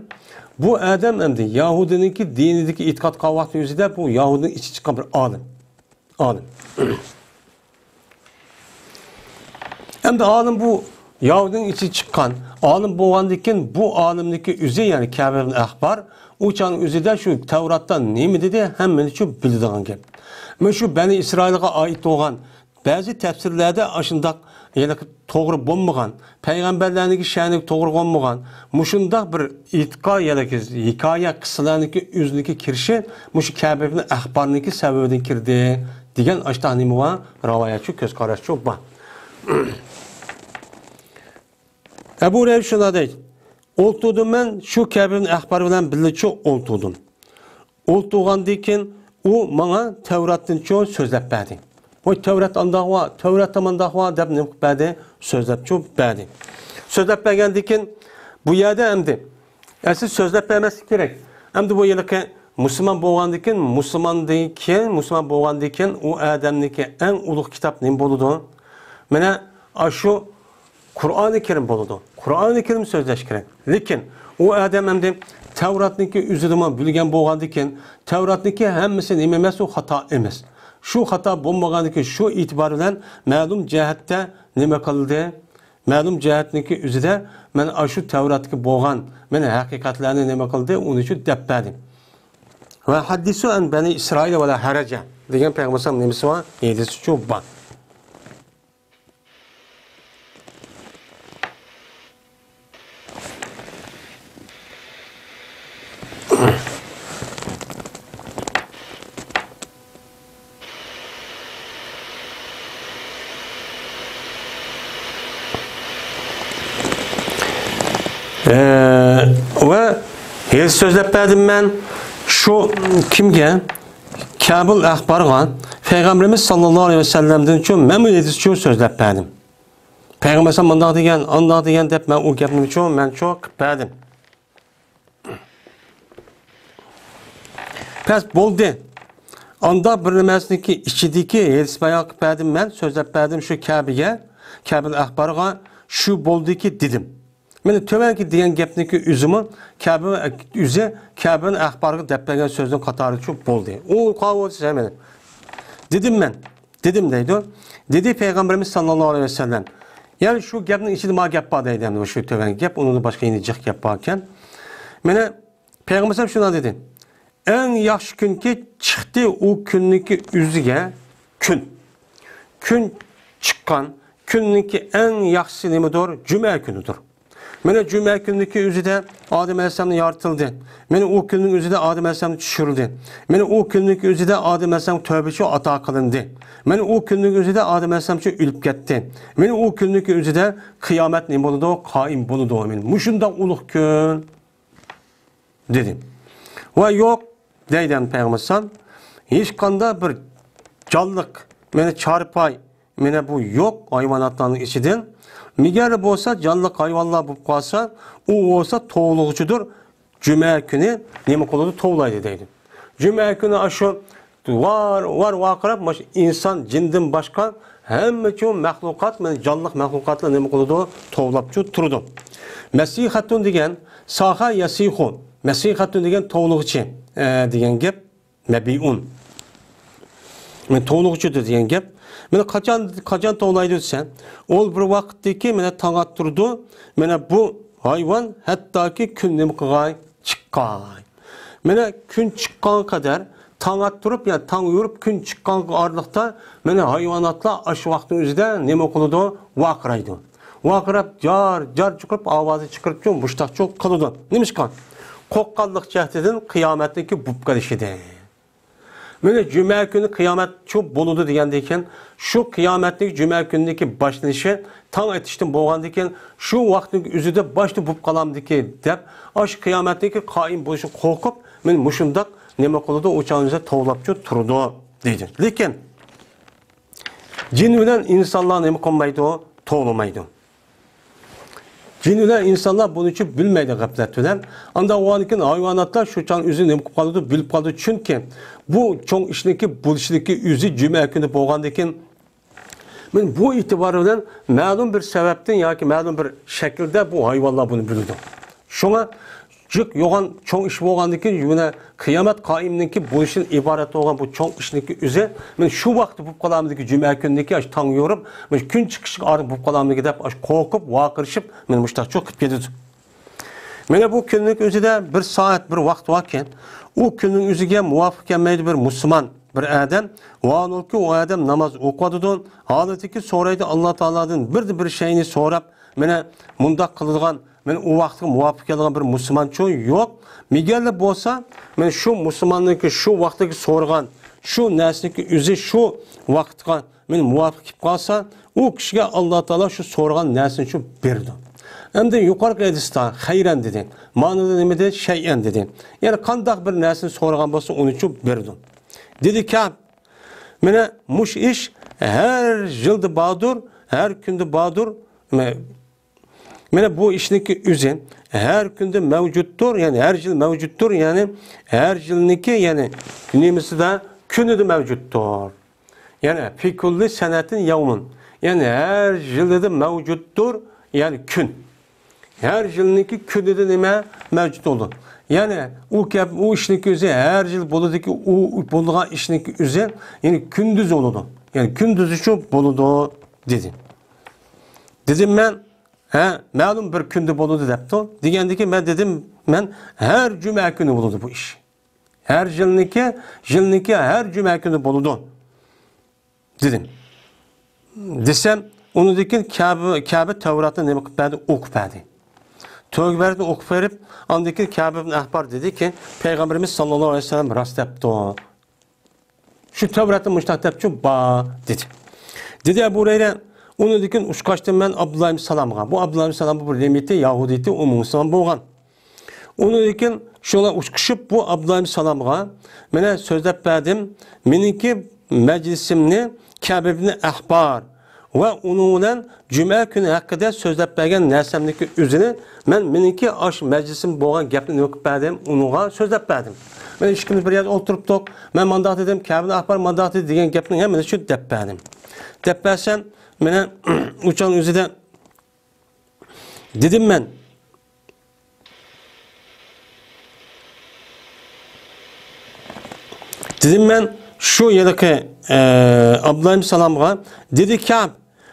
بۇ ئادەم ئەمدى يەھۇدىينىڭكى دىنىدىكى ئېتىقاد قىلغان ۋاقتىنىڭ ئۆزىدە بۇ يەھۇدىينىڭ ئىچى چىققان بىر ئالىم. ئالىم. ئەمدى ئالىم بۇ يەھۇدىينىڭ ئىچى چىققان ئالىم بولغاندىن كېيىن، بۇ ئالىمنىڭكى ئۆزى، يەنى كەبىر ئەخبار، ئۇ چاغنىڭ ئۆزىدە شۇ تەۋراتتا نېمە دېدى، ھەممىنى شۇ بىلىدىغان گەپ. مانا شۇ بەنى ئىسرائىلغا ئائىت بولغان بەزى تەپسىرلەردە ئاشۇنداق، يەنى توغرا بولمىغان، پەيغەمبەرلەرنىڭكى شەنىگە توغرا بولمىغان، مۇشۇنداق بىر ئېيتقان ياكى ھېكايە، قىسسىلەرنىڭكى ئۆزىنىڭكى كىرىشى مۇشۇ كەبىر ئەخبارنىڭكى سەۋەبىدىن كىردى، دېگەن ئاشۇنداق نېمە بار؟ رىۋايەتچۇ كۆز قاراشچۇ بار. ئەبۇ ھۇرەيرە شۇنداق دەيدۇ، ئولتۇردۇم مەن شۇ كەبىر ئەخبار بىلەن بىللىچۇ ئولتۇردۇم. ئولتۇرغاندىن كېيىن ئۇ ماڭا تەۋراتنىچۇ سۆزلەپ بەردى. ۋاي، تەۋرات ئانداق ۋا، تەۋرات مانداق ۋا دەپ نېمە قىلىپ بەردى؟ سۆزلەپچۇ بەردى. سۆزلەپ بەرگەندىن كېيىن بۇ يەردە ئەمدى ئەسلى سۆزلەپ بەرمەسلىك كېرەك. ئەمدى بۇ ھېلىقى مۇسۇلمان بولغاندىن كېيىن، مۇسۇلماندىن كېيىن، مۇسۇلمان بولغاندىن كېيىن ئۇ ئادەمنىڭكى ئەڭ ئۇلۇغ كىتاب نېمە بولىدۇ؟ مانا ئاشۇ قۇرئانى كەرىم بولىدۇ. قۇرئانى كەرىم سۆزلەش كېرەك. لېكىن ئۇ ئادەم ئەمدى تەۋراتنىڭكى ئۆزىدىمۇ بىلگەن بولغاندىكىن، تەۋراتنىڭكى ھەممىسى نېمە ئەمەس، ئۇ خاتا ئەمەس. شۇ خاتا بولمىغاندىكىن، شۇ ئېتىبار بىلەن مەلۇم جەھەتتە نېمە قىلدى؟ مەلۇم جەھەتنىڭكى ئۆزىدە مەن ئاشۇ تەۋراتتىكى بولغان، مەن ھەقىقەتلەرنى نېمە قىلدى؟ ئۇنى شۇ دەپ بەردى. ۋە ھەددىسۇ ئەن بەنى ئىسرائىل ۋە لا ھەرەجە دېگەن پەيغەمبەر ئەلەيھىسسالام نېمىسى بار؟ ھەدىسىچۇ بار. ئە، ۋە ھەدىس سۆزلەپ بەردىم مەن شۇ كىمگە؟ كەبىر ئەخبارغا پەيغەمبىرىمىز ساللاللاھۇ ئەلەيھى ۋەسەللەمدىنچۇ مەنمۇ ھەدىسچۇ سۆزلەپ بەردىم. پەيغەمبەر مۇنداق دېگەن، ئانداق دېگەن دەپ مەن ئۇ گەپنىچۇ، مەنچۇ قىپ بەردىم. بەس بولدى. ئانداق بىر نېمەسىنىڭكى ئىچىدىكى ھەدىس بايان قىپ بەردىم مەن، سۆزلەپ بەردىم شۇ كەبىگە، كەبىر ئەخبارغا شۇ بولدىكى دېدىم. مانا تۆۋەنكى دېگەن گەپنىڭكى ئۆزىمۇ كەبىر ئۆزى كەبىر ئەخبارغا دەپ بەرگەن سۆزنىڭ قاتارىچۇ بولدى. ئۇ قاۋۇ دېسە مانا. دېدىم مەن. دېدىم دەيدۇ. دېدى پەيغەمبىرىمىز ساللاللاھۇ ئەلەيھى ۋەسەللەم. يەنى شۇ گەپنىڭ ئىچىدە ما گەپ بار دەيدۇ، ئەمدى شۇ تۆۋەنكى گەپ، ئۇنىڭدىن باشقا يەنە جىق گەپ باركەن. مانا پەيغەمبەر شۇنداق دېدى. ئەڭ ياخشى كۈنكى چىقتى ئۇ كۈننىڭكى ئۆزىگە كۈن. كۈن چىققان كۈننىڭكى ئەڭ ياخشىسى نېمىدۇر؟ جۈمە كۈنىدۇر. مانا جۈمە كۈنىدىكى ئۆزىدە ئادەم ئەلەيھىسسالام يارىتىلدى. مانا ئۇ كۈننىڭ ئۆزىدە ئادەم ئەلەيھىسسالام چۈشۈرۈلدى. مانا ئۇ كۈننىڭ ئۆزىدە ئادەم ئەلەيھىسسالام تۆبىچۇ ئاتا قىلىندى. مانا ئۇ كۈننىڭ ئۆزىدە ئادەم ئەلەيھىسسالام ئۆلۈپ كەتتى. مانا ئۇ كۈننىڭ ئۆزىدە قىيامەت نېمە بولىدۇ؟ قائىم بولىدۇ. مانا مۇشۇنداق ئۇلۇغ كۈن. دېدى. ۋە يوق، دەيدۇ پەيغەمبەر ئەلەيھىسسالام، ھېچقانداق بىر جانلىق، مانا چارپاي، مانا بۇ يوق ھايۋاناتلارنىڭ ئىچىدىن. مېگەر بولسا جانلىق ھايۋانلار بولۇپ قالسا، ئۇ بولسا توۋلىغۇچىدۇر، جۈمە كۈنى نېمە قىلىدۇ؟ توۋلايدۇ دەيدۇ. جۈمە كۈنى ئاشۇ ۋار، ۋار ۋارقىراپ، مانا ئىنسان، جىندىن باشقا ھەممىچۇ مەخلۇقات، مانا جانلىق مەخلۇقاتلار نېمە قىلىدۇ؟ توۋلاپچۇ تۇرىدۇ. مەسىخەتۇن دېگەن، ساخا يەسىخۇ، مەسىخەتۇن دېگەن توۋلىغۇچى، ئە، دېگەن گەپ، مەبىئۇن. مانا توۋلىغۇچىدۇر دېگەن گەپ. مانا قاچان، قاچان توۋلايدۇ دېسە، ئۇ بىر ۋاقىتتىكى مانا تاڭ ئاتتۇرىدۇ، مانا بۇ ھايۋان ھەتتاكى كۈن نېمە قىلغاي؟ چىققاي. مانا كۈن چىققانغا قەدەر تاڭ ئاتتۇرۇپ، يا تاڭ يورۇپ، كۈن چىققانغا ئارىلىقتا مانا ھايۋاناتلار ئاشۇ ۋاقىتنىڭ ئۆزىدە نېمە قىلىدۇ؟ ۋارقىرايدۇ. ۋارقىراپ، جار، جار چىقىرىپ، ئاۋازى چىقىرىپچۇ، مۇشتاقچۇ قىلىدۇ. نېمىشقا؟ قورققانلىق جەھىتىدىن قىيامەتنىڭكى بولۇپ قېلىشىدىن. مانا جۈمە كۈنى قىيامەتچۇ بولىدۇ دېگەندىن كېيىن، شۇ قىيامەتنىڭ جۈمە كۈنىدىكى باشلىنىشى تاڭ ئېتىشتىن بولغاندىن كېيىن، شۇ ۋاقىتنىڭ ئۆزىدە باشتا بولۇپ قالامدىكى دەپ، ئاشۇ قىيامەتنىڭكى قائىم بولۇشىغا قورقۇپ، مانا مۇشۇنداق نېمە قىلىدۇ، ئۇ چاغنىڭدا توۋلاپچۇ تۇرىدۇ، دېدى. لېكىن جىن بىلەن ئىنسانلار نېمە قىلمايدۇ؟ توۋلىمايدۇ. جىن بىلەن ئىنسانلار بۇنى ئۈچۈن بىلمەيدۇ غەپلەت بىلەن. ئانداق بولغاندىكىن ھايۋاناتلار شۇ چاغ ئۆزى نېمە قىلىپ قالىدۇ، بىلىپ قالىدۇ. چۈنكى بۇ چوڭ ئىشنىڭكى بولۇشىدىكى ئۆزى جۈمە كۈنى بولغاندىكىن، مانا بۇ ئېتىبار بىلەن مەلۇم بىر سەۋەبتىن ياكى مەلۇم بىر شەكىلدە بۇ ھايۋانلار بۇنى بىلىدۇ. شۇڭا جىق يوغان چوڭ ئىش بولغاندىكىن، يەنە قىيامەت قائىمنىڭكى بولۇشىدىن ئىبارەت بولغان بۇ چوڭ ئىشنىڭكى ئۆزى، مانا شۇ ۋاقىتتا بولۇپ قالامدىكى جۈمە كۈنىدىكى ئاشۇ تاڭ يورۇپ، مانا كۈن چىقىشىغا ئاران بولۇپ قالامدىكى دەپ، ئاشۇ قورقۇپ، ۋارقىرىشىپ، مانا مۇشۇنداق چوقۇپ كېتىدۇ. مانا بۇ كۈننىڭ ئۆزىدە بىر سائەت، بىر ۋاقىت باركەن، ئۇ كۈننىڭ ئۆزىگە مۇۋاپىق كەلمەيدۇ بىر مۇسۇلمان، بىر ئادەم. ۋاھالەنكى، ئۇ ئادەم ناماز ئوقۇۋاتىدۇ. ھالىتىكى سورايدۇ، ئاللا تائالادىن بىردىن بىر شەينى سوراپ، مانا مۇنداق قىلىدىغان، مانا ئۇ ۋاقىتقا مۇۋاپىق كەلگەن بىر مۇسۇلمانچۇ يوق. مىگەللى بولسا، مانا شۇ مۇسۇلماننىڭكى شۇ ۋاقىتتىكى سورىغان شۇ نەرسىنىڭكى ئۆزى شۇ ۋاقىتقا مانا مۇۋاپىق كېلىپ قالسا، ئۇ كىشىگە ئاللا تائالا شۇ سورىغان نەرسىنى شۇ بېرىدۇ. ئەمدى يۇقىرىقى ھەدىستە خەيرەن دېدى. مەنىدە نېمە دېدى؟ شەيئەن دېدى. يەنى قانداق بىر نەرسىنى سورىغان بولسا، ئۇنى شۇ بېرىدۇ. دېدى كەب، مانا مۇشۇ ئىش ھەر يىلدا باردۇر، ھەر كۈندە باردۇر. مانا بۇ ئىشنىڭكى ئۆزى ھەر كۈندە مەۋجۇتتۇر، يەنى ھەر يىل مەۋجۇتتۇر، يەنى ھەر يىلنىڭكى، يەنى نېمىسىدە، كۈنىدە مەۋجۇتتۇر. يەنى في كل سنة يوم، يەنى ھەر يىلدا مەۋجۇتتۇر، يەنى كۈن. ھەر يىلنىڭكى كۈنىدە نېمە مەۋجۇت بولىدۇ؟ يەنى ئۇ گەپ، ئۇ ئىشنىڭكى ئۆزى ھەر يىل بولىدىكى، ئۇ بولىدىغان ئىشنىڭكى ئۆزى، يەنى كۈندۈز بولىدۇ. يەنى كۈندۈزىچۇ بولىدۇ، دېدى. دېدىم مەن، ھە، مەلۇم بىر كۈندە بولىدۇ دەپتۇ. دېگەندىكىن مەن دېدىم، مەن ھەر جۈمە كۈنى بولىدۇ بۇ ئىش. ھەر يىلنىڭكى، يىلنىڭكى ھەر جۈمە كۈنى بولىدۇ، دېدىم. دېسەم، ئۇنىڭدىن كېيىن كەبە، كەبە تەۋراتنى نېمە قىلىپ بەردى؟ ئوقۇپ بەردى. تەۋراتنى ئوقۇپ بېرىپ، ئاندىن كېيىن كەبە ئىبن ئەھبار دېدىكى، پەيغەمبىرىمىز ساللاللاھۇ ئەلەيھى ۋەسەللەم راست دەپتۇ. شۇ تەۋراتتا مۇشۇنداق دەپچۇ بار، دېدى. دېدى ئەبۇ ھۇرەيرە، ئۇنىڭدىن كېيىن ئۇچقاچتىم مەن ئابدۇللا ئىبن سالامغا. بۇ ئابدۇللا ئىبن سالام بۇ بىر يەمىتى، يەھۇدىيتى، ئۇ مۇسۇلمان بولغان. ئۇنىڭدىن كېيىن شۇلار ئۇچقۇشۇپ، بۇ ئابدۇللا ئىبن سالامغا مانا سۆزلەپ بەردىم. مېنىڭكى مەجلىسىمنى كەبە ئىبن ئەھبار ۋە ئۇنىڭ بىلەن جۈمە كۈنى ھەققىدە سۆزلەپ بەرگەن نەرسەمنىڭكى ئۆزىنى مەن مېنىڭكى ئاشۇ مەجلىسىم بولغان گەپنى نېمە قىلىپ بەردىم، ئۇنىڭغا سۆزلەپ بەردىم. مانا ئىككىمىز بىر يەردە ئولتۇرۇپتۇق. مەن مانداق دېدىم، كەبە ئىبن ئەھبار مانداق دېدى دېگەن گەپنىڭ ھەممىسىنى شۇ دەپ بەردىم. دەپ بەرسەم، مانا ئۇ چاغنىڭ ئۆزىدە دېدىم مەن. دېدىم مەن شۇ ھېلىقى، ئە، ئابدۇللا ئىبن سالامغا، دېدى كەب،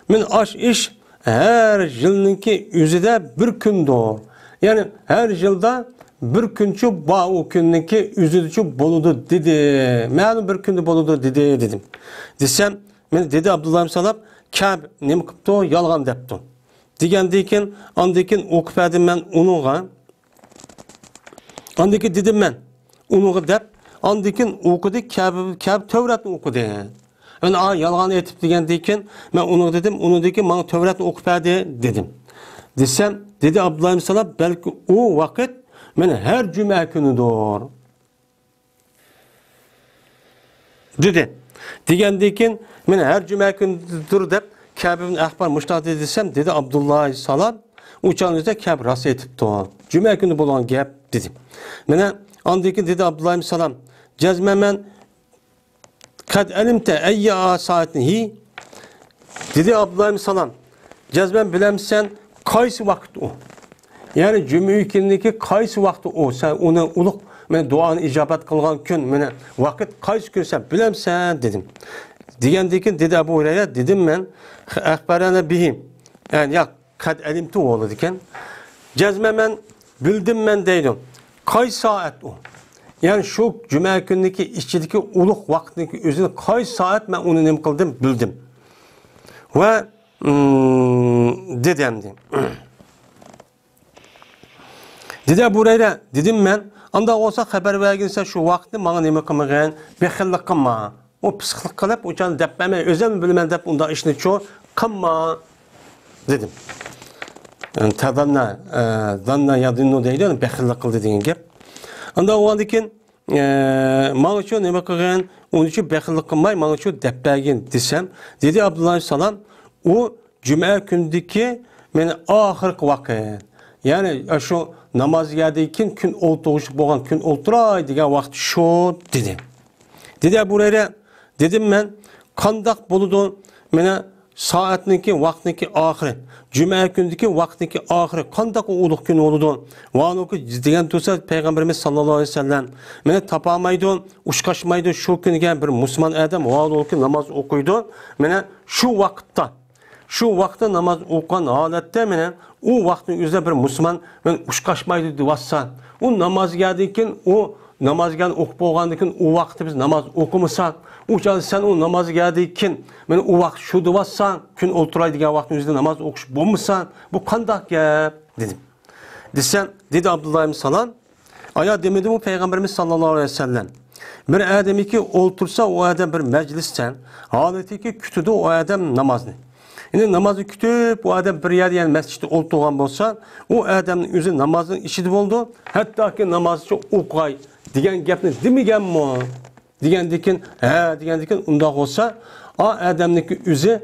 مەن ئاش ئىش ھەر يىلنىڭكى ئۆزىدە بىر كۈندۇر. يەنى ھەر يىلدا بىر كۈنچۇ بار، ئۇ كۈننىڭكى ئۆزىدىچۇ بولىدۇ دېدى. مەلۇم بىر كۈندە بولىدۇ دېدى، دېدىم. دېسەم، مانا دېدى ئابدۇللا ئىبن سالام، كەب نېمە قىپتۇ؟ يالغان دەپتۇ. دېگەندىن كېيىن، ئاندىن كېيىن ئوقۇپ بەردىم مەن ئۇنىڭغا. ئاندىن كېيىن دېدىم مەن ئۇنىڭغا دەپ، ئاندىن كېيىن ئوقۇدى، كەبە، كەبە تەۋراتنى ئوقۇدى. مەن، ئا، يالغان ئېيتىپ دېگەندىن كېيىن، مەن ئۇنىڭغا دېدىم، ئۇنىڭدىن كېيىن ماڭا تەۋراتنى ئوقۇپ بەردى، دېدىم. دېسەم، دېدى ئابدۇللا ئىبن سالام، بەلكى ئۇ ۋاقىت مانا ھەر جۈمە كۈنىدۇر. دېدى. دېگەندىن كېيىن، مانا ھەر جۈمە كۈنىدۇر دەپ، كەبە ئىبن ئەھبار مۇشۇنداق دېدى دېسەم، دېدى ئابدۇللا سالام، ئۇ چاغنىڭ ئۆزىدە كەبە راست ئېيتىپتۇ. جۈمە كۈنى بولغان گەپ، دېدى. مانا ئاندىن كېيىن دېدى ئابدۇللا ئىبن سالام، جەزمەن مەن، قەد ئەلىمتە ئەييە سائەتىن ھى؟ دېدى ئابدۇللا ئىبن سالام، جەزمەن بىلەمسەن قايسى ۋاقىت ئۇ؟ يەنى جۈمە كۈنىدىكى قايسى ۋاقىت ئۇ؟ سەن ئۇنى ئۇلۇغ، مانا دۇئانى ئىجابەت قىلغان كۈن، مانا ۋاقىت قايسى كۈن سەن بىلەمسەن؟ دېدىم. دېگەندىن كېيىن دېدى ئەبۇ ھۇرەيرە، دېدىم مەن، ئەخبەرەنە بىھى. يەنى ياق، قەد ئەلىمتۇ بولىدىكەن. جەزمەن مەن بىلدىم مەن دەيدۇ. قايسى سائەت ئۇ؟ يەنى شۇ جۈمە كۈنىدىكى ئىچىدىكى ئۇلۇغ ۋاقىتنىڭكى ئۆزىنى قايسى سائەت مەن ئۇنى نېمە قىلدىم، بىلدىم. ۋە، ئىم، دېدى ئەمدى. دېدى ئەبۇ ھۇرەيرە، دېدىم مەن، ئانداق بولسا خەۋەر بەرگىنسەن شۇ ۋاقىتنى ماڭا نېمە قىلمىغىن، بېخىللىق قىلما. ئۇ پىسخىقلىق قىلىپ، ئۇ چاغدا دەپ بەرمەي، ئۆزۈم بىلىمەن دەپ ئۇنداق ئىشنىچۇ قىلما، دېدىم. يەنى تەزەننە، ئە، زەننە يەزۇننۇ دەيدۇ، يەنى بېخىللىق قىلدى دېگەن گەپ. ئانداق بولغاندىن كېيىن، ئە، ماڭىچۇ نېمە قىلغىن، ئۇنىچۇ بېخىللىق قىلماي، ماڭىچۇ دەپ بەرگىن دېسەم، دېدى ئابدۇللا سالام، ئۇ جۈمە كۈنىدىكى مانا ئاخىرقى ۋاقىت. يەنى شۇ ناماز يەردىن كېيىن كۈن ئولتۇرۇشلۇق بولغان، كۈن ئولتۇراي دېگەن ۋاقىت شۇ، دېدى. دېدى ئەبۇ ھۇرەيرە، دېدىم مەن، قانداق بولىدۇ؟ مانا سائەتنىڭكى، ۋاقىتنىڭكى ئاخىرى، جۈمە كۈنىدىكى ۋاقىتنىڭكى ئاخىرى قانداق ئۇ ئۇلۇق كۈن بولىدۇ؟ ۋاھالەنكى دېگەن تۇرسا پەيغەمبىرىمىز ساللاللاھۇ ئەلەيھى ۋەسەللەم، مانا تاپالمايدۇ، ئۇچراشمايدۇ شۇ كۈنىگە بىر مۇسۇلمان ئادەم، ۋاھالەنكى ناماز ئوقۇيدۇ. مانا شۇ ۋاقىتتا شۇ ۋاقىتتا ناماز ئوقۇغان ھالەتتە مانا ئۇ ۋاقىتنىڭ ئۆزىدە بىر مۇسۇلمان مانا ئۇچراشمايدۇ دېۋاتسا، ئۇ ناماز يەردىن كېيىن، ئۇ ناماز يەردىن ئوقۇپ بولغاندىن كېيىن ئۇ ۋاقىتتا بىز ناماز ئوقۇمىساق، ئۇ چاغدا سەن ئۇ ناماز يەردىن كېيىن مانا ئۇ ۋاقىت شۇ دېۋاتساڭ، كۈن ئولتۇراي دېگەن ۋاقىتنىڭ ئۆزىدە ناماز ئوقۇش بولمىسا، بۇ قانداق گەپ؟ دېدىم. دېسەم، دېدى ئابدۇللا ئىبن سالام، ئايا دېمىدىمۇ پەيغەمبىرىمىز ساللاللاھۇ ئەلەيھى ۋەسەللەم، بىر ئادەمكى ئولتۇرسا، ئۇ ئادەم بىر مەجلىستە ھالىتىكى كۈتىدۇ ئۇ ئادەم نامازنى. يەنى نامازنى كۈتۈپ، ئۇ ئادەم بىر يەردە، يەنى مەسچىتتە ئولتۇرغان بولسا، ئۇ ئادەمنىڭ ئۆزى نامازنىڭ ئىچىدە بولىدۇ. ھەتتاكى نامازچە ئوقۇي دېگەن گەپنى دېمىگەنمۇ؟ دېگەندىكىن، ھە، دېگەندىكىن، ئۇنداق بولسا، ئا ئادەمنىڭكى ئۆزى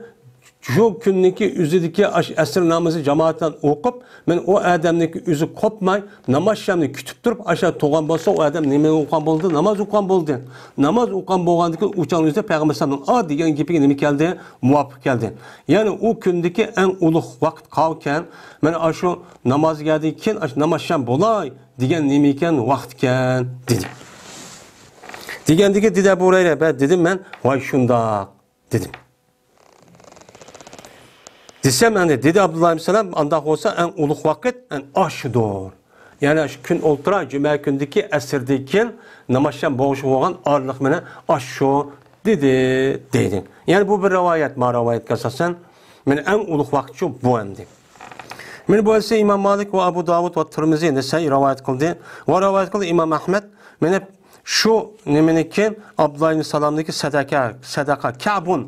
شۇ كۈننىڭكى ئۆزىدىكى ئاشۇ ئەسىر نامىزى جامائەت بىلەن ئوقۇپ، مەن ئۇ ئادەمنىڭكى ئۆزى قوپماي، ناماز شامنى كۈتۈپ تۇرۇپ، ئاشۇ تۇرغان بولسا، ئۇ ئادەم نېمە ئوقۇغان بولدى؟ ناماز ئوقۇغان بولدى. ناماز ئوقۇغان بولغاندىكىن، ئۇ چاغنىڭ ئۆزىدە پەيغەمبەر ئەلەيھىسسالامنىڭ ئا دېگەن گېپىگە نېمە كەلدى؟ مۇۋاپىق كەلدى. يەنى ئۇ كۈندىكى ئەڭ ئۇلۇغ ۋاقىت قاۋىكەن، مەن ئاشۇ ناماز يەردىن كېيىن، ئاشۇ ناماز شام بولاي دېگەن نېمە ئىكەن؟ ۋاقىت ئىكەن، دېدى. دېگەندىكىن دېدى ئەبۇ ھۇرەيرە، بە، دېدىم مەن، ۋاي شۇنداق، دېدىم. دېسەم، ئەنە، دېدى ئابدۇللا ئىبن سالام، ئانداق بولسا ئەڭ ئۇلۇغ ۋاقىت ئەنە ئاشۇدۇر. يەنى شۇ كۈن ئولتۇرا، جۈمە كۈندىكى ئەسىردىن كېيىن ناماز شام بولغۇچە بولغان ئارىلىق مانا ئاشۇ، دېدى، دەيدۇ. يەنى بۇ بىر رىۋايەت، ما رىۋايەتكە ئاساسەن، مانا ئەڭ ئۇلۇغ ۋاقىت شۇ بۇ ئەمدى. مانا بۇ ھەدىسنى ئىمام مالىك ۋە ئەبۇ داۋۇد ۋە تىرمىزى، نەسائىي رىۋايەت قىلدى. ۋە رىۋايەت قىلدى ئىمام ئەھمەد. مانا شۇ نېمىنىكى، ئابدۇللا ئىبن سالامنىكى سەدەقە، سەدەقە، كەبۇن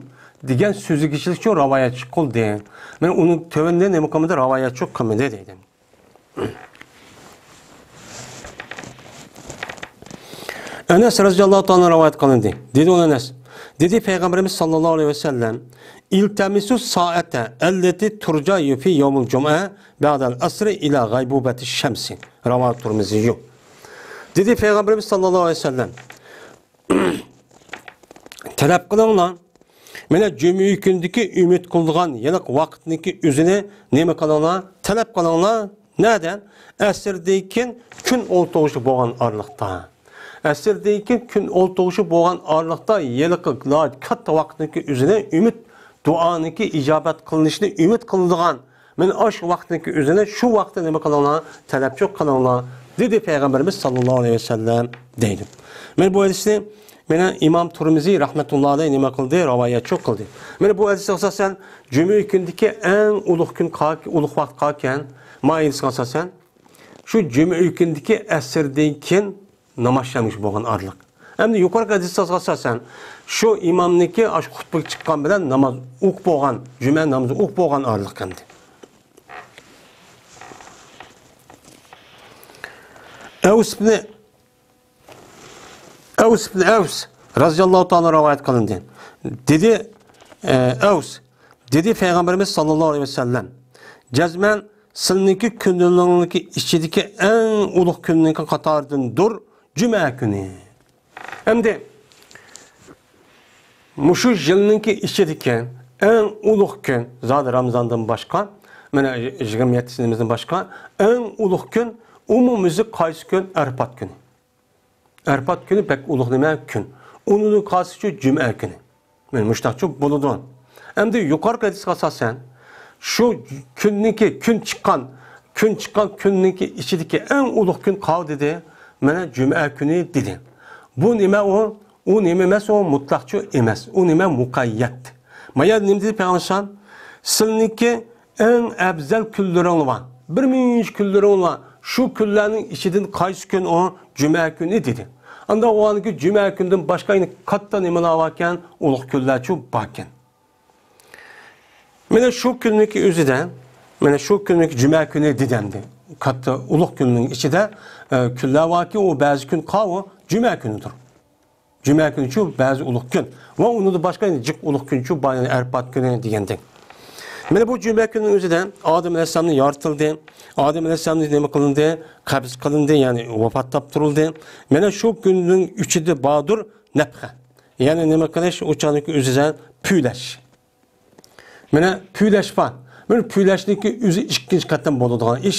دېگەن سۆزىگىچىلىك شۇ رىۋايەتچى قىلدى. مانا ئۇنىڭ تۆۋىنىدە نېمە قىلمىدى؟ رىۋايەتچى قىلمىدى دەيدۇ. ئەنەس رەزىياللاھۇ تائالا رىۋايەت قىلىندى. دېدى ئۇ ئەنەس. دېدى پەيغەمبىرىمىز ساللاللاھۇ ئەلەيھى ۋەسەللەم، ئىلتەمىسۇ سائەتە ئەللەتى تۇرجا فى يەۋمىل جۇمئە بەئدەل ئەسرى ئىلا غەيبۇبەتى شەمسى. رەۋاھۇ تۇرمىزىيۇ. دېدى پەيغەمبىرىمىز ساللاللاھۇ ئەلەيھى ۋەسەللەم، تەلەپ قىلىڭلار. مانا جۈمە كۈندىكى ئۈمىد قىلىدىغان ھېلىقى ۋاقىتنىڭكى ئۆزىنى نېمە قىلىڭلار؟ تەلەپ قىلىڭلار. نەدە؟ ئەسىردىن كېيىن كۈن ئولتۇرۇشلۇق بولغان ئارىلىقتا. ئەسىردىن كېيىن كۈن ئولتۇرۇشلۇق بولغان ئارىلىقتا ھېلىقى كاتتا ۋاقىتنىڭكى ئۆزىنى ئۈمىد، دۇئانىڭكى ئىجابەت قىلىنىشىنى ئۈمىد قىلىدىغان، مانا ئاشۇ ۋاقىتنىڭكى ئۆزىنى شۇ ۋاقىتتا نېمە قىلىڭلار؟ تەلەپچۇ قىلىڭلار، دېدى پەيغەمبىرىمىز ساللاللاھۇ ئەلەيھى ۋەسەللەم، دەيدۇ. مانا بۇ ھەدىسنى مانا ئىمام تۇرمىزى رەھمەتۇللا ئەلەيھ نېمە قىلدى؟ رىۋايەتچۇ قىلدى. مانا بۇ ھەدىسكە ئاساسەن، جۈمە كۈندىكى ئەڭ ئۇلۇغ كۈن قا-، ئۇلۇغ ۋاقىت قالكەن، ما ھەدىسكە ئاساسەن، شۇ جۈمە كۈندىكى ئەسىردىن كېيىن ناماز شامگىچە بولغان ئارىلىق. ئەمدى يۇقىرىقى ھەدىسكە ئاساسەن، شۇ ئىمامنىڭكى ئاشۇ خۇتبىگە چىققان بىلەن ناماز ئوقۇپ بولغان، جۈمە نامىزى ئوقۇپ بولغان ئارىلىق ئەمدى. ئەۋس ئىبنى، ئەۋس ئىبنى ئەۋس رەزىياللاھۇ تائالا رىۋايەت قىلىندى. دېدى، ئە، ئەۋس، دېدى پەيغەمبىرىمىز ساللاللاھۇ ئەلەيھى ۋەسەللەم، جەزمەن سىلىنىڭكى كۈنلىرىڭلارنىڭكى ئىچىدىكى ئەڭ ئۇلۇغ كۈننىڭكى قاتارىدىندۇر جۈمە كۈنى. ئەمدى مۇشۇ يىلنىڭكى ئىچىدىكى ئەڭ ئۇلۇغ كۈن، زادى رامىزاندىن باشقا، مانا يىگىرمە يەتتىسىدىن باشقا ئەڭ ئۇلۇغ كۈن ئومۇمىي قايسى كۈن؟ ئەرپات كۈنى. ئەرپات كۈنى بەك ئۇلۇغ نېمە؟ كۈن. ئۇنىڭدىن قالسىچۇ جۈمە كۈنى. مانا مۇشۇنداقچۇ بولىدۇ. ئەمدى يۇقىرىقى ھەدىسكە ئاساسەن، شۇ كۈننىڭكى، كۈن چىققان، كۈن چىققان كۈننىڭكى ئىچىدىكى ئەڭ ئۇلۇغ كۈن قاۋ دېدى؟ مانا جۈمە كۈنى دېدى. بۇ نېمە ئۇ؟ ئۇ نېمە ئەمەس؟ ئۇ مۇتلەقچۇ ئەمەس. ئۇ نېمە؟ مۇقەييەت. مايا نېمە دېدى پەيغەمبەر ئەلەيھىسسالام؟ سىلىنىڭكى ئەڭ ئەۋزەل كۈنلىرىڭلار بار. بىر مۇنچە كۈنلىرىڭلار بار. شۇ كۈنلەرنىڭ ئىچىدىن قايسى كۈن ئۇ؟ جۈمە كۈنى دېدى. ئاندا ئۇ ئاندىكى جۈمە كۈنىدىن باشقا يەنە كاتتا نېمىلەر باركەن؟ ئۇلۇغ كۈنلەرچۇ باركەن. مانا شۇ كۈننىڭكى ئۆزىدە، مانا شۇ كۈننىڭكى جۈمە كۈنى دېدى ئەمدى. كاتتا ئۇلۇغ كۈننىڭ ئىچىدە، ئە، كۈنلەر باركى، ئۇ بەزى كۈن قاۋۇ جۈمە كۈنىدۇر. جۈمە كۈنىچۇ بەزى ئۇلۇغ كۈن. ۋە ئۇنىڭدىن باشقا يەنە جىق ئۇلۇغ كۈنچۇ بار، يەنى ئەرپات كۈنى دېگەندەك. مانا بۇ جۈمە كۈنىنىڭ ئۆزىدە ئادەم ئەلەيھىسسالامنى يارىتىلدى. ئادەم ئەلەيھىسسالامنى نېمە قىلىندى؟ قەبز قىلىندى، يەنى ۋاپات تاپتۇرۇلدى. مانا شۇ كۈننىڭ ئىچىدە باردۇر نەپخە. يەنى نېمە قىلىش؟ ئۇ چاغدىكى ئۆزىدە پۈۋلەش. مانا پۈۋلەش بار. مانا پۈۋلەشنىڭكى ئۆزى ئىككىنچى قېتىم بولىدىغان ئىش.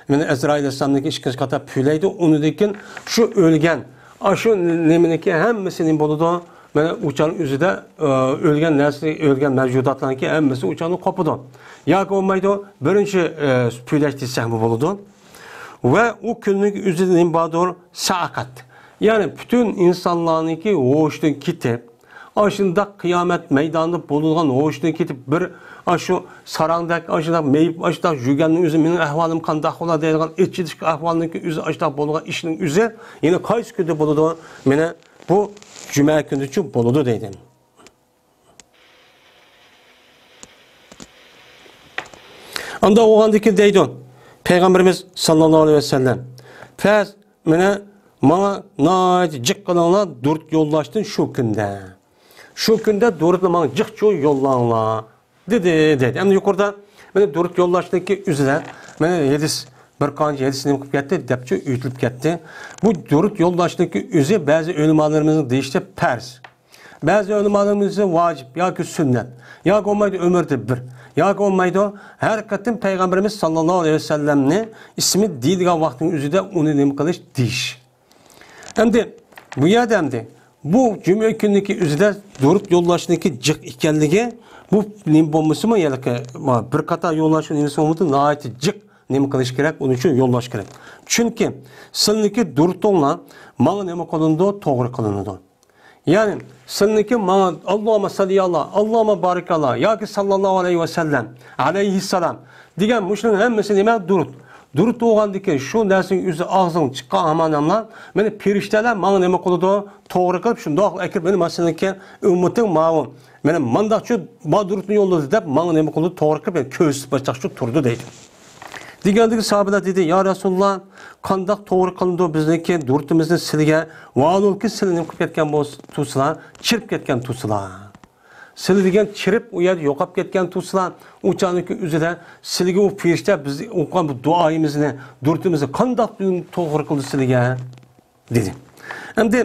مانا ئەزرائىل ئەلەيھىسسالامنىڭكى ئىككىنچى قېتىم پۈۋلەيدۇ. ئۇنىڭدىن كېيىن شۇ ئۆلگەن، ئاشۇ نېمىنىڭكى ھەممىسى نېمە بولىدۇ؟ مانا ئۇ چاغنىڭ ئۆزىدە، ئۆلگەن نەرسە، ئۆلگەن مەۋجۇداتلارنىڭكى ھەممىسى ئۇ چاغدا قوپىدۇ. ياكى بولمايدۇ، بىرىنچى، ئە، پۈۋلەش دېسەكمۇ بولىدۇ. ۋە ئۇ كۈننىڭ ئۆزىدە نېمە باردۇر؟ سائىقەت. يەنى پۈتۈن ئىنسانلارنىڭكى ھوشىدىن كېتىپ، ئاشۇنداق قىيامەت مەيدانىدا بولىدىغان ھوشىدىن كېتىپ، بىر ئاشۇ ساراڭدەك، ئاشۇنداق مېيىپ، ئاشۇنداق يۈرگەننىڭ ئۆزى مېنىڭ ئەھۋالىم قانداق بولا دەيدىغان ئېچىنىش ئەھۋالنىڭكى ئۆزى، ئاشۇنداق بولىدىغان ئىشنىڭ ئۆزى يەنە قايسى كۈندە بولىدۇ؟ مانا بۇ جۈمە كۈنىچۇ بولىدۇ دەيدۇ. ئاندا بولغاندىكىن دەيدۇ پەيغەمبىرىمىز ساللاللاھۇ ئەلەيھى ۋەسەللەم، پەس مانا ماڭا ناھايىتى جىق قىلىڭلار دۇرۇت يوللاشتىن شۇ كۈندە. شۇ كۈندە دۇرۇتنى ماڭا جىقچۇ يوللاڭلار دېدى، دەيدۇ. ئەمدى يۇقىرىدا مانا دۇرۇت يوللاشنىڭكى ئۆزىدە مانا ھەدىس، بىر قانچە ھەدىس نېمە قىلىپ كەتتى دەپچۇ ئۆتۈلۈپ كەتتى. بۇ دۇرۇت يوللاشنىڭكى ئۆزى بەزى ئۆلىمالىرىمىزنىڭ دېيىشىچە پەرز. بەزى ئۆلىمالىرىمىز ۋاجىپ ياكى سۈننەت، ياكى بولمايدۇ ئۆمۈردە بىر، ياكى بولمايدۇ ھەر قېتىم پەيغەمبىرىمىز ساللاللاھۇ ئەلەيھى ۋەسەللەمنى ئىسمى دېيىلگەن ۋاقىتنىڭ ئۆزىدە ئۇنى نېمە قىلىش، دېيىش. ئەمدى بۇ يەردە ئەمدى بۇ جۈمە كۈنىدىكى ئۆزىدە دۇرۇت يوللاشنىڭكى جىق ئىكەنلىكى، بۇ نېمە بولمىسىمۇ، يەنى بىر قاتار يوللاش نېمىسى بولمىدى، ناھايىتى جىق نېمە قىلىش كېرەك، ئۇنىڭ ئۈچۈن يوللاش كېرەك. چۈنكى سىلىنىڭكى دۇرۇتۇڭلار ماڭا نېمە قىلىنىدۇ؟ توغرا قىلىنىدۇ. يەنى سىلىنىڭكى ماڭا ئاللاھۇممە سەللى ئالا، ئاللاھۇممە بارىك ئالا ياكى ساللاللاھۇ ئەلەيھى ۋەسەللەم، ئەلەيھىسسالام دېگەن مۇشۇنىڭ ھەممىسى نېمە؟ دۇرۇت. دۇرۇت بولغاندىكىن شۇ نەرسىنىڭ ئۆزى ئاغزىڭ چىققان ھامان ئەملا مېنى پېرىشتەلەر ماڭا نېمە قىلىدۇ؟ توغرا قىلىپ شۇنداق ئەكىرىپ مېنى مانا سېنىڭكى ئۈممىتىڭ ماۋۇ مانا مانداقچۇ بار دۇرۇتنى يوللىدى دەپ ماڭا نېمە قىلىدۇ؟ توغرا قىلىپ مېنى كۆرسىتىپ باچاقچۇ تۇرىدۇ دەيدۇ. دېگەندىكى ساھابىلەر دېدى، يا رەسۇلاللا، قانداق توغرا قىلىنىدۇ بىزنىڭكى دۇرۇتىمىزنى سىلىگە، ۋاھالۇلكى سىلى نېمە قىلىپ كەتكەن بولسا، تۇرسىلا، چىرىپ كەتكەن تۇرسىلا. سىلى دېگەن چىرىپ ئۇ يەردە يوقاپ كەتكەن تۇرسىلا، ئۇ چاغنىڭكى ئۆزىدە سىلىگە ئۇ پېرىشتە بىز ئوقۇغان بۇ دۇئايىمىزنى، دۇرۇتىمىزنى قانداق توغرا قىلدى سىلىگە؟ دېدى. ئەمدى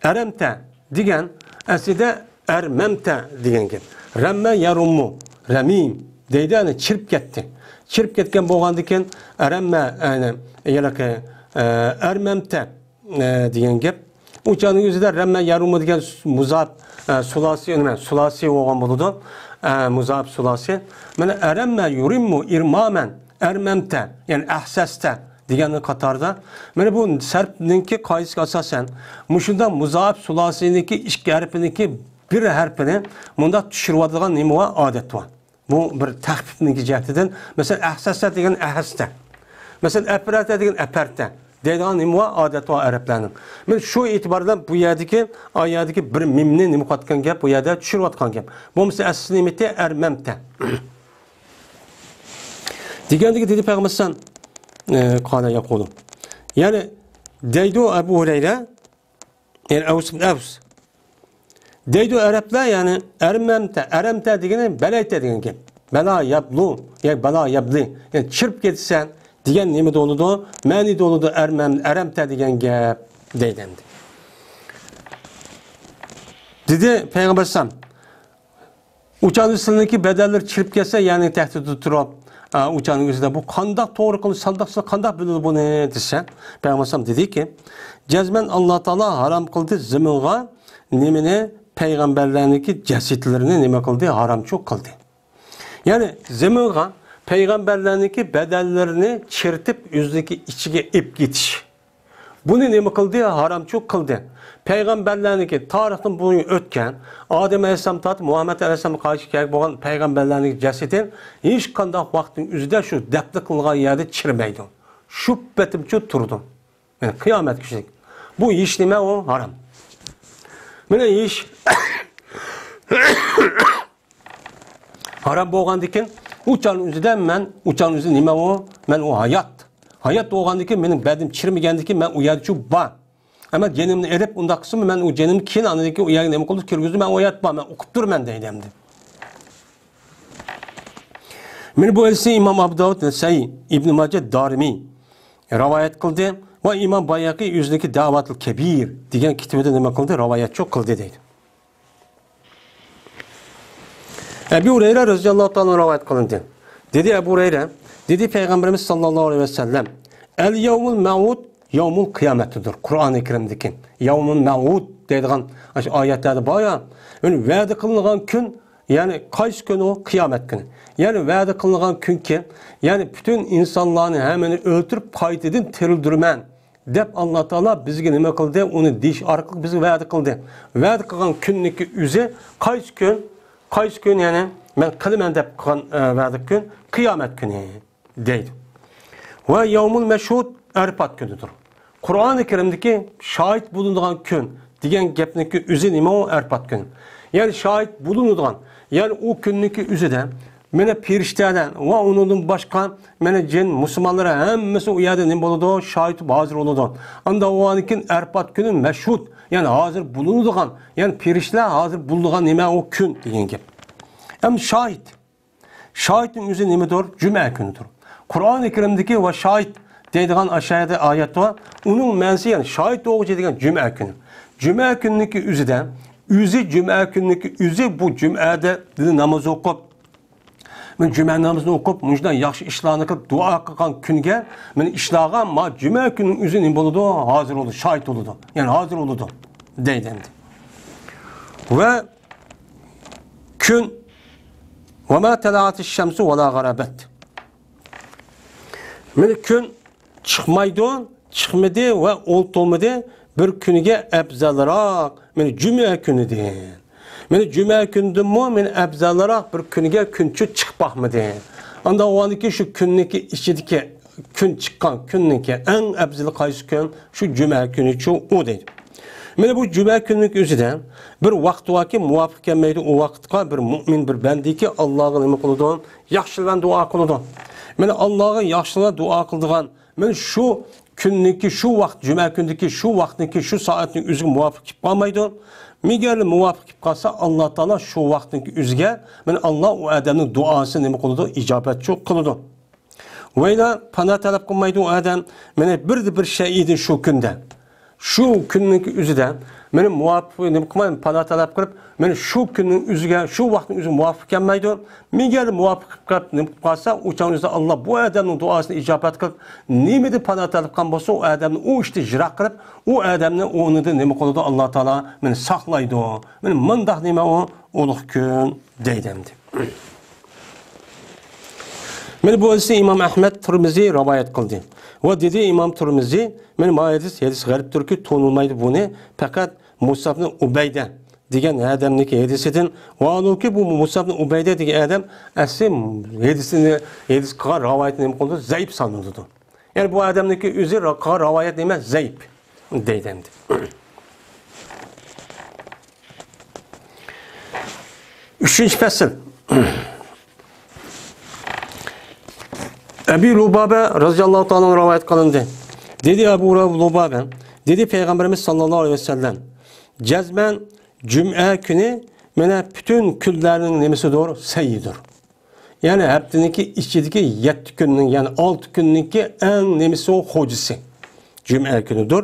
ئەرەمتە دېگەن ئەسلىدە ئەرمەمتە دېگەن گەپ. رەممە يەرۇممۇ، رەمىم دەيدۇ، يەنى چىرىپ كەتتى. چىرىپ كەتكەن بولغاندىكىن ئەرەممە، يەنى ھېلىقى، ئە، ئەرمەمتە، ئە، دېگەن گەپ. ئۇ چاغنىڭ ئۆزىدە رەممە يەرۇممۇ دېگەن مۇزاپ، ئە، سۇلاسى، نېمە، سۇلاسى بولغان بولىدۇ. ئە، مۇزاپ سۇلاسى. مانا ئەرەممە يۇرىممۇ ئىرمامەن. ئەرمەمتە، يەنى ئەھسەستە دېگەننىڭ قاتارىدا. مانا بۇ سەرپنىڭكى قائىدىسىگە ئاساسەن، مۇشۇنداق مۇزاپ سۇلاسىنىڭكى ئىككى ھەرپىنىڭكى بىر ھەرپىنى مۇنداق چۈشۈرۈۋاتىدىغان نېمە بار؟ ئادەت بار. بۇ بىر تەخپىپنىڭكى جەھىتىدىن، مەسىلەن، ئەھسەستە دېگەن ئەھەستە. مەسىلەن، ئەپرەتە دېگەن ئەپەرتە دەيدىغان نېمە بار؟ ئادەت بار ئەرەبلەرنىڭ. مانا شۇ ئېتىبار بىلەن بۇ يەردىكى، ئا يەردىكى بىر مىمنى نېمە قىلىۋاتقان گەپ؟ بۇ يەردە چۈشۈرۈۋاتقان گەپ. بولمىسا ئەسلى نېمىتى؟ ئەرمەمتە. دېگەندىكى دېدى پەيغەمبەر ئەلەيھىسسالام، ئە، قالە يەقۇلۇ. يەنى دەيدۇ ئەبۇ ھۇرەيرە، يەنى ئەۋس ئىبن ئەۋس. دەيدۇ ئەرەبلەر، يەنى ئەرمەمتە، ئەرەمتە دېگىنى بەلەيتە دېگەن گەپ. بەلا يەبلۇ، يەنى بەلا يەبلى. يەنى چىرىپ كېتىسەن دېگەن نېمە بولىدۇ؟ مەنىدە بولىدۇ ئەرمەم، ئەرەمتە دېگەن گەپ دەيدۇ ئەمدى. دېدى پەيغەمبەر ئەلەيھىسسالام، ئۇچارنىڭ سىلىنىڭكى بەدەنلىرى چىرىپ كەتسە، يەنى تەھدىتتە تۇرۇپ، ئا، ئۇچارنىڭ ئۆزىدە بۇ قانداق توغرا قىلىش، سانداقسىز قانداق بىلىدۇ بۇنى دېسە، پەيغەمبەر ئەلەيھىسسالام دېدىكى، جەزمەن ئاللا تائالا ھارام قىلدى زېمىنغا نېمىنى؟ پەيغەمبەرلەرنىڭكى جەسەتلىرىنى نېمە قىلدى؟ ھارامچۇ قىلدى. يەنى زېمىنغا پەيغەمبەرلەرنىڭكى بەدەنلىرىنى چىرىتىپ ئۆزىنىڭكى ئىچىگە ئېلىپ كېتىش. بۇنى نېمە قىلدى؟ ھارامچۇ قىلدى. پەيغەمبەرلەرنىڭكى تارىختىن بۇرۇن ئۆتكەن، ئادەم ئەلەيھىسسالام تارتىپ مۇھەممەد ئەلەيھىسسالامغا قارشى كېلىپ بولغان پەيغەمبەرلەرنىڭ جەسىتى ھېچقانداق ۋاقىتنىڭ ئۆزىدە شۇ دەپنە قىلغان يەردە چىرىمەيدۇ. شۇ پېتىمچۇ تۇرىدۇ. يەنى قىيامەت كۈنى. بۇ ھېچ نېمە ئۇ ھارام. مانا ھېچ ھارام بولغاندىكىن، ئۇچارنىڭ ئۆزىدە مەن، ئۇچارنىڭ ئۆزى نېمە ئۇ؟ مەن ئۇ ھايات. ھايات بولغاندىكىن مېنىڭ بەدىنىم چىرىمىگەندىكىن مەن ئۇ يەردىچۇ بار. ئەمما جېنىمنى ئېلىپ ئۇنداق قىلسىمۇ، مەن ئۇ جېنىمنى كېيىن ئاندىن كېيىن ئۇ يەرگە نېمە قىلدى؟ كىرگۈزدى، مەن ئۇ ھايات بار، مەن ئۇقۇپ تۇرىمەن دەيدۇ ئەمدى. مانا بۇ ھەدىسنى ئىمام ئابۇ داۋۇد، نەسائىي، ئىبنى ماجە، دارىمى رىۋايەت قىلدى ۋە ئىمام بايھەقى ئۆزىنىڭكى دەۋاتۇل كەبىر دېگەن كىتابىدا نېمە قىلدى؟ رىۋايەتچۇ قىلدى دەيدۇ. ئەبۇ ھۇرەيرە رەزىياللاھۇ تائالا رىۋايەت قىلىندى. دېدى ئەبۇ ھۇرەيرە، دېدى پەيغەمبىرىمىز ساللاللاھۇ ئەلەيھى ۋەسەللەم، ئەل يەۋمۇل مەۋئۇد يەۋمۇل قىيامەتتۇر. قۇرئانى كەرىمدىكى يەۋمۇل مەۋئۇد دەيدىغان ئاشۇ ئايەتلەردە بار يا، يەنى ۋەدە قىلىنغان كۈن، يەنى قايسى كۈن ئۇ؟ قىيامەت كۈنى. يەنى ۋەدە قىلىنغان كۈنكى، يەنى پۈتۈن ئىنسانلارنى ھەممىنى ئۆلتۈرۈپ قايتىدىن تىرىلدۈرىمەن دەپ ئاللا تائالا بىزگە نېمە قىلدى؟ ئۇنى دېيىش ئارقىلىق بىزگە ۋەدە قىلدى. ۋەدە قىلغان كۈننىكى ئۆزى قايسى كۈن؟ قايسى كۈن يەنى مەن قىلىمەن دەپ قىلغان، ئە، ۋەدە كۈن؟ قىيامەت كۈنى دەيدۇ. ۋە يەۋمۇل مەشھۇد ئەرپات كۈنىدۇر. قۇرئانى كەرىمدىكى شاھىت بولۇنىدىغان كۈن دېگەن گەپنىڭكى ئۆزى نېمە ئۇ؟ ئەرپات كۈنى. يەنى شاھىت بولۇنىدىغان، يەنى ئۇ كۈننىڭكى ئۆزىدە مانا پېرىشتەلەر ۋە ئۇنىڭدىن باشقا مانا جىن، مۇسۇلمانلار ھەممىسى ئۇ يەردە نېمە بولىدۇ؟ شاھىت ھازىر بولىدۇ. ئاندىن كېيىن ئەرپات كۈنى مەشھۇد، يەنى ھازىر بولۇنىدىغان، يەنى پېرىشتىلەر ھازىر بولىدىغان نېمە ئۇ كۈن دېگەن گەپ. ئەمدى شاھىت. شاھىتنىڭ ئۆزى نېمىدۇر؟ جۈمە كۈنىدۇر. قۇرئانى كەرىمدىكى ۋە شاھىت دەيدىغان ئاشۇ يەردە ئايەت بار. ئۇنىڭ مەنىسى يەنى شاھىت بولغۇچى دېگەن جۈمە كۈنى. جۈمە كۈنىنىڭكى ئۆزىدە، ئۆزى جۈمە كۈنىنىڭكى ئۆزى بۇ جۈمەدە ناماز ئوقۇپ، مەن جۈمە نامىزىنى ئوقۇپ، مۇشۇنداق ياخشى ئىشلارنى قىلىپ، دۇئا قىلغان كۈنگە، مەن ئىشلارغا، ما جۈمە كۈنىنىڭ ئۆزى نېمە بولىدۇ؟ ھازىر بولىدۇ، شاھىت بولىدۇ. يەنى ھازىر بولىدۇ، دەيدۇ ئەمدى. ۋە كۈن، ۋە ما تەلەئەتىش شەمسۇ ۋە لا غەرەبەت. مانا كۈن چىقمايدۇ، چىقمىدى ۋە ئولتۇرمىدى بىر كۈنگە ئەپزەلراق، مانا جۈمە كۈنىدىن. مانا جۈمە كۈنىدىنمۇ مانا ئەپزەلراق بىر كۈنگە كۈنچۇ چىقىپ باقمىدى. ئاندىن ئۇنىڭكى شۇ كۈننىڭكى ئىچىدىكى كۈن چىققان كۈننىڭكى ئەڭ ئەپزىلى قايسى كۈن؟ شۇ جۈمە كۈنىچۇ ئۇ دەيدۇ. مانا بۇ جۈمە كۈننىڭ ئۆزىدە بىر ۋاقتى باركى، مۇۋاپىق كەلمەيدۇ. ئۇ ۋاقىتقا بىر مۇئمىن، بىر بەندىكى ئاللاغا نېمە قىلىدۇ؟ ياخشى بىلەن دۇئا قىلىدۇ. مانا ئاللاغا ياخشى بىلەن دۇئا قىلىدىغان، مانا شۇ كۈننىكى شۇ ۋاقىت، جۈمە كۈنىدىكى شۇ ۋاقىتنىكى شۇ سائەتنىڭ ئۆزىگە مۇۋاپىق كېلىپ قالمايدۇ. مەگەر مۇۋاپىق كېلىپ قالسا، ئاللا تائالا شۇ ۋاقىتنىڭكى ئۆزىگە، مانا ئاللا ئۇ ئادەمنىڭ دۇئاسىنى نېمە قىلىدۇ؟ ئىجابەتچۇ قىلىدۇ. ۋەيلا پانا تەلەپ قىلمايدۇ ئۇ ئادەم، مانا بىردە بىر شەيئىدىن شۇ كۈندە. شۇ كۈننىڭكى ئۆزىدە مانا مۇۋاپىق نېمە قىلماي، پانا تەلەپ قىلىپ، مانا شۇ كۈننىڭ ئۆزىگە، شۇ ۋاقىتنىڭ ئۆزىگە مۇۋاپىق كەلمەيدۇ. مەگەر مۇۋاپىق قىلىپ نېمە قىلىپ قالسا، ئۇ چاغنىڭ ئۆزىدە ئاللا بۇ ئادەمنىڭ دۇئاسىنى ئىجابەت قىلىپ، نېمىدە پانا تەلەپ قىلغان بولسا، ئۇ ئادەمنى ئۇ ئىشتىن يىراق قىلىپ، ئۇ ئادەمنى ئۇنىڭدىن نېمە قىلىدۇ؟ ئاللا تائالا مانا ساقلايدۇ. مانا مۇنداق نېمە ئۇ؟ ئۇلۇغ كۈن دەيدۇ ئەمدى. مانا بۇ ھەدىسنى ئىمام ئەھمەد، تۇرمىزى رىۋايەت قىلدى. ۋە دېدى ئىمام تۇرمىزى، مانا ما ھەدىس، ھەدىس غەرىبتۇركى، تونۇلمايدۇ بۇنى، پەقەت مۇسئەب ئىبنى ئۇبەيدە دېگەن ئادەمنىڭكى ھەدىسىدىن. ۋە ھالبۇكى بۇ مۇسئەب ئىبنى ئۇبەيدە دېگەن ئادەم ئەسلى ھەدىسنى، ھەدىس قىلغان رىۋايەتنى نېمە قىلىدۇ؟ زەئىپ سانىلىدۇ. يەنى بۇ ئادەمنىڭكى ئۆزى را-، قىلغان رىۋايەت نېمە؟ زەئىپ دەيدۇ ئەمدى. ئۈچىنچى پەسىل. ئەبى لۇبابە رەزىياللاھۇ تائالا ئەنھۇ رىۋايەت قىلىندى. دېدى ئەبۇ لۇبابە، دېدى پەيغەمبىرىمىز ساللاللاھۇ ئەلەيھى ۋەسەللەم، جەزمەن جۈمئە كۈنى مانا پۈتۈن كۈنلەرنىڭ نېمىسىدۇر؟ سەييىدۇر. يەنى ھەپتىنىڭكى ئىچىدىكى يەتتە كۈننىڭ، يەنى ئالتە كۈننىڭكى ئەڭ نېمىسى ئۇ؟ خوجىسى. جۈمئە كۈنىدۇر.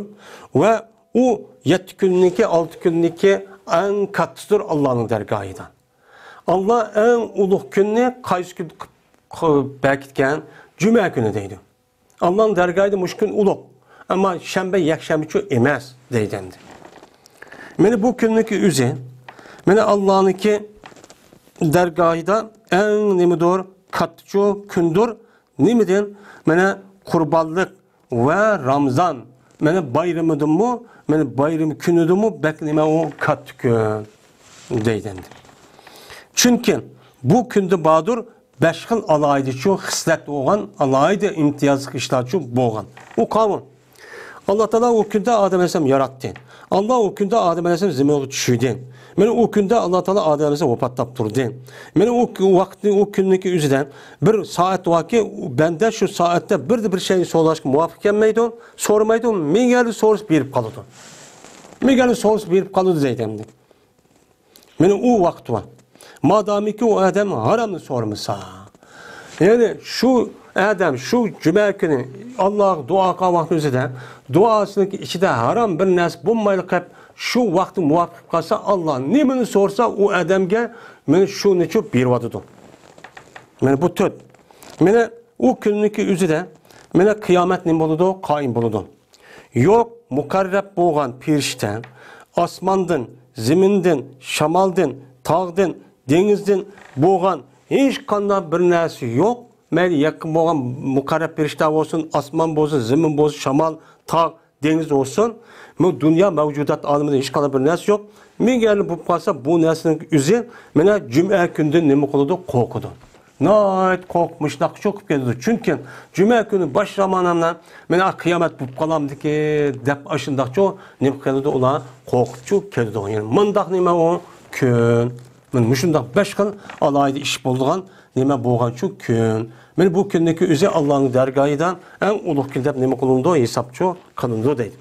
ۋە ئۇ يەتتە كۈننىڭكى، ئالتە كۈننىڭكى ئەڭ كاتتىسىدۇر ئاللانىڭ دەرگاھىدا. ئاللا ئەڭ ئۇلۇغ كۈننى قايسى كۈن قىپ-، قىپ بەركىتكەن؟ جۈمە كۈنى دەيدۇ. ئاللانىڭ دەرگاھىدا مۇشۇ كۈن ئۇلۇغ. ئەمما شەنبە، يەكشەنبىچۇ ئەمەس دەيدۇ ئەمدى. مانا بۇ كۈننىڭكى ئۆزى، مانا ئاللانىڭكى دەرگاھىدا ئەڭ نېمىدۇر؟ كاتتىچۇ كۈندۇر. نېمىدىن؟ مانا قۇربانلىق ۋە رامزان، مانا بايرىمىدىنمۇ، مانا بايرىم كۈنىدىنمۇ بەك نېمە ئۇ؟ كاتتا كۈن دەيدۇ ئەمدى. چۈنكى بۇ كۈندە باردۇر بەش خىل ئالاھىدىچۇ خىسلەت بولغان، ئالاھىدە ئىمتىيازلىق ئىشلارچۇ بولغان. ئۇ قاۋۇم. ئاللا تائالا ئۇ كۈندە ئادەم ئەلەيھىسسالام ياراتتى. ئاللا ئۇ كۈندە ئادەم ئەلەيھىسسالام زېمىنغا چۈشۈردى. مانا ئۇ كۈندە ئاللا تائالا ئادەم ئەلەيھىسسالام ۋاپات تاپتۇردى. مانا ئۇ كۈ-، ۋاقىتنى، ئۇ كۈننىڭكى ئۆزىدە بىر سائەت باركى، بەندە شۇ سائەتتە بىردە بىر شەينى سوراشقا مۇۋاپىق كەلمەيدۇ، سورىمايدۇ، مىڭ يەردە سورىسا بېرىپ قالىدۇ. مىڭ يەردە سورىسا بېرىپ قالىدۇ دەيدۇ ئەمدى. مانا ئۇ ۋاقىت بار. مادامىكى ئۇ ئادەم ھارامنى سورىمىسا، يەنى شۇ ئادەم شۇ جۈمە كۈنى ئاللاغا دۇئا قىلغان ۋاقتى ئۆزىدە، دۇئاسىنىڭ ئىچىدە ھارام بىر نەرسە بولمايلا قېلىپ، شۇ ۋاقتى مۇۋاپىق قالسا، ئاللا نېمىنى سورىسا، ئۇ ئادەمگە مانا شۇنىچۇ بېرىۋاتىدۇ. مانا بۇ تۆت. مانا ئۇ كۈننىڭكى ئۆزىدە مانا قىيامەت نېمە بولىدۇ؟ قائىم بولىدۇ. يوق مۇقەررەب بولغان پېرىشتە، ئاسماندىن، زېمىندىن، شامالدىن، تاغدىن، دېڭىزدىن بولغان ھېچقانداق بىر نەرسە يوق. مەيلى يېقىن بولغان مۇقەررەب پېرىشتە بولسۇن، ئاسمان بولسۇن، زېمىن بولسۇن، شامال، تاغ، دېڭىز بولسۇن، بۇ دۇنيا مەۋجۇدات ئالىمىدە ھېچقانداق بىر نەرسە يوق. مېگەر بولۇپ قالسا، بۇ نەرسىنىڭ ئۆزى مانا جۈمە كۈندىن نېمە قىلىدۇ؟ قورقىدۇ. ناھايىتى قورقۇپ مۇشۇنداق چوقۇپ كېتىدۇ. چۈنكى جۈمە كۈنى باشلىغان مانا قىيامەت بولۇپ قالامدىكى دەپ ئاشۇنداقچۇ نېمە قىلىدۇ؟ ئۇلار قورقۇپچۇ كېتىدۇ. يەنى مۇنداق نېمە ئۇ؟ كۈن. مانا مۇشۇنداق بەش خىل ئالاھىدە ئىش بولىدىغان نېمە بولغانچۇ كۈن. مانا بۇ كۈننىڭكى ئۆزى ئاللانىڭ دەرگاھىدا ئەڭ ئۇلۇغ كۈن دەپ نېمە قىلىنىدۇ؟ ھېسابچۇ قىلىنىدۇ دەيدۇ.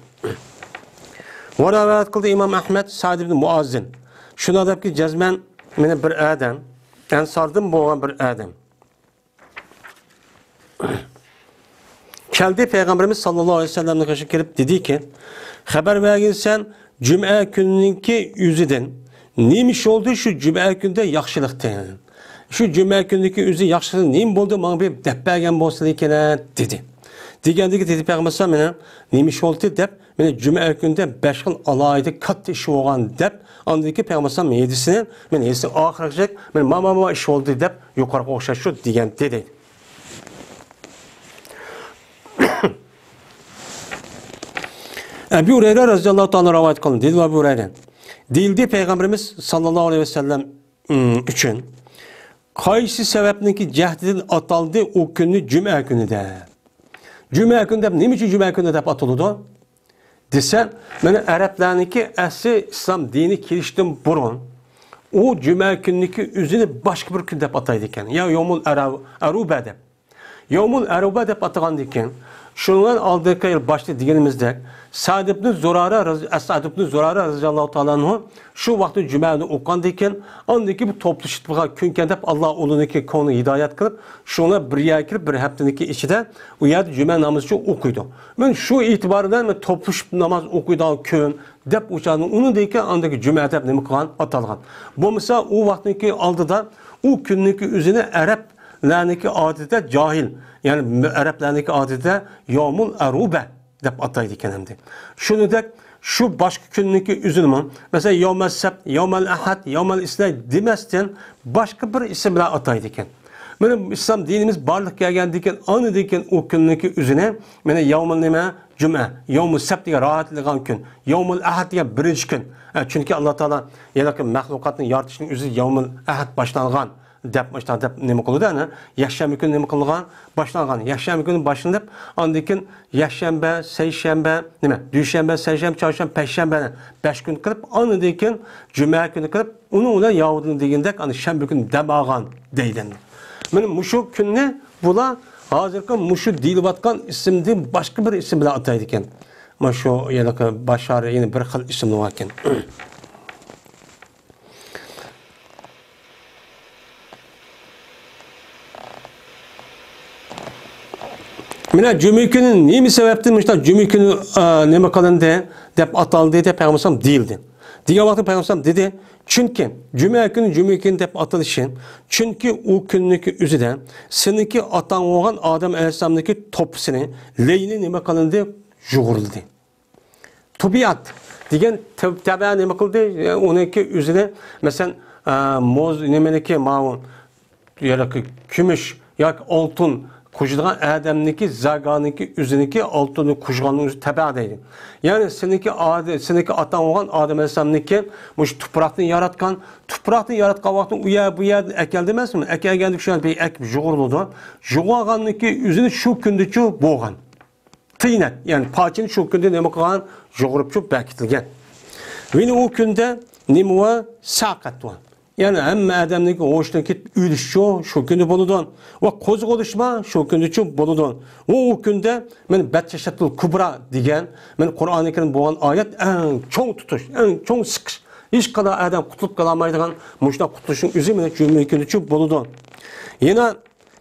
ۋە رىۋايەت قىلدى ئىمام ئەھمەد سەئد ئىبن مۇئازدىن. شۇنداق دەپكى، جەزمەن مانا بىر ئادەم، ئەنساردىن بولغان بىر ئادەم كەلدى، پەيغەمبىرىمىز ساللاللاھۇ ئەلەيھى ۋەسەللەمنىڭ قېشىغا كېلىپ دېدىكى، خەۋەر بەرگىنسەن جۈمە كۈنىنىڭكى ئۆزىدىن نېمە ئىش بولدى شۇ جۈمە كۈندە ياخشىلىقتىن؟ شۇ جۈمە كۈنىنىڭكى ئۆزى ياخشىلىقى نېمە بولدى، ماڭا بىر دەپ بەرگەن بولسىدىكەن دېدى. دېگەندىكى دېدى پەيغەمبەر ئەلەيھىسسالام، مانا نېمە ئىش بولدى دەپ، مانا جۈمە كۈندە بەش خىل ئالاھىدە كاتتا ئىش بولغان دەپ، ئاندىن كېيىن پەيغەمبەر ئەلەيھىسسالام ھەدىسىنى، مانا ھەدىسنىڭ ئاخىرىغىچە، مانا ما، ما، ما ئىش بولدى دەپ يۇقىرىقىغا ئوخشاش شۇ دېگەن دېدى. ئەبۇ ھۇرەيرە رەزىياللاھۇ تائالا رىۋايەت قىلدى. دېدى ئەبۇ ھۇرەيرە. دېيىلدى پەيغەمبىرىمىز ساللاللاھۇ ئەلەيھى ۋەسەللەم، ئىم، ئۈچۈن قايسى سەۋەبنىڭكى جەھىتىدىن ئاتالدى ئۇ كۈننى جۈمە كۈنى دەپ؟ جۈمە كۈنى دەپ نېمە ئۈچۈن جۈمە كۈنى دەپ ئاتىلىدۇ دېسە، مانا ئەرەبلەرنىڭكى ئەسلى ئىسلام دىنى كېلىشتىن بۇرۇن ئۇ جۈمە كۈنىنىڭكى ئۆزىنى باشقا بىر كۈن دەپ ئاتايدىكەن. يا يومۇل ئەرا-، ئەرۇبە دەپ. يومۇل ئەرۇبە دەپ ئاتىغاندىن كېيىن، شۇنىڭ ئالدىدىكى يىل باشتا دېگىنىمىزدەك، سەئد ئىبنى زۇرارە رەز-، ئەسئەد ئىبنى زۇرارە رەزىياللاھۇ تائالا ئەنھۇ شۇ ۋاقىتتا جۈمەنى ئوقۇغاندىن كېيىن، ئاندىن كېيىن بۇ توپلىشىدىغان كۈنكەن دەپ، ئاللا ئۇنىڭكى كۆڭلىگە ھىدايەت قىلىپ، شۇڭلار بىر يەرگە كېلىپ، بىر ھەپتىنىڭكى ئىچىدە ئۇ يەردە جۈمە نامىزى ئوقۇيدۇ. مەن شۇ ئېتىبارى بىلەن مەن توپلىشىپ ناماز ئوقۇيدىغان كۈن دەپ ئۇ چاغدا ئۇنىڭدىن كېيىن ئاندىكى جۈمە دەپ نېمە قىلغان؟ ئاتالغان. بولمىسا ئۇ ۋاقىتنىڭكى ئالدىدا ئۇ كۈننىڭكى ئۆزىنى ئەرەب لەرنىڭكى ئادىتىدە جاھىل، يەنى ئەرەبلەرنىڭكى ئادىتىدە يومۇل ئەرۇبە دەپ ئاتايدىكەن ئەمدى. شۇنىڭدەك شۇ باشقا كۈننىڭكى ئۆزىنىمۇ، مەسىلەن، يومەل سەبت، يومەل ئەھەد، يومەل ئىسنەي دېمەستىن باشقا بىر ئىسىم بىلەن ئاتايدىكەن. مانا ئىسلام دىنىمىز بارلىققا كەلگەندىن كېيىن، ئاندىن كېيىن ئۇ كۈننىڭكى ئۆزىنى، مانا يومۇل نېمە؟ جۈمە، يومۇل سەبت دېگەن راھەتلىنىدىغان كۈن، يومۇل ئەھەد دېگەن بىرىنچى كۈن. ئە، چۈنكى ئاللا تائالا يەنە مەخلۇقاتنى يارىتىشنىڭ ئۆزى يومۇل ئەھەد باشلانغان دەپ، مۇشۇنداق دەپ نېمە قىلىدۇ، ئەنە يەكشەنبە كۈنى نېمە قىلىنغان؟ باشلانغان. يەكشەنبە كۈنى باشلىنىپ، ئاندىن كېيىن يەكشەنبە، سەيشەنبە، نېمە، دۈشەنبە، سەيشەنبە، چارشەنبە، پەيشەنبەنى بەش كۈن قىلىپ، ئاندىن كېيىن جۈمە كۈنى قىلىپ، ئۇنىڭ بىلەن ياۋۇدىن دېگەندەك، ئەنە شەنبە كۈنى دەم ئالغان دەيدۇ. مانا مۇشۇ كۈننى بۇلار ھازىرقى مۇشۇ دېيىلىۋاتقان ئىسىمدىن باشقا بىر ئىسىم بىلەن ئاتايدىكەن. مانا شۇ ھېلىقى باشار، يەنە بىر خىل ئىسىم بار ئىكەن. مانا جۈمە كۈنى نېمە سەۋەبتىن مۇشۇنداق جۈمە كۈنى، ئا، نېمە قىلىندى دەپ ئاتالدى دەپ پەيغەمبەر ئەلەيھىسسالام دېيىلدى. دېگەن ۋاقىتتا پەيغەمبەر ئەلەيھىسسالام دېدى، چۈنكى جۈمە كۈنى جۈمە كۈنى دەپ ئاتىلىشى، چۈنكى ئۇ كۈننىڭكى ئۆزىدە سېنىڭكى ئاتاڭ بولغان ئادەم ئەلەيھىسسالامنىڭكى توپىسىنى، لېيىنى نېمە قىلىندى؟ يۇغۇرۇلدى. تەبىئەت دېگەن تە-، تەبىئەت نېمە قىلدى؟ ئۇنىڭكى ئۆزىنى، مەسىلەن، ئا، موز، نېمىنىكى، ماۋۇ، ياكى كۈمۈش ياكى ئالتۇن قوشىدىغان ئادەمنىڭكى، زاگانىڭكى ئۆزىنىڭكى ئالتۇننى قوشىغاننىڭ ئۆزى تەبىئەت دەيدۇ. يەنى سېنىڭكى ئادە-، سېنىڭكى ئاتاڭ بولغان ئادەم ئەلەيھىسسالامنىڭكى مۇشۇ تۇپراقنى ياراتقان، تۇپراقنى ياراتقان ۋاقتىدا ئۇ يەر، بۇ يەردىن ئەكەلدى ئەمەسمۇ؟ ئەكەلگەندىكى شۇ يەردە بىر ئەكىپ يۇغۇرۇلىدۇ. يۇغۇرغاندىكى ئۆزىنى شۇ كۈندىچۇ بولغان. تىنەت، يەنى پاچىنى شۇ كۈندە نېمە قىلغان؟ يۇغۇرۇپ چۈشۈپ بەكىتىلگەن. مانا ئۇ كۈندە نېمە بار؟ ساقەت بار. يەنى ھەممە ئادەمنىڭكى ھوشىدىن كېتىپ ئۆلۈشچۇ شۇ كۈندە بولىدۇ. ۋە قوزغىلىشما شۇ كۈندىچۇ بولىدۇ. ۋە ئۇ كۈندە مانا بەتشەشەتۇل كۇبرا دېگەن، مانا قۇرئانى كەرىم بولغان ئايەت ئەڭ چوڭ تۇتۇش، ئەڭ چوڭ سىقىش. ھېچقانداق ئادەم قۇتۇلۇپ قالالمايدىغان مۇشۇنداق قۇتۇلۇشنىڭ ئۆزى مانا جۈمە كۈندىچۇ بولىدۇ. يەنە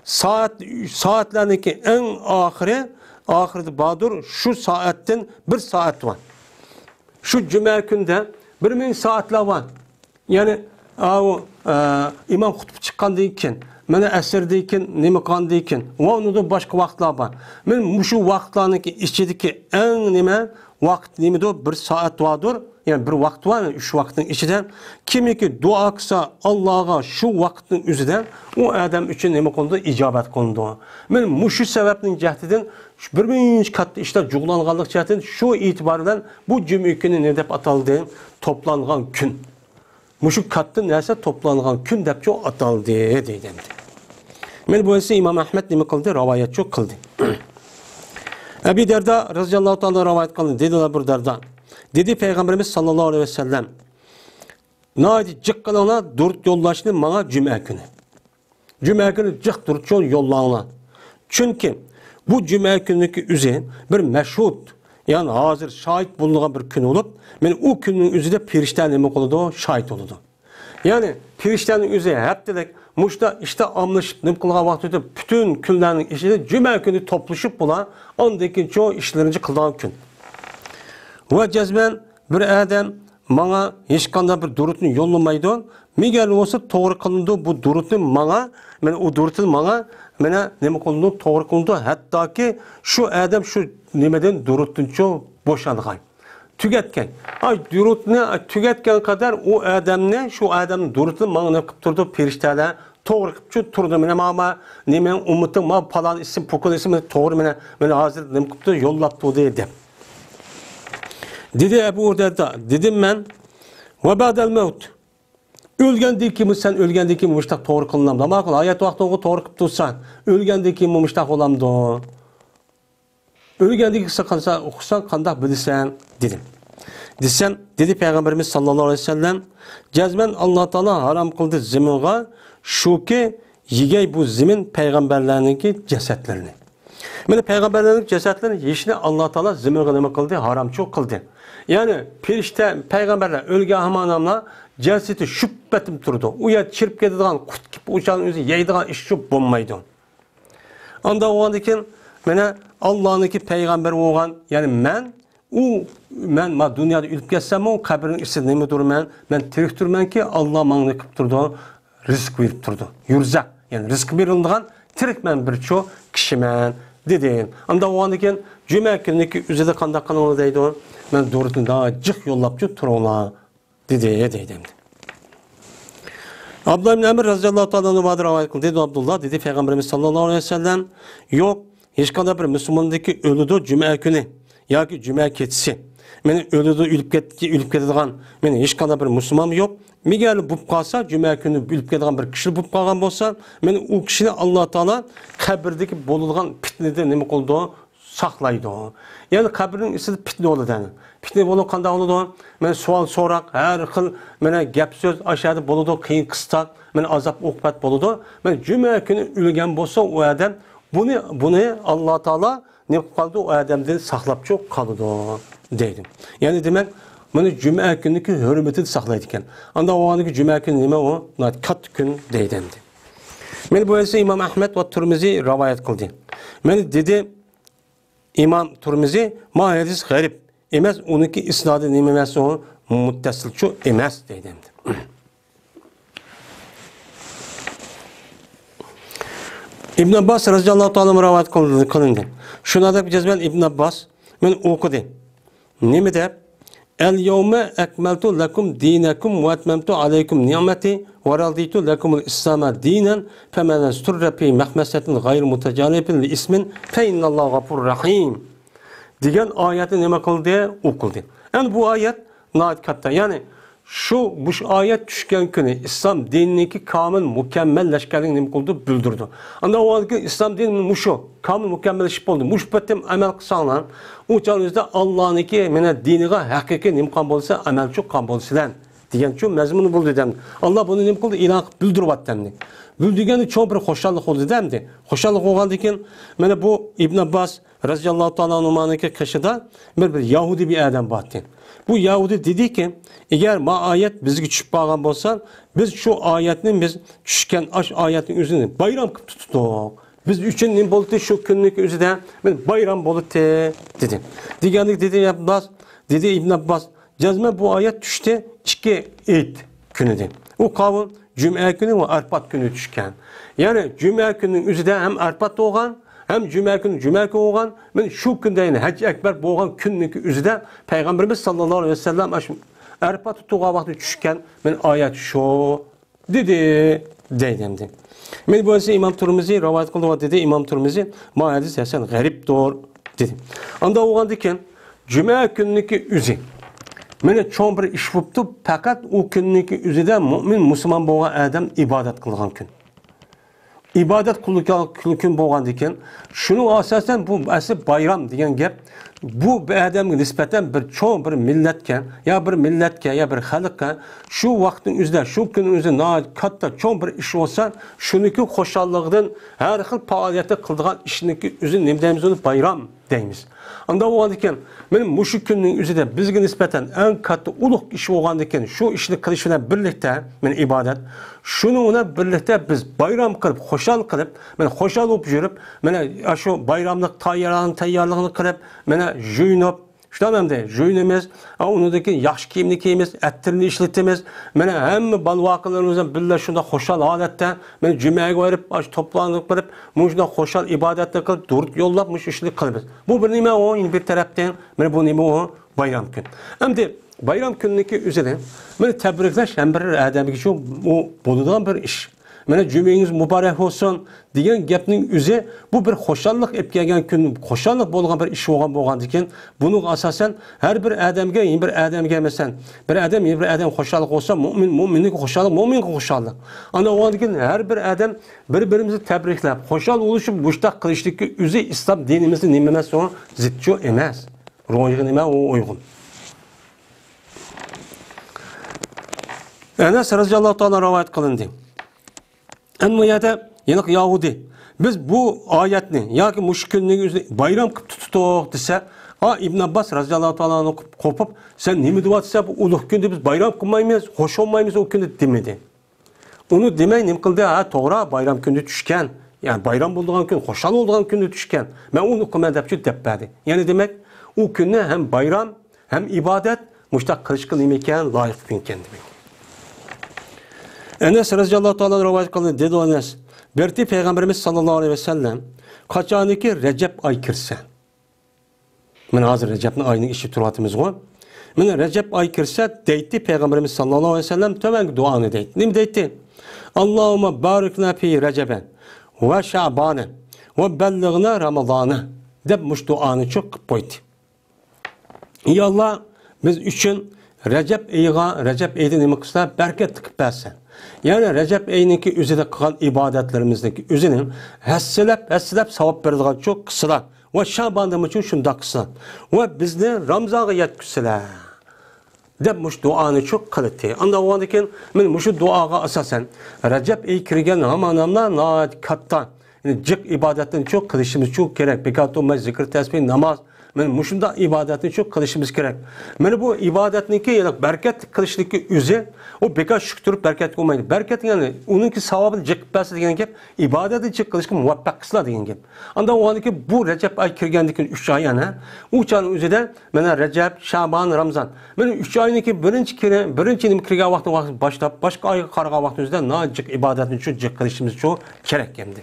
سائەت، سائەتلەرنىڭكى ئەڭ ئاخىرى، ئاخىرىدا باردۇر، شۇ سائەتتىن بىر سائەت بار. شۇ جۈمە كۈندە بىر مىڭ سائەتلەر بار. يەنى، ئاۋۇ، ئە، ئىمام خۇتبە چىققاندىن كېيىن، مانا ئەسىردىن كېيىن، نېمە قىلغاندىن كېيىن، ۋە ئۇنىڭدىن باشقا ۋاقىتلار بار. مەن مۇشۇ ۋاقىتلارنىڭكى ئىچىدىكى ئەڭ نېمە ۋاقىت نېمىدۇر؟ بىر سائەت باردۇر. يەنى بىر ۋاقىت بار، ئۈچ ۋاقىتنىڭ ئىچىدە. كىمكى دۇئا قىلسا ئاللاغا شۇ ۋاقىتنىڭ ئۆزىدە، ئۇ ئادەم ئۈچۈن نېمە قىلىنىدۇ؟ ئىجابەت قىلىنىدۇ. مانا مۇشۇ سەۋەبنىڭ جەھىتىدىن شۇ بىر مۇنچە كاتتا ئىشلار جۇغلانغانلىق جەھەتتىن شۇ ئېتىبار بىلەن بۇ جۈمە كۈنى نېمە دەپ ئاتالدى؟ توپلانغان كۈن. مۇشۇ كاتتا نەرسە توپلانغان كۈن دەپچۇ ئاتالدى، دەيدۇ ئەمدى. مانا بۇ ئەسلى ئىمام ئەھمەد نېمە قىلدى؟ راۋايەتچۇ قىلدى. ئەبى دەردا رەزىياللاھۇ تائالا راۋايەت قىلدى. دېدىلەر بىر دەردا. دېدى پەيغەمبىرىمىز ساللاللاھۇ ئەلەيھى ۋەسەللەم، ناھايىتى جىق قىلىڭلار دۇرۇت يوللاشنى ماڭا جۈمە كۈنى. جۈمە كۈنى جىق دۇرۇت يوللاڭلار. چۈنكى بۇ جۈمە كۈنىنىڭكى ئۆزى بىر مەشھۇد، يەنى ھازىر شاھىت بولىدىغان بىر كۈن بولۇپ، مانا ئۇ كۈننىڭ ئۆزىدە پەرىشتە نېمە قىلىدۇ؟ شاھىت بولىدۇ. يەنى پەرىشتەنىڭ ئۆزى ھەپتىلىك مۇشۇنداق ئىشتا ئاملىشىپ نېمە قىلغان ۋاقتى ئۆتۈپ، پۈتۈن كۈنلەرنىڭ ئىچىدە جۈمە كۈنى توپلىشىپ بۇلار ئاندىن كېيىن شۇ ئىشلىرىنى قىلىدىغان كۈن. ۋە جەزمەن بىر ئادەم ماڭا ھېچقانداق بىر دۇرۇتنى يوللىمايدۇ. مېگەر بولسا توغرا قىلىنىدۇ بۇ دۇرۇتنى ماڭا، مانا ئۇ دۇرۇتنى ماڭا، مانا نېمە قىلىنىدۇ؟ توغرا قىلىنىدۇ. ھەتتاكى شۇ ئادەم شۇ نېمىدىن، دۇرۇتتىنچۇ بوشانغاي. تۈگەتكەن. ئاي، دۇرۇتنى تۈگەتكەن قەدەر ئۇ ئادەمنى، شۇ ئادەمنىڭ دۇرۇتىنى ماڭا نېمە قىلىپ تۇرىدۇ؟ پەرىشتەلەر توغرا قىلىپ چۈ تۇرىدۇ. مانا، مانا، مانا، ئۇممىتىڭ، مانا، پالان ئىسىم، پوكان ئىسىم، مانا، توغرا، مانا، مانا، ھازىر نېمە قىلىپتۇ؟ يوللاپتۇ، دېدى. دېدى ئەبۇ دەردا، دېدىم مەن، ۋە بەئدەل مەۋت. ئۆلگەندىن كېيىنمۇ، سەن ئۆلگەندىن كېيىنمۇ مۇشۇنداق توغرا قىلىنامدۇ؟ ماقۇل، ھايات ۋاقتىڭغا توغرا قىلىپ تۇرساڭ، ئۆلگەندىن كېيىنمۇ مۇشۇنداق بولامدۇ؟ ئۆلگەندىن كېيىن قىلسا، قىلسا، قانداق بىلىسەن؟ دېدىم. دېسەم، دېدى پەيغەمبىرىمىز ساللاللاھۇ ئەلەيھى ۋەسەللەم، جەزمەن ئاللا تائالا ھارام قىلدى زېمىنغا، شۇكى، يېگەي بۇ زېمىن پەيغەمبەرلەرنىڭكى جەسەتلىرىنى. مانا پەيغەمبەرلەرنىڭ جەسەتلىرىنى يېيىشنى ئاللا تائالا زېمىنغا نېمە قىلدى؟ ھارامچۇ قىلدى. يەنى پەرىشتە، پەيغەمبەرلەر ئۆلگەن ھامان ئاملا جەسىتى شۈپپەتىم تۇرىدۇ. ئۇ يەر چىرىپ كېتىدىغان، قۇت كېلىپ ئۇچان ئۆزى يەيدىغان ئىش شۇ بولمايدۇ. ئاندا بولغاندىن كېيىن، مانا، ئاللانىڭكى پەيغەمبىرى بولغان، يەنى مەن، ئۇ، مەن ما دۇنيادا ئۆلۈپ كەتسەممۇ، قەبرىنىڭ ئىچىدە نېمە تۇرىمەن؟ مەن تىرىك تۇرىمەنكى، ئاللا ماڭا نېمە قىلىپ تۇرىدۇ؟ رىزىق بېرىپ تۇرىدۇ. يۇرزەق، يەنى رىزىق بېرىلىدىغان تىرىك مەن بىر چو كىشىمەن، دېدى. ئاندا بولغاندىن كېيىن، جۈمە كۈنىنىڭكى ئۆزىدە قانداق قىلىڭلار دەيدۇ؟ مەن دۇرۇتنى جىق يوللاپچۇ تۇرۇڭلار. دېدى، دەيدۇ ئەمدى. ئابدۇللا ئىبن ئەمر رەزىياللاھۇ تائالا ئەنھۇدىن رىۋايەت قىلدى، دېدى ئابدۇللا، دېدى پەيغەمبىرىمىز ساللاللاھۇ ئەلەيھى ۋەسەللەم، يوق، ھېچقانداق بىر مۇسۇلماندىكى ئۆلىدۇ جۈمە كۈنى ياكى جۈمە كېچىسى. مانا ئۆلىدۇ، ئۆلۈپ كەت-، ئۆلۈپ كېتىدىغان، مانا ھېچقانداق بىر مۇسۇلمانمۇ يوق. مېگەر بولۇپ قالسا، جۈمە كۈنى ئۆلۈپ كېتىدىغان بىر كىشى بولۇپ قالغان بولسا، مانا ئۇ كىشىنى ئاللا تائالا قەبرىدىكى بولىدىغان پىتنىدىن نېمە قىلىدۇ؟ ساقلايدۇ. يەنى قەبرىنىڭ ئىچىدە پىتنە بولىدۇ. پىتنە بولۇپ قانداق بولىدۇ؟ مانا سوئال سوراق، ھەر خىل مانا گەپ سۆز ئاشۇ يەردە بولىدۇ، قىيىن قىستاق، مانا ئازاب ئوقۇبەت بولىدۇ. مانا جۈمە كۈنى ئۆلگەن بولسا ئۇ ئادەم، بۇنى، بۇنى ئاللا تائالا نېمە قىلىپ قالىدۇ؟ ئۇ ئادەمدىن ساقلاپچۇ قالىدۇ، دەيدۇ. يەنى دېمەك، مانا جۈمە كۈنىدىكى ھۆرمىتىنى ساقلايدىكەن. ئاندا بولغاندىكى جۈمە كۈنى نېمە ئۇ؟ ناھايىتى كاتتا كۈن دەيدۇ ئەمدى. مانا بۇ ھەدىسنى ئىمام ئەھمەد ۋە تۇرمىزى رىۋايەت قىلدى. مانا دېدى، ئىمام تۇرمىزى، ما ھەدىس غەرىب ئەمەس، ئۇنىڭكى ئىسنادى نېمە ئەمەس، ئۇ مۇتتەسىلچۇ ئەمەس دەيدۇ ئەمدى. ئىبن ئابباس رەزىياللاھۇ تائالا ئەنھۇ رىۋايەت قىلىندى. شۇنىڭدەك جەزمەن ئىبن ئابباس مانا ئوقۇدى. نېمە دەپ؟ ئەل يەۋمە ئەكمەلتۇ لەكۇم دىنەكۇم ۋە ئەتمەمتۇ ئەلەيكۇم نىئمەتى ۋە رەزىتۇ لەكۇمۇل ئىسلامە دىنەن فەمەن ئىستۇررە فى مەخمەسەتىن غەير مۇتەجانىفىن لىئىسمىن فەئىننەللاھە غەفۇرۇر رەھىم. دېگەن ئايەتنى نېمە قىلدى؟ ئوقۇلدى. ئەمدى بۇ ئايەت ناھايىتى كاتتا. يەنى شۇ، مۇشۇ ئايەت چۈشكەن كۈنى ئىسلام دىنىنىڭكى كامىل مۇكەممەللەشكەنلىكىنى نېمە قىلىدۇ؟ بىلدۈرىدۇ. ئاندا ئۇ ئىسلام دىنى مۇشۇ، كامىل مۇكەممەللىشىپ بولدى. مۇشۇ پېتىم ئەمەل قىلساڭلار، ئۇ چاغ ئۆزىدە ئاللانىڭكى مانا دىنىغا ھەقىقىي نېمە قىلغان بولىسىلەر، ئەمەلچۇ قىلغان بولىسىلەر دېگەنچۇ مەزمۇنى بولدى دەمدى. ئاللا بۇنى نېمە قىلدى؟ ئېلان قىلىپ بىلدۈرۈۋەتتى ئەمدى. بىلدۈرگەندە چوڭ بىر خۇشاللىق بولدى دەمدى. خۇشاللىق بولغاندىن كېيىن، مانا بۇ ئىبن ئابباس رەزىياللاھۇ تائالا ئەنھۇمانىڭكى قېشىدا بىر، بىر يەھۇدىي بىر ئادەم بارتى. بۇ يەھۇدىي دېدىكى، ئەگەر ما ئايەت بىزگە چۈشۈپ قالغان بولسا، بىز شۇ ئايەتنى، بىز چۈشكەن ئاش ئايەتنىڭ ئۆزىنى بايرام قىلىپ تۇتتۇق. بىز ئۈچۈن نېمە بولدى؟ شۇ كۈننىڭ ئۆزىدە بىر بايرام بولدى، دېدى. دېگەندىكى دېدى ئابباس، دېدى ئىبن ئابباس، جەزمەن بۇ ئايەت چۈشتى ئىككى ئېيت كۈنىدە. ئۇ قاۋۇل جۈمە كۈنى ۋە ئەرپات كۈنى چۈشكەن. يەنى جۈمە كۈنىنىڭ ئۆزىدە ھەم ئەرپات بولغان، ھەم جۈمە كۈنى جۈمە كۈنى بولغان، مانا شۇ كۈندە، يەنى ھەج ئەكبەر بولغان كۈننىڭ ئۆزىدە پەيغەمبىرىمىز ساللاللاھۇ ئەلەيھى ۋەسەللەم ئاشۇ ئەرپاتتا تۇرغان ۋاقتىدا چۈشكەن مانا ئايەت شۇ دېدى، دەيدۇ ئەمدى. مانا بۇ ئەمدى ئىمام تۇرمىزى رىۋايەت قىلدى ۋە دېدى ئىمام تۇرمىزى، ما ھەدىس ھەسەن غەرىبتۇر، دېدى. ئاندا بولغاندىكىن جۈمە كۈننىڭ ئۆزى مانا چوڭ بىر ئىش بوپتۇ، پەقەت ئۇ كۈننىڭ ئۆزىدە مۇئمىن مۇسۇلمان بولغان ئادەم ئىبادەت قىلغان كۈن. ئىبادەت قىلغان كۈن بولغاندىكىن، شۇنىڭ ئاساسەن بۇ ئەسلى بايرام دېگەن گەپ، بۇ بىر ئادەمگە نىسبەتەن بىر چوڭ بىر مىللەتكە، يا بىر مىللەتكە، يا بىر خەلققە شۇ ۋاقىتنىڭ ئۆزىدە، شۇ كۈننىڭ ئۆزىدە ناھايىتى كاتتا چوڭ بىر ئىش بولسا، شۇنىڭكى خۇشاللىقىدىن ھەر خىل پائالىيەتنى قىلىدىغان ئىشنىڭكى ئۆزىنى نېمە دەيمىز؟ ئۇنى بايرام دەيمىز. ئاندا بولغاندىكىن، مانا مۇشۇ كۈننىڭ ئۆزىدە بىزگە نىسبەتەن ئەڭ كاتتا ئۇلۇغ ئىش بولغاندىكىن، شۇ ئىشنى قىلىش بىلەن بىرلىكتە، مانا ئىبادەت، شۇنىڭ بىلەن بىرلىكتە بىز بايرام قىلىپ، خۇشال قىلىپ، مانا خۇشال بولۇپ يۈرۈپ، مانا شۇ بايراملىق تەييارلىق، تەييارلىقنى قىلىپ، مانا يۇيۇنۇپ، شۇنداق ئەمدى يۇيۇنىمىز، ئا، ئۇنىڭدىن كېيىن ياخشى كىيىمنى كىيىمىز، ئەتىرنى ئىشلىتىمىز، مانا ھەممە بالا-ۋاقىلىرىمىز بىلەن بىللە شۇنداق خۇشال ھالەتتە، مانا جۈمەگە بېرىپ، ئاشۇ توپلانغىلى بېرىپ، مۇشۇنداق خۇشال ئىبادەتنى قىلىپ، دۇرۇت يوللاپ، مۇشۇ ئىشنى قىلىمىز. بۇ بىر نېمە ئۇ، بىر تەرەپتىن، مانا بۇ نېمە ئۇ، بايرام كۈن. ئەمدى بايرام كۈننىڭكى ئۆزىدە، مانا تەبرىكلەش ھەم بىر ئادەمگىچۇ ئۇ بولىدىغان بىر ئىش. مانا جۈمىڭىز مۇبارەك بولسۇن دېگەن گەپنىڭ ئۆزى، بۇ بىر خۇشاللىق ئېلىپ كەلگەن كۈن، خۇشاللىق بولغان بىر ئىش بولغان، بولغاندىكىن، بۇنىڭغا ئاساسەن ھەر بىر ئادەمگە، يەنە بىر ئادەمگە، مەسىلەن، بىر ئادەم، يەنە بىر ئادەم خۇشاللىق بولسا، مۇئمىن، مۇئمىننىڭكى خۇشاللىق، مۇئمىنغا خۇشاللىق. ئانا بولغاندىكىن ھەر بىر ئادەم بىر-بىرىمىزنى تەبرىكلەپ، خۇشال بولۇشۇپ، مۇشۇنداق قىلىشنىڭكى ئۆزى ئىسلام دىنىمىزدا نېمە ئەمەس، ئۇ زىتچۇ ئەمەس. روھىغا نېمە ئۇ ئۇيغۇن. ئەنەس رەزىياللاھۇ تائالا رىۋايەت قىلىندى. ئەمما بۇ يەردە يەنە يەھۇدىي، بىز بۇ ئايەتنى ياكى مۇشۇ كۈننى ئۆزىنى بايرام قىلىپ تۇتتۇق دېسە، ئا، ئىبن ئابباس رەزىياللاھۇ تائالا ئانھۇ قوپۇپ، سەن نېمە دەۋاتىسەن، بۇ ئۇلۇغ كۈندە بىز بايرام قىلمايمىز، خۇش بولمايمىز ئۇ كۈندە دېمىدى. ئۇنى دېمەي نېمە قىلدى؟ ھە، توغرا، بايرام كۈندە چۈشكەن. يەنى بايرام بولىدىغان كۈن، خۇشال بولىدىغان كۈندە چۈشكەن. مەن ئۇنى قىلىمەن دەپ شۇ دەپ بەردى. يەنى دېمەك، ئۇ كۈننى ھەم بايرام، ھەم ئىبادەت، مۇشۇنداق قىلىشقا نېمە ئىكەن؟ لايىق كۈن ئىكەن دېمەك. ئەنەس رەزىياللاھۇ تائالا رىۋايەت قىلدى، دېدى ئەنەس، بەرتى پەيغەمبىرىمىز ساللاللاھۇ ئەلەيھى ۋەسەللەم، قاچانكى رەجەب ئاي كىرسە، مانا ھازىر رەجەبنىڭ ئايىنىڭ ئىچىدە تۇرۇۋاتىمىزغۇ. مانا رەجەب ئاي كىرسە دەيتتى پەيغەمبىرىمىز ساللاللاھۇ ئەلەيھى ۋەسەللەم تۆۋەنكى دۇئانى دەيتتى. نېمە دەيتتى؟ «ئاللاھۇممە بارىكنا فى رەجەبە ۋە شەبانە ۋە بەللىغنا رامازانە» دەپ مۇشۇ دۇئانى چوق قىلىپ قويدى. يا ئاللا، بىز ئۈچۈن رەجەب ئېيىغا، رەجەب ئېيىدا نېمە قىلسا، بەرىكەتلىك قىلىپ بەرسە. يەنى رەجەب ئېيىنىڭكى ئۆزىدە قىلغان ئىبادەتلىرىمىزنىڭكى ئۆزىنى ھەسسىلەپ، ھەسسىلەپ ساۋاب بېرىدىغان چوق قىلسىلا. ۋە شاباندىمۇ شۇنداق قىلسىلا. ۋە بىزنى رامزانغا يەتكۈزسىلە. دەپ مۇشۇ دۇئانى چوق قىلىتتى. ئانداق بولغاندىكىن، مانا مۇشۇ دۇئاغا ئاساسەن، رەجەب ئېيى كىرگەن ھامان ھاملا ناھايىتى كاتتا، يەنى جىق ئىبادەتنى چوق قىلىشىمىز چوق كېرەك. بىكار تۇرماي زىكىر، تەسبىھ، ناماز، مانا مۇشۇنداق ئىبادەتنى چوق قىلىشىمىز كېرەك. مانا بۇ ئىبادەتنىڭكى، يەنى بەرىكەتلىك قىلىشنىڭكى ئۆزى، ئۇ بىكار شۈك تۇرۇپ بەرىكەتلىك بولمايدۇ. بەرىكەت، يەنى ئۇنىڭكى ساۋابىنى جىق قىلىپ بەرسە دېگەن گەپ، ئىبادەتنى جىق قىلىشقا مۇۋەپپەق قىلسىلا دېگەن گەپ. ئاندىن ئۇ ھالدىكى بۇ رەجەب ئاي كىرگەندىن كېيىن ئۈچ ئاي يەنە، ئۇ چاغنىڭ ئۆزىدە مانا رەجەب، شابان، رامزان. مانا ئۈچ ئاينىڭكى بىرىنچى كىرە-، بىرىنچى نېمە كىرگەن ۋاقتىدىن باشلاپ، باشقا ئايغا قارىغان ۋاقتىمىزدا ناھايىتى جىق ئىبادەتنى شۇ جىق قىلىشىمىز شۇ كېرەك ئەمدى.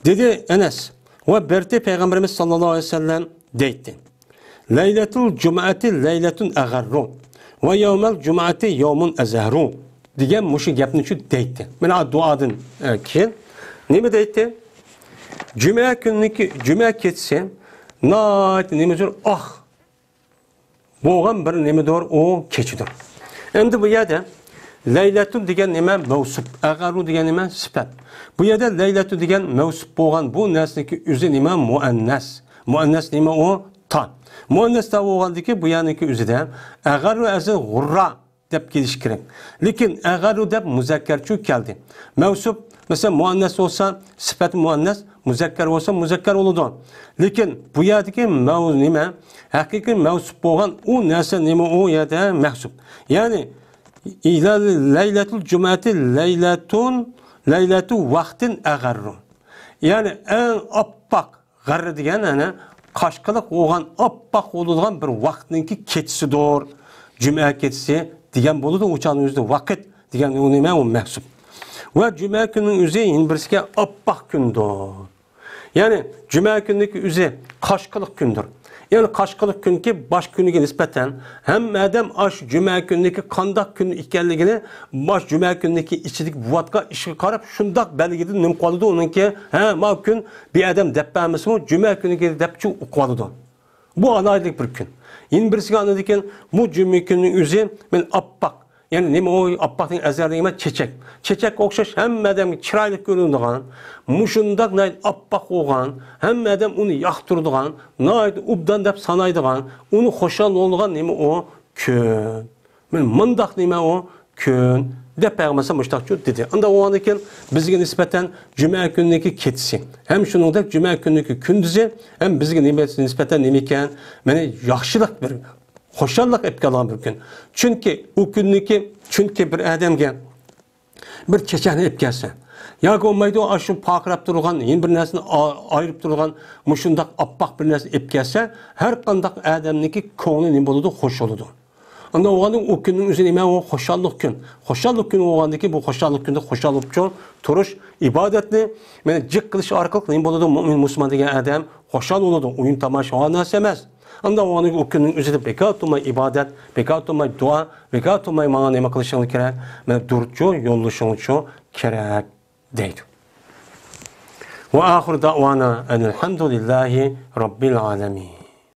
دېدى ئەنەس، ۋە بەرتى پەيغەمبىرىمىز ساللاللاھۇ ئەلەيھى ۋەسەللەم دەيتتى. لەيلەتۇل جۇمئەتى لەيلەتۇن ئەغەررۇ ۋە يەۋمەل جۇمئەتى يەۋمۇن ئەزھەرۇ دېگەن مۇشۇ گەپنى شۇ دەيتتى. مانا دۇئادىن، ئە، كېيىن نېمە دەيتتى؟ جۈمە كۈنىنىڭكى، جۈمە كېچىسى ناھايىتى نېمە زور ئاق بولغان بىر نېمىدۇر، ئۇ كېچىدۇر. ئەمدى بۇ يەردە لەيلەتۇن دېگەن نېمە؟ مەۋسۇپ. ئەغەررۇ دېگەن نېمە؟ سۈپەت. بۇ يەردە لەيلەتۇن دېگەن مەۋسۇپ بولغان بۇ نەرسىنىڭكى ئۆزى نېمە؟ مۇئەننەس. مۇئەننەس نېمە ئۇ؟ تا. مۇئەننەس تا بولغاندىكى بۇ يەرنىڭكى ئۆزىدە ئەغەررۇ ئەزىل غۇررا دەپ كېلىشى كېرەك. لېكىن ئەغەررۇ دەپ مۇزەككەرچۇ كەلدى. مەۋسۇپ مەسىلەن، مۇئەننەس بولسا سۈپەت مۇئەننەس، مۇزەككەر بولسا مۇزەككەر بولىدۇ. لېكىن بۇ يەردىكى مەۋ-، نېمە؟ ھەقىقىي مەۋسۇپ بولغان ئۇ نەرسە نېمە؟ ئۇ يەردە مەھسۇپ. يەنى، ئىلە لەيلەتۇل جۇمئەتى لەيلەتۇن، لەيلەتۇ ۋاقتىن ئەغەررۇ. يەنى ئەڭ ئاپئاق، غەررە دېگەن، يەنى قاشقىلىق بولغان، ئاپئاق بولىدىغان بىر ۋاقىتنىڭكى كېچىسىدۇر. جۈمە كېچىسى دېگەن بولىدۇ، ئۇ چاغنىڭ ئۆزىدە ۋاقىت دېگەن ئۇ نېمە؟ ئۇ مەھسۇپ. ۋە جۈمە كۈنىنىڭ ئۆزى يەنە بىرسىگە ئاپئاق كۈندۇر. يەنى جۈمە كۈنىدىكى ئۆزى قاشقىلىق كۈندۇر. يەنى قاشقىلىق كۈنكى باش كۈنىگە نىسبەتەن ھەممە ئادەم ئاشۇ جۈمە كۈنىدىكى قانداق كۈن ئىكەنلىكىنى باش جۈمە كۈنىدىكى ئىچىدىكى بوۋاتقا ئىشقا قاراپ شۇنداق بەلگىدىن نېمە قىلىدۇ ئۇنىڭكى، ھە، ما كۈن بىر ئادەم دەپ بەرمىسىمۇ جۈمە كۈنىگە دەپچۇ ئۇقۇۋالىدۇ. بۇ ئالاھىدىلىك بىر كۈن. يەنە بىرسىگە ئاندىن كېيىن بۇ جۈمە كۈنىنىڭ ئۆزى مەن ئاپئاق، يەنى نېمە ئۇ ئاپئاقنىڭ ئەزەلدىكى نېمە؟ چېچەك. چېچەككە ئوخشاش ھەممە ئادەمگە چىرايلىق كۆرۈنىدىغان، مۇشۇنداق ناھايىتى ئاپئاق بولغان، ھەممە ئادەم ئۇنى ياقتۇرىدىغان، ناھايىتى ئوبدان دەپ سانايدىغان، ئۇنى خۇشال بولىدىغان نېمە ئۇ؟ كۈن. مەن مۇنداق نېمە ئۇ؟ كۈن. دەپ پەيغەمبەر مۇشۇنداقچۇ دېدى. ئاندا ئۇنىڭدىن كېيىن بىزگە نىسبەتەن جۈمە كۈنىدىكى كېچىسى، ھەم شۇنىڭدەك جۈمە كۈنىدىكى كۈندۈزى، ھەم بىزگە نېمە نىسبەتەن نېمە ئىكەن؟ مانا ياخشىلىق بىر خۇشاللىق ئېلىپ كېلىدىغان بىر كۈن. چۈنكى ئۇ كۈننىكى، چۈنكى بىر ئادەمگە بىر چېچەكنى ئېلىپ كەلسە، ياكى بولمايدۇ، ئاشۇ پارقىراپ تۇرغان، يەنە بىر نەرسىنى ئا-، ئايرىپ تۇرغان مۇشۇنداق ئاپئاق بىر نەرسىنى ئېلىپ كەلسە، ھەر قانداق ئادەمنىڭكى كۆڭلى نېمە بولىدۇ؟ خۇش بولىدۇ. ئاندا بولغاندىن ئۇ كۈننىڭ ئۆزى نېمە؟ ئۇ خۇشاللىق كۈن. خۇشاللىق كۈنى بولغاندىكىن بۇ خۇشاللىق كۈندە خۇشال بولۇپ چو-، تۇرۇش، ئىبادەتنى مانا جىق قىلىش ئارقىلىق نېمە بولىدۇ؟ مۇئمىن مۇسۇلمان دېگەن ئادەم خۇشال بولىدۇ. ئويۇن تاماشا نەرسە ئەمەس. ئاندا ئۇنى ئۇ كۈننىڭ ئۆزىدە بىكار تۇرماي ئىبادەت، بىكار تۇرماي دۇئا، بىكار تۇرماي ماڭا نېمە قىلىشىڭ كېرەك؟ مانا دۇرۇتچۇ، يوللىشىڭچۇ كېرەك دەيدۇ. ۋە ئاخىر دەئۋانا ئەنىل ھەمدۇلىللاھى رەببىل ئالەمىن.